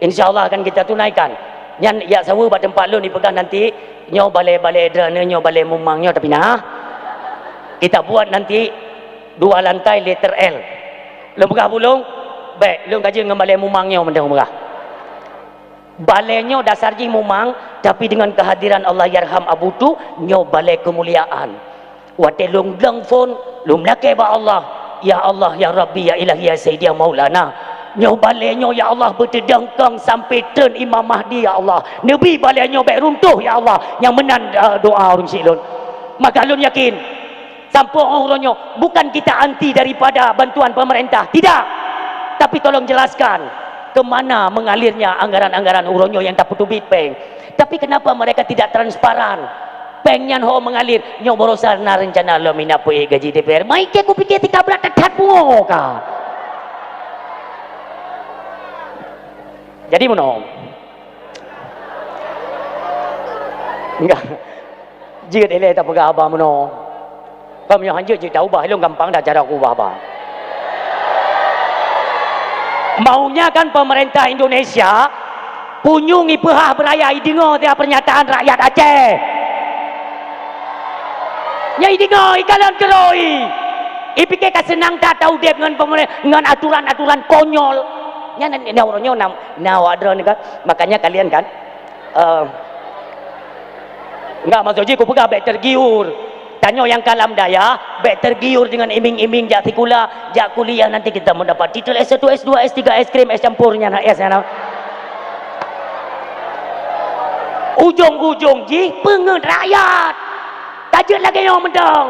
insya Allah akan kita tunaikan. Nyan jak saweue bak teumpat lôn ipeugah nanti, nyoe balèe-balèe droeneuh, nyoe balèe mumang nyoe tapi na. Kita buat nanti dua lantai letter L. Lôn peugah bulong, bèk, lôn ka jeuet ngon balèe mumang nyoe mantong peugah. Balèe nyoe dasar jih mumang, tapi dengan kehadiran Allahyarham Abu Tu, nyoe balèe keumuliaan. Watèe lôn glöng phôn, lôn lakèe bak Allah, "Ya Allah, ya Rabbi, ya Ilahi, ya Sayyidi, ya Maulana. Nyoe balèe nyoe, ya Allah, beuteudong kong sampai treun Imam Mahdi, ya Allah. Neubi balèe nyoe bèk runtoh, ya Allah." Nyang meunan, eh, doa ureuëng syik lôn. Maka lôn yakin, sampoe uroe nyoe, bukan kita anti daripada bantuan pemerintah, tidak. Tapi tolong jelaskan, ke mana mengalirnya anggaran-anggaran uroe nyoe nyang tapeuteubiet péng. Tapi kenapa mereka tidak transparan? Péng nyan ho meungalir, nyoe baroesa na reuncana lom ina peuék gaji D P R. Mai keu kupike tika brat that-that pungo ka. Jadi meunoe. Enggak. Jeuet ilée tapeugah haba meunoe. Kon meunyoe hanjeuet jeuet taubah, ilôn gampang dah cara kuubah haba. Maunya kan pemerintah Indonesia, punyueng ipeuhah beuraya ideungoe tiep pernyataan rakyat Aceh. Nyan ideungoe, ikalon keurôi. Ipike ka seunang that taudeb ngon pemerintah, ngon aturan-aturan konyol. Nyan, nyan, nyan uroe nyoe na, na awak droeneuh kan. Makanya kalian kan, eh, enggak, maksud jih kupeugah bék tergiur. Tanyoe nyang ka lam dayah, bék tergiur deungon iming-iming jak sikula, jak kuliah, nanti kita mendapat titel S satu, S dua, S tiga, es krim, es campur nyan, es nyan. Ujong-ujong jih peungeuet rakyat. Ka jeuet lagée nyoe mantong.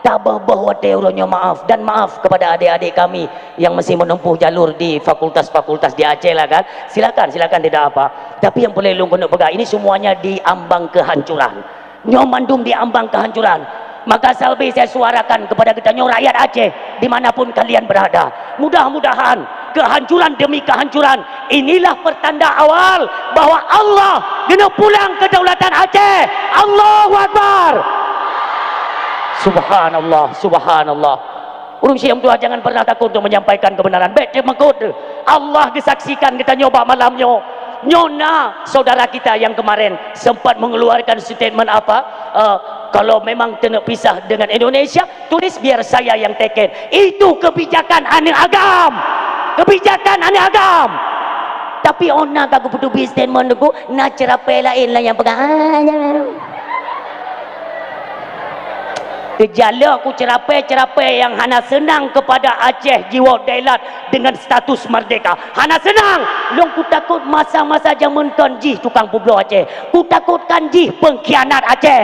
Taböh-böh watée uroe nyoe maaf, dan maaf kepada adik-adik kami yang masih menempuh jalur di fakultas-fakultas di Aceh lah kan. Silakan, silakan, tidak apa. Tapi yang perlu lôn keuneuk peugah, ini semuanya di ambang kehancuran. Nyoe mandum di ambang kehancuran. Maka sabab saya suarakan kepada geutanyoe rakyat Aceh di mana pun kalian berada. Mudah-mudahan kehancuran demi kehancuran inilah pertanda awal bahwa Allah geuneuk pulang kedaulatan Aceh. Allahu Akbar. Subhanallah, subhanallah. Ureuëng syiek meutuah, jangan pernah takut untuk menyampaikan kebenaran. Bék teumeukot. Allah geusaksikan geutanyoe bak malam nyoe. Nyoe na saudara kita yang kemarin sempat mengeluarkan statement apa? Eh, kalau memang keuneuk pisah dengan Indonesia, tulis biar saya yang teken. Itu kebijakan aneuëk agam. Kebijakan aneuëk agam. Tapi óh na ka geupeutubi statement Teungku, na ceurapée laén lah nyang peugah. Ah, nyan. Teujalok ku ceurapée-ceurapée nyang hana seunang keupada Aceh jiwoe dailat deungon status merdeka. Hana seunang! Lôn kutakot masa-masa jameun kon jih tukang peubloe Aceh. Kutakotkan jih pengkhianat Aceh.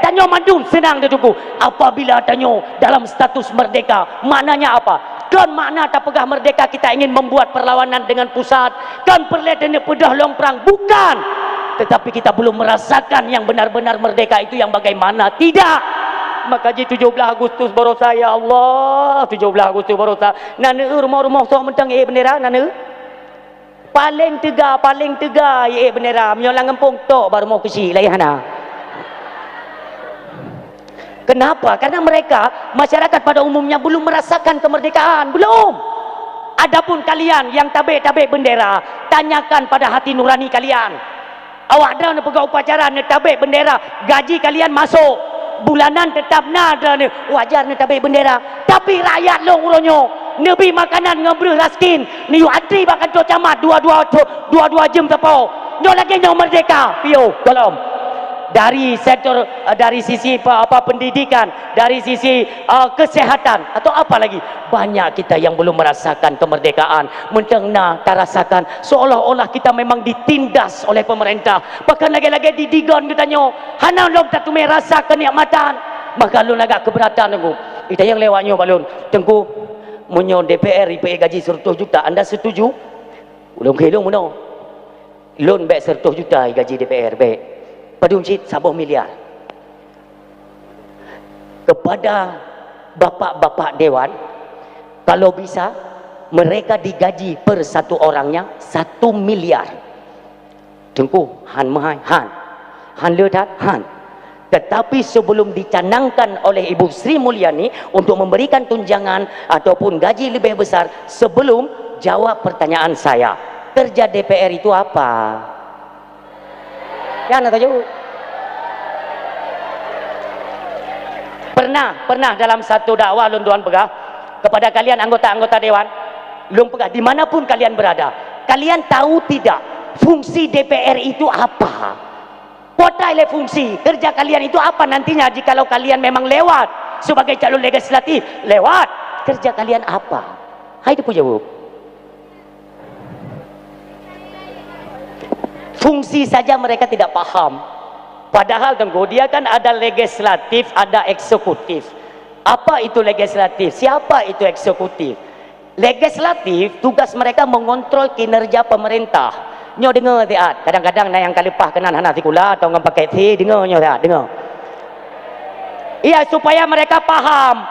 Tanyoe mandum seunang teutuku apabila tanyoe dalam status merdeka. Maknanya apa? Kon makna tapeugah merdeka kita ingin membuat perlawanan dengan pusat. Kon peureulée taneuk peudoh lom prang. Bukan. Tetapi kita belum merasakan yang benar-benar merdeka itu yang bagaimana. Tidak. Maka jih tujoh blaih Agustus baroesa, ya Allah, tujoh blaih Agustus baroesa. Na neueu rumoh-rumoh sok mantong ék bendera, na neueu? Paléng teuga, paléng teuga ék bendera. Meunyoe lam gampông tok bak rumoh keuchik, laén hana. Kenapa? Karena mereka, masyarakat pada umumnya belum merasakan kemerdekaan, belum. Adapun kalian yang tabek-tabek bendera, tanyakan pada hati nurani kalian. Awak droeneuh peugah upacara neutabek bendera, gaji kalian masuk. Bulanan teutap na droeneuh, wajar neutabek bendera. Tapi rakyat lôn uroe nyoe, neubri makanan ngon breuh raskin, neuyue antri bak kantor camat dua-dua, dua-dua jeuem sapo. Nyoe lagée nyoe merdeka, piôh, gohlom. Dari sektor, eh, dari sisi apa, apa, pendidikan, dari sisi, eh, kesehatan, atau apa lagi, banyak kita yang belum merasakan kemerdekaan. Mantong na tarasakan seolah-olah kita memang ditindas oleh pemerintah. Bahkan lagée-lagée di Digon geutanyoe hana lom tateumé rasa kenikmatan. Maka lôn agak keberatan Teungku. Itanyong lé awak nyoe bak lôn, "Teungku, meunyoe D P R ipeuék gaji seratus juta, anda setuju?" Ulôn kheun lôn meunoe. Lôn bék seratus juta gaji D P R, bék. Padum cit saboh miliar. Kepada bapak-bapak dewan, kalau bisa, mereka digaji per satu orangnya satu miliar. Teungku, han meuhai, han. Han le that, han. Tetapi sebelum dicanangkan oleh Ibu Sri Mulyani untuk memberikan tunjangan ataupun gaji lebih besar, sebelum, jawab pertanyaan saya, kerja D P R itu apa? Nyan na taju. Pernah, pernah dalam satu dakwah lôn tuan peugah kepada kalian anggota-anggota dewan, lôn peugah, di mana pun kalian berada, kalian tahu tidak fungsi D P R itu apa? Potai lé fungsi, kerja kalian itu apa nantinya jikalau kalian memang lewat sebagai calon legislatif? Lewat, kerja kalian apa? Hai, itu jawab. Fungsi saja mereka tidak paham. Padahal Teungku, dia kan ada legislatif, ada eksekutif. Apa itu legislatif? Siapa itu eksekutif? Legislatif, tugas mereka mengontrol kinerja pemerintah. Nyoe deungoe siat, kadang-kadang na nyang ka leupah keunan hana sikula atau ngon paket C, deungoe nyoe siat, deungoe. Iya, supaya mereka paham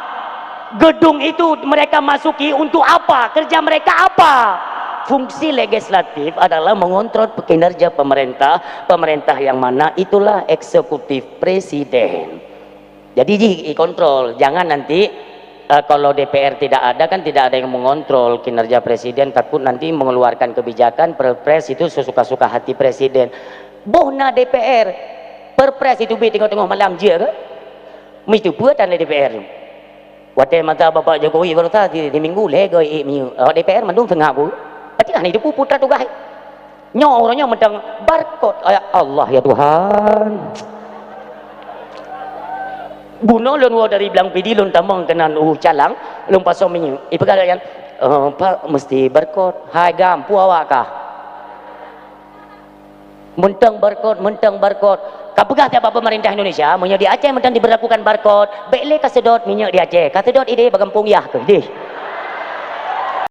gedung itu mereka masuki untuk apa, kerja mereka apa. Fungsi legislatif adalah mengontrol kinerja pemerintah, pemerintah yang mana itulah eksekutif presiden. Jadi dikontrol, jangan nanti, eh, kalau D P R tidak ada, kan tidak ada yang mengontrol kinerja presiden, takut nanti mengeluarkan kebijakan perpres itu sesuka-suka hati presiden. Boh na D P R, perpres itu bi tengah-tengah malam je ke? Meutupeue tan lé D P R. Watée masa Bapak Jokowi barosa di, di minggu lhée goe ék minyeuk. Awak D P R mandum seungab bu. Pasti hana jiteupeue peue tugaih. Nyoe uroe nyoe mantong barcode. Ya Allah, ya Tuhan. Bunoe lôn woe dari Blang Pidie lôn tamong keunan u Calang, lôn pasoe minyeuk. Ipeugah lagée nyan, "Eh, Pak, meusti barcode." Hai gam, peue awak kah? Mantong barcode, mantong barcode. Kapeugah siat bak pemerintah Indonesia, meunyoe di Aceh mantong diberlakukan barcode, bék lé kaseudot minyeuk di Aceh. Kaseudot idéh bak gampông yah keuh idéh.